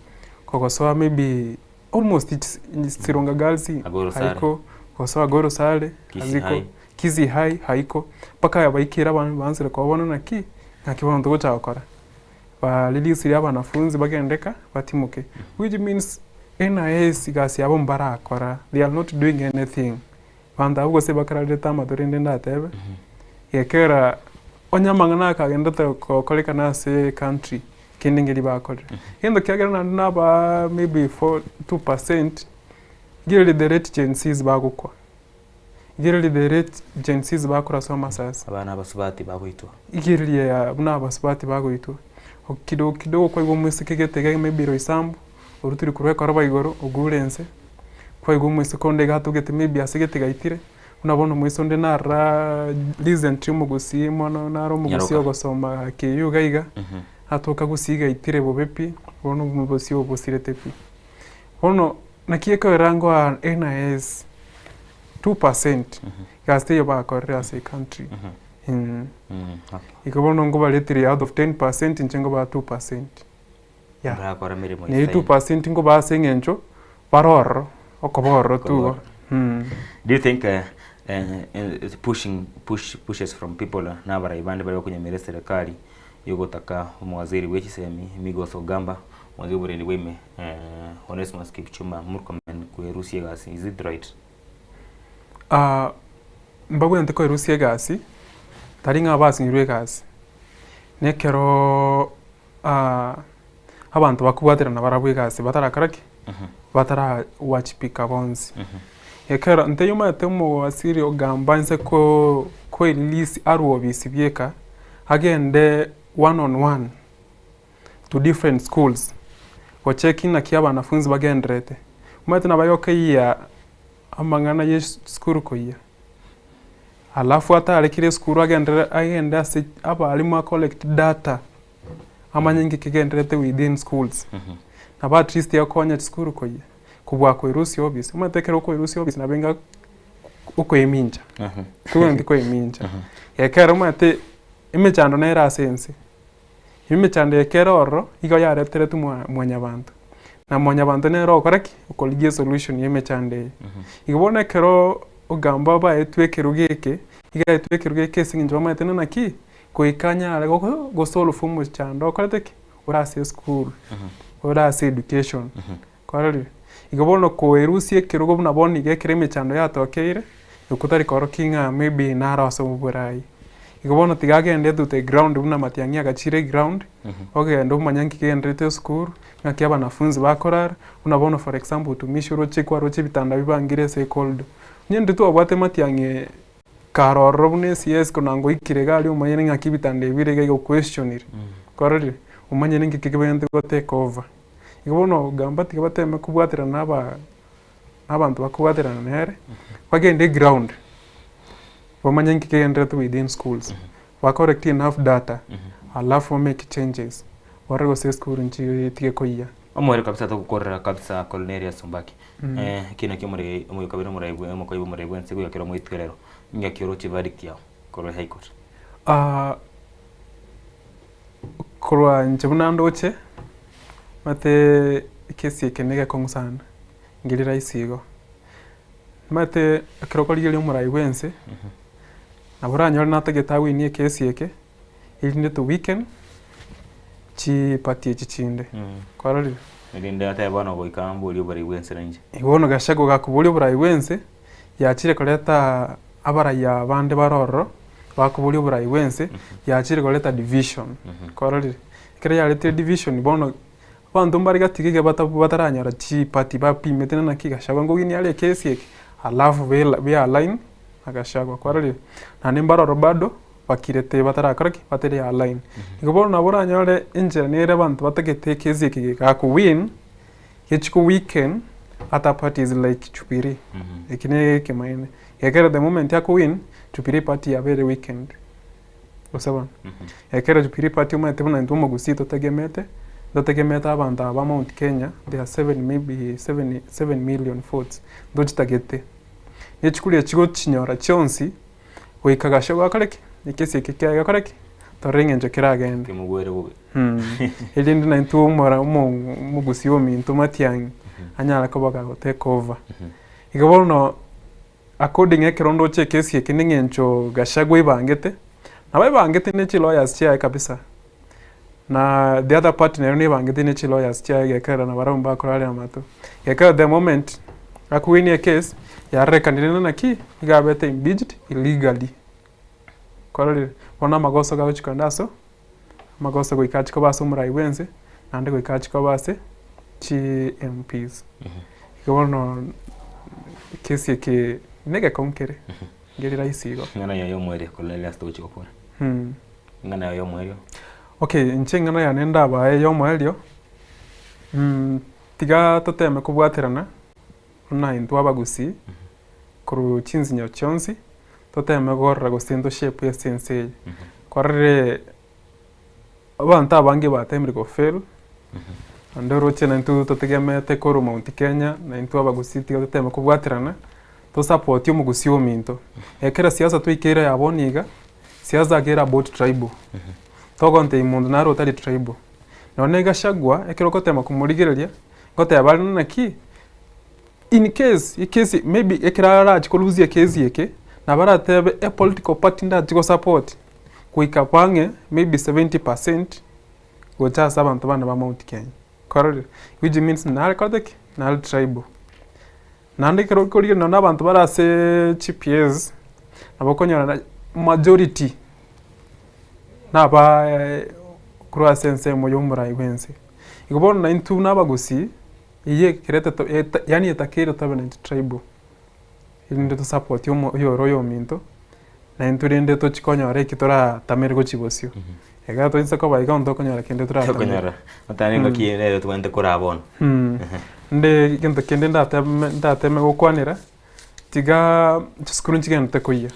kogosoa maybe almost chis Sironga Girls Agoro Sare. haiko, kogosoa Agoro Sare, Kisii haziko, High. Kisii High haiko, mpaka baikire abana baansire koba bono naki, naki bono togocha gokora. Ba release abanafunzi bagende ka, batimoke. Which means NIS egasi yabo mbarakora, they are not doing anything. Abanto abwo gose bakararete amato rende ndatebe, gekera onye amang'ana akagenderete gokorekana ase ecountry, kende nkeri bakorire. Egento kiagera naende nabaa maybe four, 2%, rigireria the rate Gen Zs bagokwa. Rigereria the rate Gen Zs bakoraswa amasasi. Abana abasubati bagoitwa. Rigereria buna abasubati bagoitwa. Kidogo kidogo kwaigwa omoiseke gete iga maybe Roysambu, orutire korwa ekoroba igoro, ogure ense, kwaigwa omoiseke onde iga atogete maybe ase gete gaitire, buna bono omoisia onde narora recently omogusii mono naro omogusii Nyaroka. ogosoma KU iga iga, atoka gusii gaitire bobe pi, bono obosie obo bosirete pi. Bono naki ekorera ngoa NIS 2% gasi teiyo bakorire ase ecountry. Igo bono nkobaretire out of 10% inche nkobaa 2%. Yeah. Barakora emeremo Neri isaine. 2% nkobaa ase eng'encho bare ororo, okoba ororo tu igo. Do you think eh, pushing push pushes from people na abarai bande bare bakonyamera eserekari yogotaka omowaziri bwe chisemi Migos Ogamba omwaziri bw'oborendi bwa ime Onesmus Kipchumba Murkomen kwerusia egasi is it right? Mbabwenerete koerusia egasi, tari ng'a basinyirwe egasi, na ekeroo abanto bakobwaterana barabwo egasi batarakora ki? Batarawachibika bonsi. Ekero ntaiyo omanyete omowaziri ogamba inse ko koerelease arwe obisi bieka, agende one on one to different schools, gocheki naki abanafunzi bagendererete. Omanyete nabo agokeiyia amang'ana ya esukuru koiyia, alafu atarekire esukuru agenderere agende ase abalimu a collect data, amanye ng'iki kegendererete within schools. Nabo at least akonye chisukuru koiyia, kobua koerusia obisi. Omanyete ekero okoerusia obisi nabo enga okoemincha, tobwenereti koemincha. Ekero omanyete emechando nere ase ense, Emechando eye kere ororo igo yareteretwe mwa mwanyabanto, na mwanyabanto nere ogokora ki? Okorigia esolution ya emechando eye. Igo bono ekero ogamba baetwe ekerogo eke, iga aetwe ekerogo eke ase eng'encho bamaete ng'a naki, goika anyare goko gosolve omochando okorete ki? Ore ase esukuru, ore ase education, kwarorire? Igo bono koerusia ekerogo buna bono iga ekero emechando yatokeire, okwo tari korokia ng'a maybe naro ase oborai. Igo bono tiga agende to the ground buna Matiang'i agachire eground, ogenda omanye nki kegendererete esukuru, ng'aki abanafunzi bakorara, buna bono for example utumishi oroche kwaroche ebitanda bibangire ase ecorridor. Onye intwe twabwate Matiang'i kare ororo buna eCS kona ngoikire iga aria omanyene ng'aki ebitanda ebi bire iga iga oquestionire, kwarorire? Omanyene nki kebwenerete go take over. Igo bono gamba tiga bateme kobwaterana na aba na abanto bakobwaterana nere, bagende eground, bamanye nki kegendererete within schools, ba collect enough data, alafu ba make changes, barore gose esukuru nchi etige koiyia. Omoerio kabisa togokorera kabisa Cornelius Ombaki. Eh, eki nakio omorei omoyokabere omorai bwe omokoiba omorai bwense goika kero omoitwe rero. Ingaki oroche verdict yao korwa High Court? Korwa inche buna ndoche, omanyete ekesi eke na egekong'u sana, nkeri rahisi igo. Omanyete ekero okorigereria omorai bwa ense, nabo oranyore natagete awinie ekesi eke, erinde to weaken chiparty echi chinde, kwarorire? Erinde atebe bono goika mborie oborai bwa ense nainche. Igo bono Gachagua gakoboria oborai bwa ense, yachire koreta abaraiya abande bare ororo, bakoboria oborai bwa ense, yachire koreta division, kwarorire? Ekero yaretire division bono, abanto mbare gati iga bata bataranyora chiparty bapimete ng'a naki Gachagua nkoginia are ekesi eke, alafu bela be align na Gachagua, kwarorire? Naende mbare ororo bado, bakirete batarakora ki? Batari align. Igo bono nabo oranyore enchera nere abanto batagete ekesi eke gegakowin, Gechi ko weaken other parties like Jubilee. Eki ne ekemanene. Ekero the moment ako win, Jubilee party yabeire weakened. Gose bono. Ekero Jubilee party omanyete buna intwe omogusii totegemete, ntotegemete abanto aba ba Mount Kenya, they are seven maybe seven, seven million votes, ntochitagete. Ne chikura echi gochinyora chionsi, goika Gachagua akore ki? Ekesi eke kiaye gekore ki? Torore eng'encho keragende. Kemogwere bobe. Erinde naintwe omora omo omogusii ominto Matiang'i anyare koba gago take over. Igo bono according ekero ndoche ekesi eke na eng'encho Gachagua ebangete, nabo ebangete ne chilawyers chiaye kabisa, na the other party nero nebangete ne chilawyers chiaye gekerera nabarabwo mbakorarera amato. Gekero the moment akuwinia ecase, yarorekanire ng'a naki, iga abete impeached illegally. Kwarorire? Bono amagoso gagochia kogenda aso. Amagoso goika achie koba ase omorai bwense, naende goika achie koba ase chi MPs. Igo bono ekesi eke. Negekong'u kere, nkeri rahisi igo. Ing'ana yaye omoerio korwa riria ase togochia gokora. Ing'ana yaye omoerio. Okay, inche eng'ana yane ndabae ya omoerio, tiga toteme kobwaterana buna intwe abagusii, korwa chinsinyo chionsi, toteme korora gose nto shape ase ense eye. Kwarorire abanto abange batemire go fail, naende oroche naintwe totegemeete korwa Mount Kenya, naintwe abagusii tiga toteme kobwaterana, to support omogusii ominto. Ekero siasa twaikeire aya bono iga, siasa ake ere about tribal, togontebia monto naro otari tribal. Nonye na Gachagua, ekero ogotema komorigereria, ngoteba are naki, in case, ekesi maybe ekero arachie ko lose ekesi eke, nabo aratebe a political party ndachie go support, goika bang'e maybe 70% gocha ase abanto bane ba Mount Kenya, kwarorire? Which means nare korete ki? Nare tribal. Naende ekero okorigereria nonye na abanto bare ase GPS, nabo okonyora na majority naba korwa ase ensemo ya omorai bwa ense. Igo bono naintwe buna abagusii, eywo ekerete to eta yaani etakeire tobe naintwe tribal, erinde to support omo oyore oyominto, naintwe rende tochi konyora eki toratamere gochia bosio. Ekero toise koba iga ntokonyora kende toratamere. Tokonyora. Otari engaki eye nere tobwenerete koraa bono. Nde egento kende ndateme ndateme gokwanera, tiga chisukuru nchigenderete koiyia,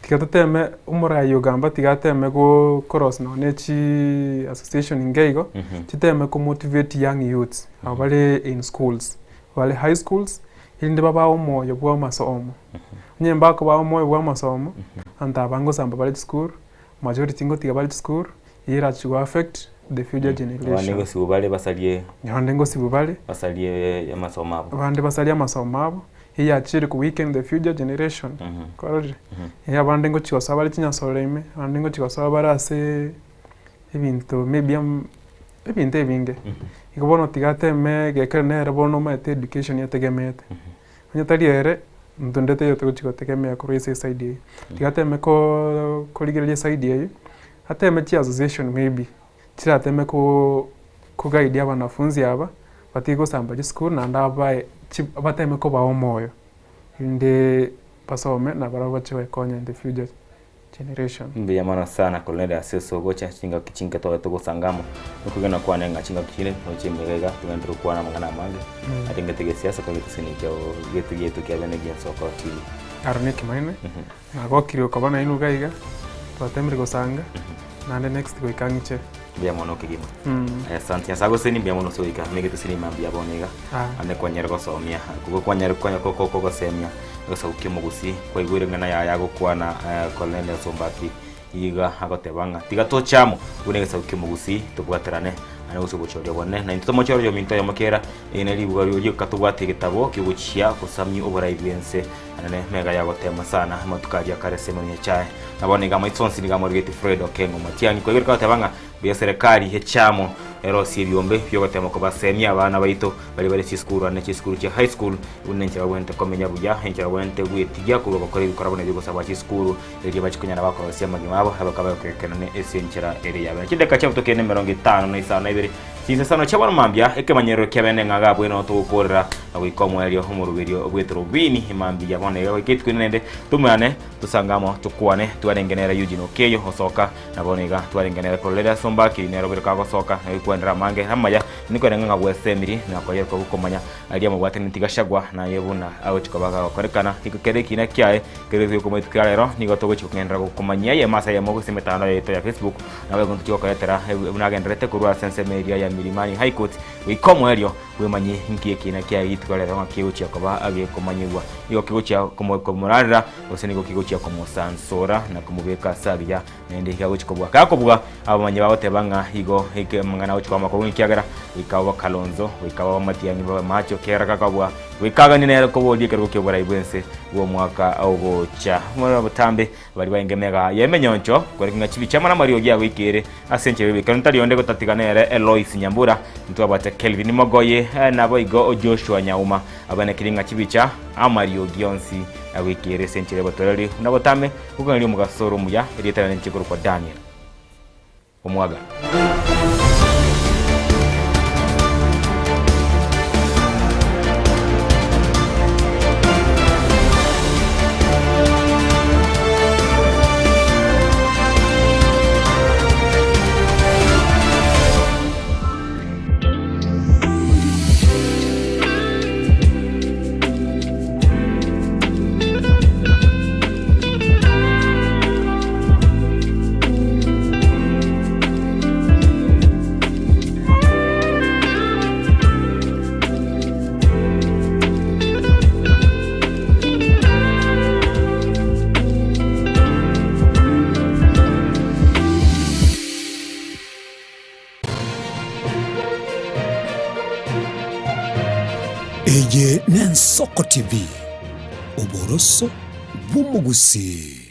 tiga toteme omorai ogamba tiga ateme go korosia nonye ne chiiii association inga igo, chiteme ko motivate young youths aba bare in schools, bare high schools, erinde babae omoyo bwa amasomo. Onye mbakobaa omoyo bwa amasomo, abanto aba ngosamba bare chisukuru, majority ngotiga bare chisukuru, eyio erachi go affect the future Abande generation. ngosibwa bare basarie Abande ngosibwa bare. basarie amasomo abo. Abande basarie amasomo abo, eyio yachire ko weaken the future generation, kwarorire? Eeh abande ngochia gosoa bare chinyasore ime, abande ngochia gosoa bare ase ebinto maybe am ebinto ebinge. Igo bono tiga ateme gekero nere bono omanyete education etegemeete. Onye tari ere, monto onde taiyo togochia gotegemea korwa ase eside eyio. Tiga ateme koo korigereria eside eyio, ateme chi association maybe, chirateme koo koguide abanafunzi aba, batige gosamba chisukuru naende abae chi bateme kobaa omoyo, erinde basome nabarabwo bache goekonya in the future generation. Mbuya mono sana Cornelia ase ase ogocha chingaki chinke tobe togosanga amo nokwegena kwane ng'a chingaki chire noche emega iga togende gokwana amang'ana amange arengete gesiasa kore getasini kiao getu gieto kia bene giensoko TV. Aro nekemanene, nagokire okoba nainwe iga iga, twatemire gosanga, naende next goika ng'iche. Mbuya mono kegima. Asante Nyasaye agosesenie mbuya mono ase goika ime getasini mambia bono iga ande kwanyare gosomia kwanyare kogosemia egesaku kia omogusii kwaigwire eng'ana yaye agokwana Cornelius Ombati iga agoteba ng'a tiga toche amo buna egesaku kia omogusii tobwaterane ande gose obochoria obonene na intwe tomochore oyominto oyomo kera eri neri ribuga rioka tobwate egetabo kiogochia gosamia oborai bw'ense Anene mega yagotema sana amatuko aria akare ase emenwa Nyachae. Na bono iga amaiso onsi nigo amorigetie Fred Okengo Matiang'i koigereka goteba ng'a mbuya serikali echamo erosie ebiombe biogotema kobasemia abana baito baria bare chisukuru ande chisukuru chia high school buna enchera babwenerete komenya buya, enchera babwenerete gwetigia korwa gokora ebikora buna ebi gosaba chisukuru erio bachie konyara bakorosia amagima abo abakabe bakoekenane ase enchera ere yabene. Chidakika chiabutokeire ne emerongo etano na isano na ibere Chinsesano chia bono mambia, ekemanyerero kia bene ng'a gabwe noo togokoorera na goika omoerio omoroberio bw'etorobini mambia bono iga goika rituko rinde naende tomoyane tosange amo tokwane twarenge nere Eugene Okeyo osoka na bono iga twarenge nere Cornelius Ombakiri nere obere kagosoka na goikwanera amange amaya nikorenge ng'a bwesemiri na koyerwa gokomanya aria amobwataneti Gachagua naye buna agochia koba gagokorekana igo kere ekina kiaye kere goika rituko ria rero nigo togochia kogenderera gokomanyia eyemo ase eyemo gose emetandao yaito ya Facebook Naboigo ntochie gokoretera buna agendererete korwa ase ensemo eria ya Milimani High Court goika omoerio bw'emanyi inki ekiina kiaye rituko rero ng'a kegochia koba gekomanyigwa. Nigo kegochia komorarera gose nigo kegochia komosansora na komobeka ase agiya naende iga agochia kobua. Gakobua abamanyi bagoteba ng'a igo amang'ana agochia koba amakong'u ekiagera goika babe Kalonzo, goika babe Matiang'i babe Macho kera gakobua goika aganie nere koboria ekerogo ki'oborai bw'ense bw'omwaka ogocha. Botambe Baria barenge emega y'emenyoncho, kwereka ng'a chibicha amo namariogi agoikeire ase enchera y'oboikeranu tari onde gotatiga nere Lois Nyambura, ntwabwate Kelvin Mogoye, naboigo Joshua Nyauma, abanekerie ng'a chibicha amariogi onsi agoikeire ase enchera y'obotoreri buna botame gokong'eria omogaso ore omuya, erieta riane inche nkorokwa Daniel Omwaga. Eye n'Ensoko TV, oboroso bw'omogusii.